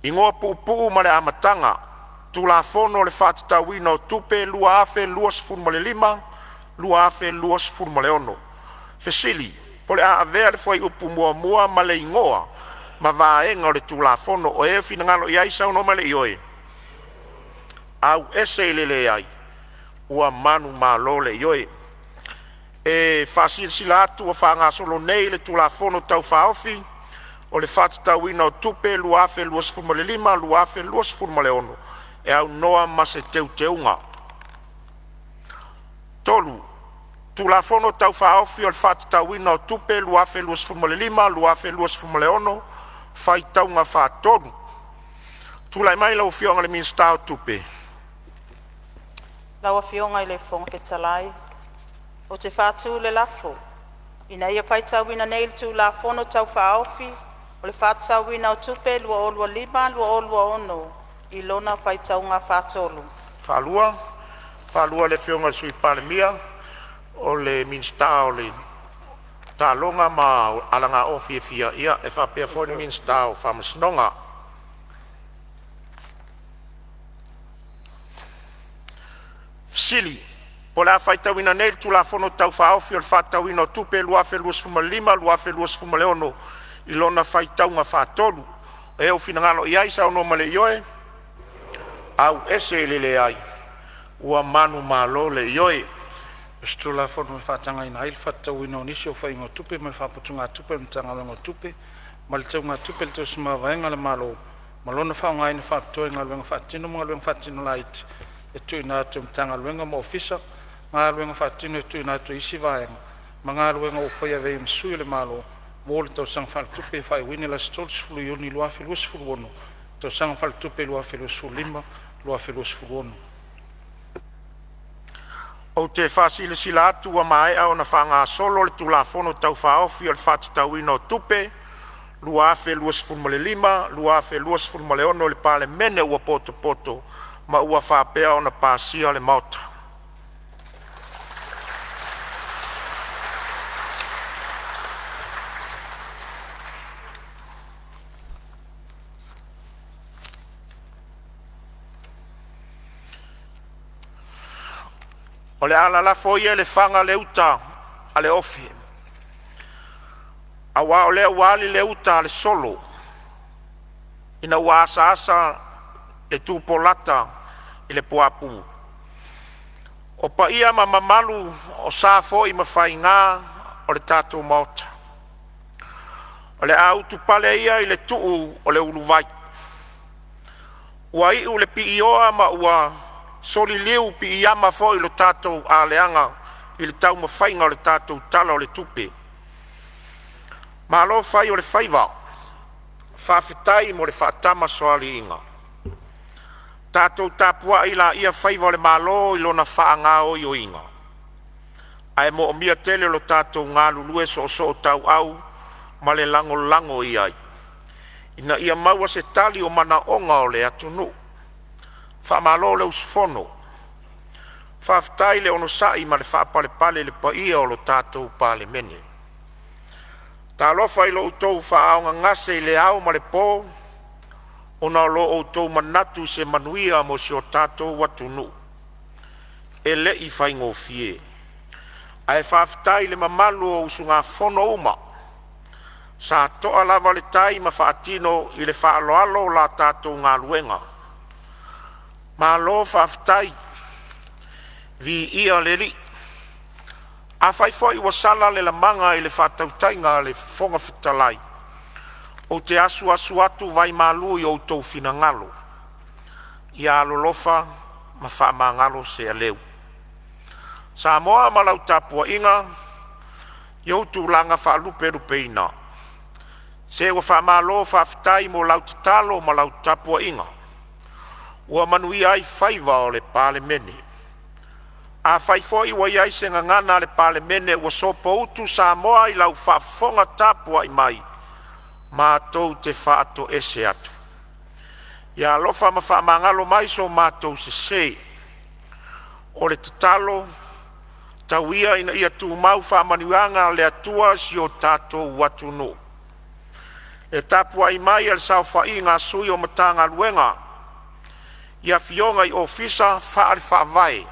Igoa Puupuu ma le Amataga, Tulafono o le Faatatauina o Tupe 2025/2026. Fesili: Po o le a avea le Fuaiupu 1 ma le Igoa ma vaega o le Tulafono. O le a finagalo ai saunoa ma le Ioe? Auese le leai. Ua manumalo le Ioe. E faasilasila atu ua faagasolo nei le Tulafono Tau Faaofi o le Faatatauina o Tupe 2025/2026 e aunoa ma se teuteuga. 3. Tulafono Tau Faaofi o le Faatatauina o Tupe 2025/2026 Faitauga Faatolu. Tulai mai lau Afioga i le Minisita o Tupe. Lau Afioga i le Fofoga Fetalai ou te faatu le lafo, Ina ia faitauina nei le Tulafono Tau Faaofi o le Faatatauina o Tupe 2025/2026 i lona faitauga faatolu. Faafetai i le Afioga i le Sui Palemia o le Minisita o Taaloga ma Aganuu e faapea foi le Minisita o Faamasinoga. O le a faitauina nei le Tulafono Tau Faaofi o le Faatatauina o Tupe 2025/2026 i lona faitauga faatolu. O finagalo saunoa ma le ioe? Auese le leai. Ua manumalo le Ioe. O se Tulafono e faatagaina ai le faatatauina o nisi o faiga o tupe mai le Faaputugatupe a le Matagaluega o Tupe ma le Teugatupe a le Tusi Mavaega a le Malo ma lona faaaogaina faapitoa i galuega faatino ma galuega faatino laiti e tuuina atu e Matagaluega ma Ofisa, galuega faatino e tuuina atu e isi Vaega ma galuega ua faia e avea ai ma sui o le Malo mo le tausaga faaletupe e faaiuina i le aso 30 Iuni 2026, tausaga faaletupe 2025/2026. Ou te faasilasila atu ua maea ona faagasolo le Tulafono Tau Faaofi o le Faatatauina o Tupe 2025/2026 i le Palemene ua potopoto ma ua faapea ona pasia e le Maota. O le a lalafo ia i le faga le uta a le ofe, aua o lea ua ali le uta a le solo ina ua asaasa le tupolata i le puapu. O paia ma mamalu o sa foi ma faiga o le tatou Maota, o le a utupale ia i le tuu o le uluvai. Ua iu le piioa ma ua soliliu piiama foi lo tatou aleaga i le taumafaiga o le tatou Tala o le Tupe. Malo fai o le faiva, faafetai mo le faatamasoaliiga. Tatou tapuai laia faiva o le Malo i lona faagaoioiga, ae moomia tele lo tatou galulue soosootauau ma le lagolago i ai ina ia maua se tali o manaoga o le atunuu. Faamalo le usufono, faafetai le onosai ma le faapalepale i le paia o le tatou Palemene. Talofa i lo outou faaaaogagase i le ao ma le po ona o lo outou manatu i se manuia mo si o tatou atunuu, e le i faigofie. Ae faafetai i le mamalu o usugafono uma sa toa lava le tai ma faatino i le faaaloalo la tatou galuega. Malo faafetai, viia le Alii. Afai foi ua sala se lamaga i le faatautaiga a le Fofoga Fetalai, ou te asuasu atu vaimalu i o outou finagalo ia alolofa ma faamagalo se aleu. Samoa ma lau tapuaiga, i ou tulaga faalupelupeina, se ua faamalo faafetai mo lau tatalo ma lau tapuaiga ua manuia ai faiva o le Palemene. Afai foi ua i ai se gagana a le Palemene ua sopoutu Samoa i lau faafofoga tapuai mai, matou te faatoese atu, ia alofa ma faamagalo mai so matou sese. O le tatalo, tau ia ina ia tumau faamanuiaga a le Atua i si o tatou atunuu. Le tapuai mai a le saofaiga a sui o Matagaluega i afioga i Ofisa Faale-Faavae,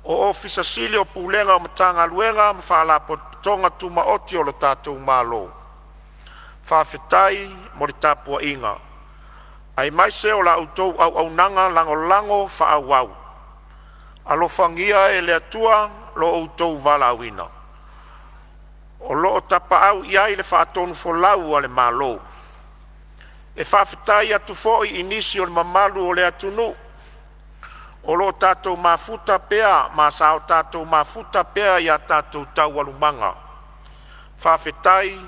o Ofisa Sili o Pulega o Matagaluega ma Faalapotopotoga Tumaoti a le tatou Malo, faafetai mo le tapuaiga aemaise o la outou auaunaga lagolago faaauau. Alofagia e le Atua lo outou valaauina o lo o tapaau i ai le faatonufolau a le Malo. E faafetai atu foi i nisi o le mamalu o le atunuu o lo o tatou mafuta pea ma sa o tatou mafuta pea i a tatou taualumaga. Faafetai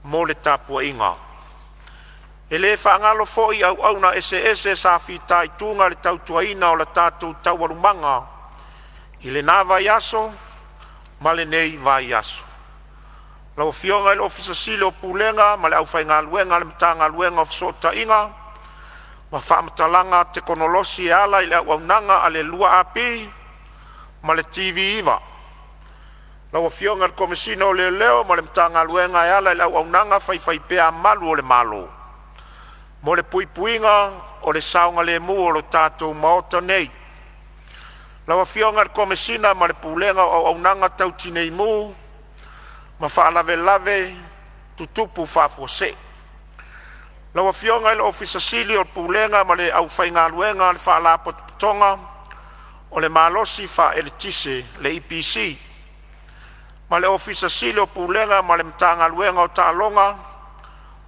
mo le tapuaiga. E le faagalo foi auauna eseese sa fitaituga i le tautuaina o la tatou taualumaga i lena vaiaso ma lenei vaiaso. Lau Afioga i le Ofisa Sili o Pulega ma le aufaigaluega a le Matagaluega o Fesootaiga ma Faamatalaga Tekonolosi e ala i le auaunaga a le 2AP ma le TV9, lau Afioga i le Komesina o Leoleo ma le Matagaluega e ala i le auaunaga faifaipea a malu o le Malo mo le puipuiga o le saogalemu o le tatou Maota nei. Lau Afioga i le Komesina ma le Pulega o Auaunaga Tau Tinei Mu ma Faalavelave Tutupu Faafuasei. Lau Afioga i le Ofisa Sili o Pulega ma le aufaigaluega a le Faalapotopotoga o le Malosi Faaeletise le EPC ma le Ofisa Sili o Pulega ma le Matagaluega o Taaloga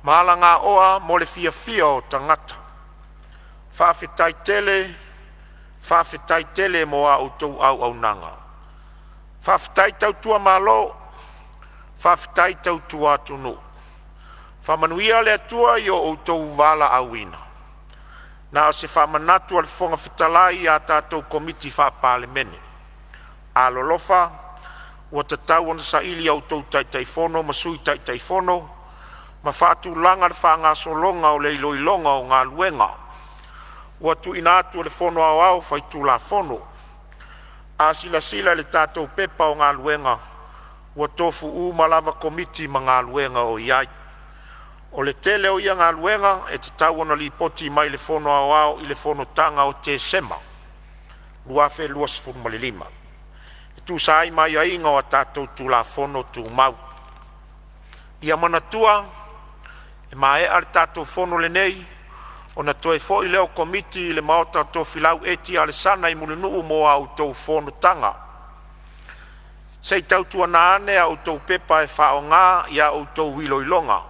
ma Alagaoa mo le Fiafia o Tagata. Faafetai tele, faafetai tele mo a outou auaunaga. Faafetai tautua malo, faafetai tautua atunuu. Faamanuia le Atua i lo outou valaauina. Na o se faamanatu a le Fofoga Fetalai i a tatou Komiti Faa-Palemene. Alolofa ua tatau ona saili e a outou Taitaifono ma Sui Taitaifono ma faatulaga le faagasologa o le iloiloga o galuega ua tuuina atu e le Fono Aoao Faitulafono. A silasila i le tatou Pepa o Galuega, ua tofu uma lava Komiti ma galuega o i ai. O le tele o ia galuega e tatau ona lipoti mai i le Fono Aoao i le fonotaga o Tesema. 2025, e tusa ai ma aiaiga o tatou Tulafono Tumau. Ia manatua, e maea le tatou fono lenei, ona toe foi lea o le Komiti i le maota o Tofilau Eti Alesana i Mulinuu mo a outou fonotaga. Se i tautuana ane a outou pepa e faaaoga ia outou iloiloga.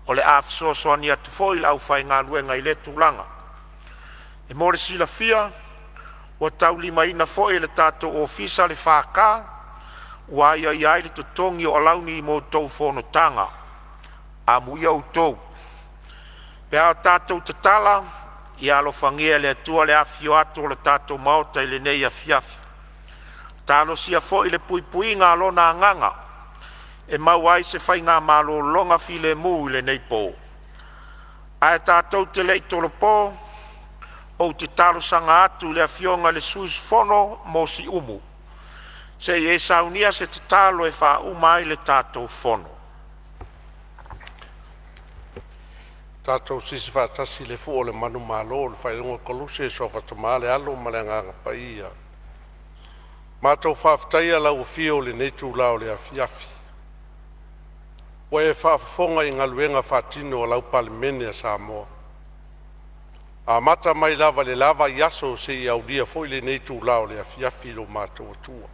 O le a fesoasoani atu foi le aufaigaluega i lea tulaga. E mo le silafia, ua taulimaina foi e le tatou Ofisa le FK ua aiaia ai le totogi o alauni mo a outou fonotaga. Amuia outou. Pe a tatou tatala, ia alofagia e le Atua le afifio atu o le tatou Maota i lenei afiafi. Talosia foi le puipuiga a Lona Agaga e maua ai se faigamalologa filemu i lenei po. Ae tatou te le i tolopo, ou te talosaga atu i le Afioga i le sui usufono mo Siumu, se i e saunia se tatalo e faauma ai le tatou fono. Tatou sisi faatasi le fua o le manumalo i le faailoga o Koluse i le Suafa Tama le Alo ma le Agaga Paia. Matou te faafetaia lau afio i lenei itula o le afiafi ua e faafofoga i galuega faatino a lau Palemene a Samoa, amata mai lava i le la vaiaso seia aulia foi lenei itula o le afiafi i lo matou Atua.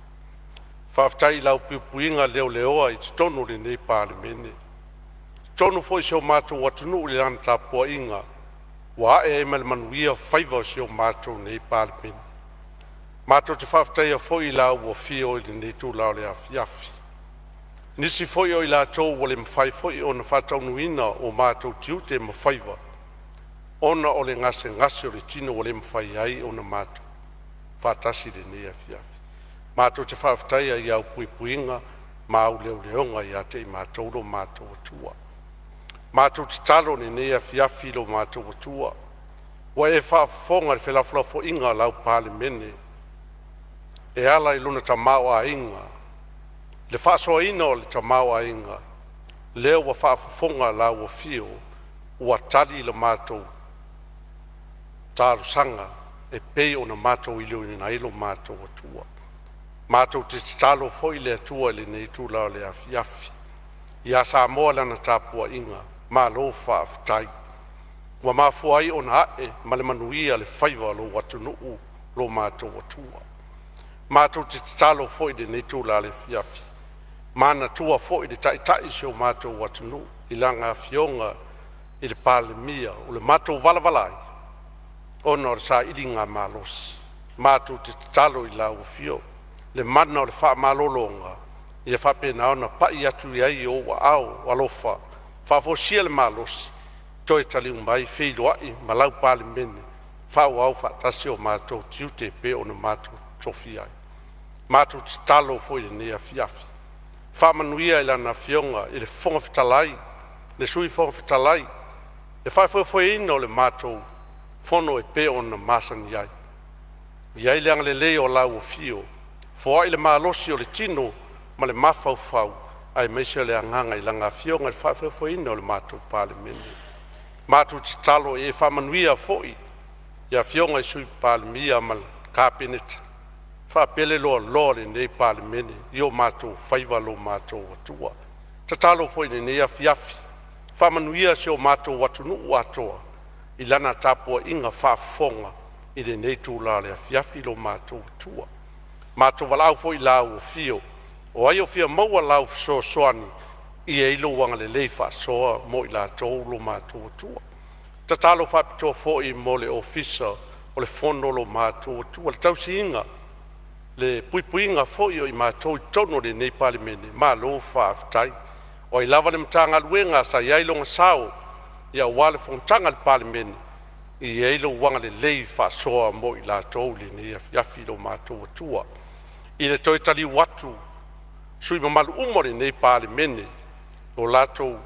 Faafetai i lau puipuiga leleoa i totonu o lenei Palemene, totonu foi o si o matou atunuu i lana tapuaiga ua ae ai ma le manuia faiva o si o matou nei Palemene. Matou te faafetaia foi i lau afio i lenei itula o le afiafi nisi foi o i latou ua le mafai foi ona faataunuuina o matou tiute ma faiva ona o le gasegase o le tino ua le mafai ai ona matou faatasi i lenei afiafi. Matou te faafetaia i au puipuiga ma au leoleoga ia te i matou lo matou Atua. Matou te tatalo i lenei afiafi i lo matou Atua ua e faafofoga i le felafolafoaiga a lau Palemene e ala i lona tamaoaiga, le faasoaina o le tamaoaiga lea ua faafofoga lau afio ua tali la matou talosaga e pei ona matou iloiloina ai lo matou Atua. Matou te tatalo foi i le Atua i lenei itula o le afiafi ia Samoa i lana tapuaiga, malo faafetai. Ua mafua ai ona ae ma le manuia le faiva o lou atunuu lo matou Atua. Matou te tatalo foi i lenei itula afiafi, manatua foi le Taitai o si o matou atunuu i Lana Afioga i le Palemia o le matou valavala ai ona o le sailigamalosi. Matou te tatalo i lau Afio le mana o le faamalologa ia faapena ona pai atu i ai i ou aao alofa, faafoisia le malosi toe taliu mai feiloai ma lau Palemene, faaauau faatasi o matou tiute e pei ona matou totofi ai. Matou te tatalo foi i lenei afiafi, faamanuia i Lana Afioga i le Fofoga Fetalai, le Sui Fofoga Fetalai, le faafoefoeina o le matou fono e pei ona masani ai. I ai le agalelei o lau afio, foai le malosi o le tino ma le mafaufau aemaise o le agaga i Lana Afioga i le faafoefoeina o le matou Palemene. Matou te tatalo ia e faamanuia foi i afioga i Sui Palemia ma le Kapeneta, faapea le loaloa o lenei Palemene i o matou faiva lo matou Atua. Tatalo foi i lenei afiafi, faamanuia si o matou atunuu atoa i lana tapuaiga faafofoga i lenei itula o le afiafi lo matou Atua. Matou te valaau foi i lau afio, o ai o fia maua lau fesoasoani, ia i ai lou agalelei faasoa mo i latou lo matou Atua. Tatalo faapitoa foi mo le Ofisa o le Fono lo matou Atua, le tausiga, le puipuiga foi o i matou i totonu o lenei Palemene, malo faafetai. O ai lava le Matagaluega sa i ai lona sao aua le fonotaga a le Palemene, ia i ai lou agalelei faasoa mo i latou i lenei afiafi lo matou Atua. I le toe taliu atu o sui usufono mamalu uma o lenei Palemene o latou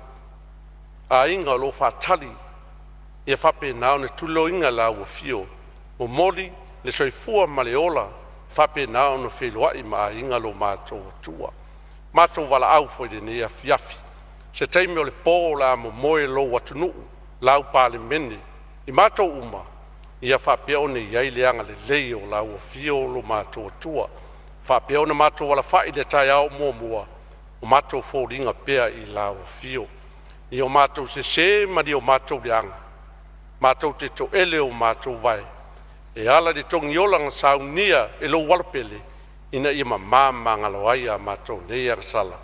aiga o lo o faatali, ia faapena ona tuliloaina lau afio, momoli le soifua ma le ola faapena ona feiloai ma aiga lo matou Atua. Matou valaau foi i lenei afiafi, se taimi o le po o le a momoe lou atunuu, lau Palemene i matou uma, Ia faapea ona i ai le agalelei o lau afio o lo matou Atua, faapea ona matou alafai i le taeao muamua, o matou foliga pea i lau afio. I o matou sese ma ni o matou leaga, matou te toele o matou vae e ala i le togiola na saunia e lou Alopele, ina ia mama ma magalo ai a matou nei agasala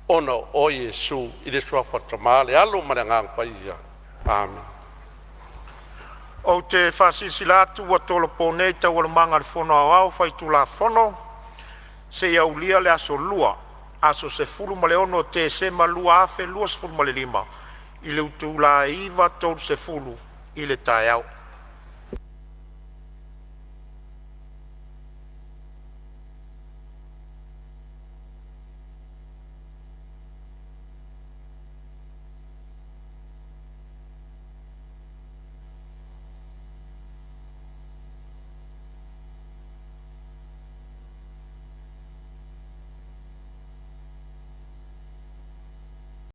ona o oe Iesu, i le suafa o le Tama le Alo ma le Agaga Paia. Amene. Ou te faasilasila atu ua tolopo nei Taualumaga a le Fono Aoao Faitulafono seia aulia le aso Lua, aso 16 Tesema 2025 i le itula e 9:30 i le taeao.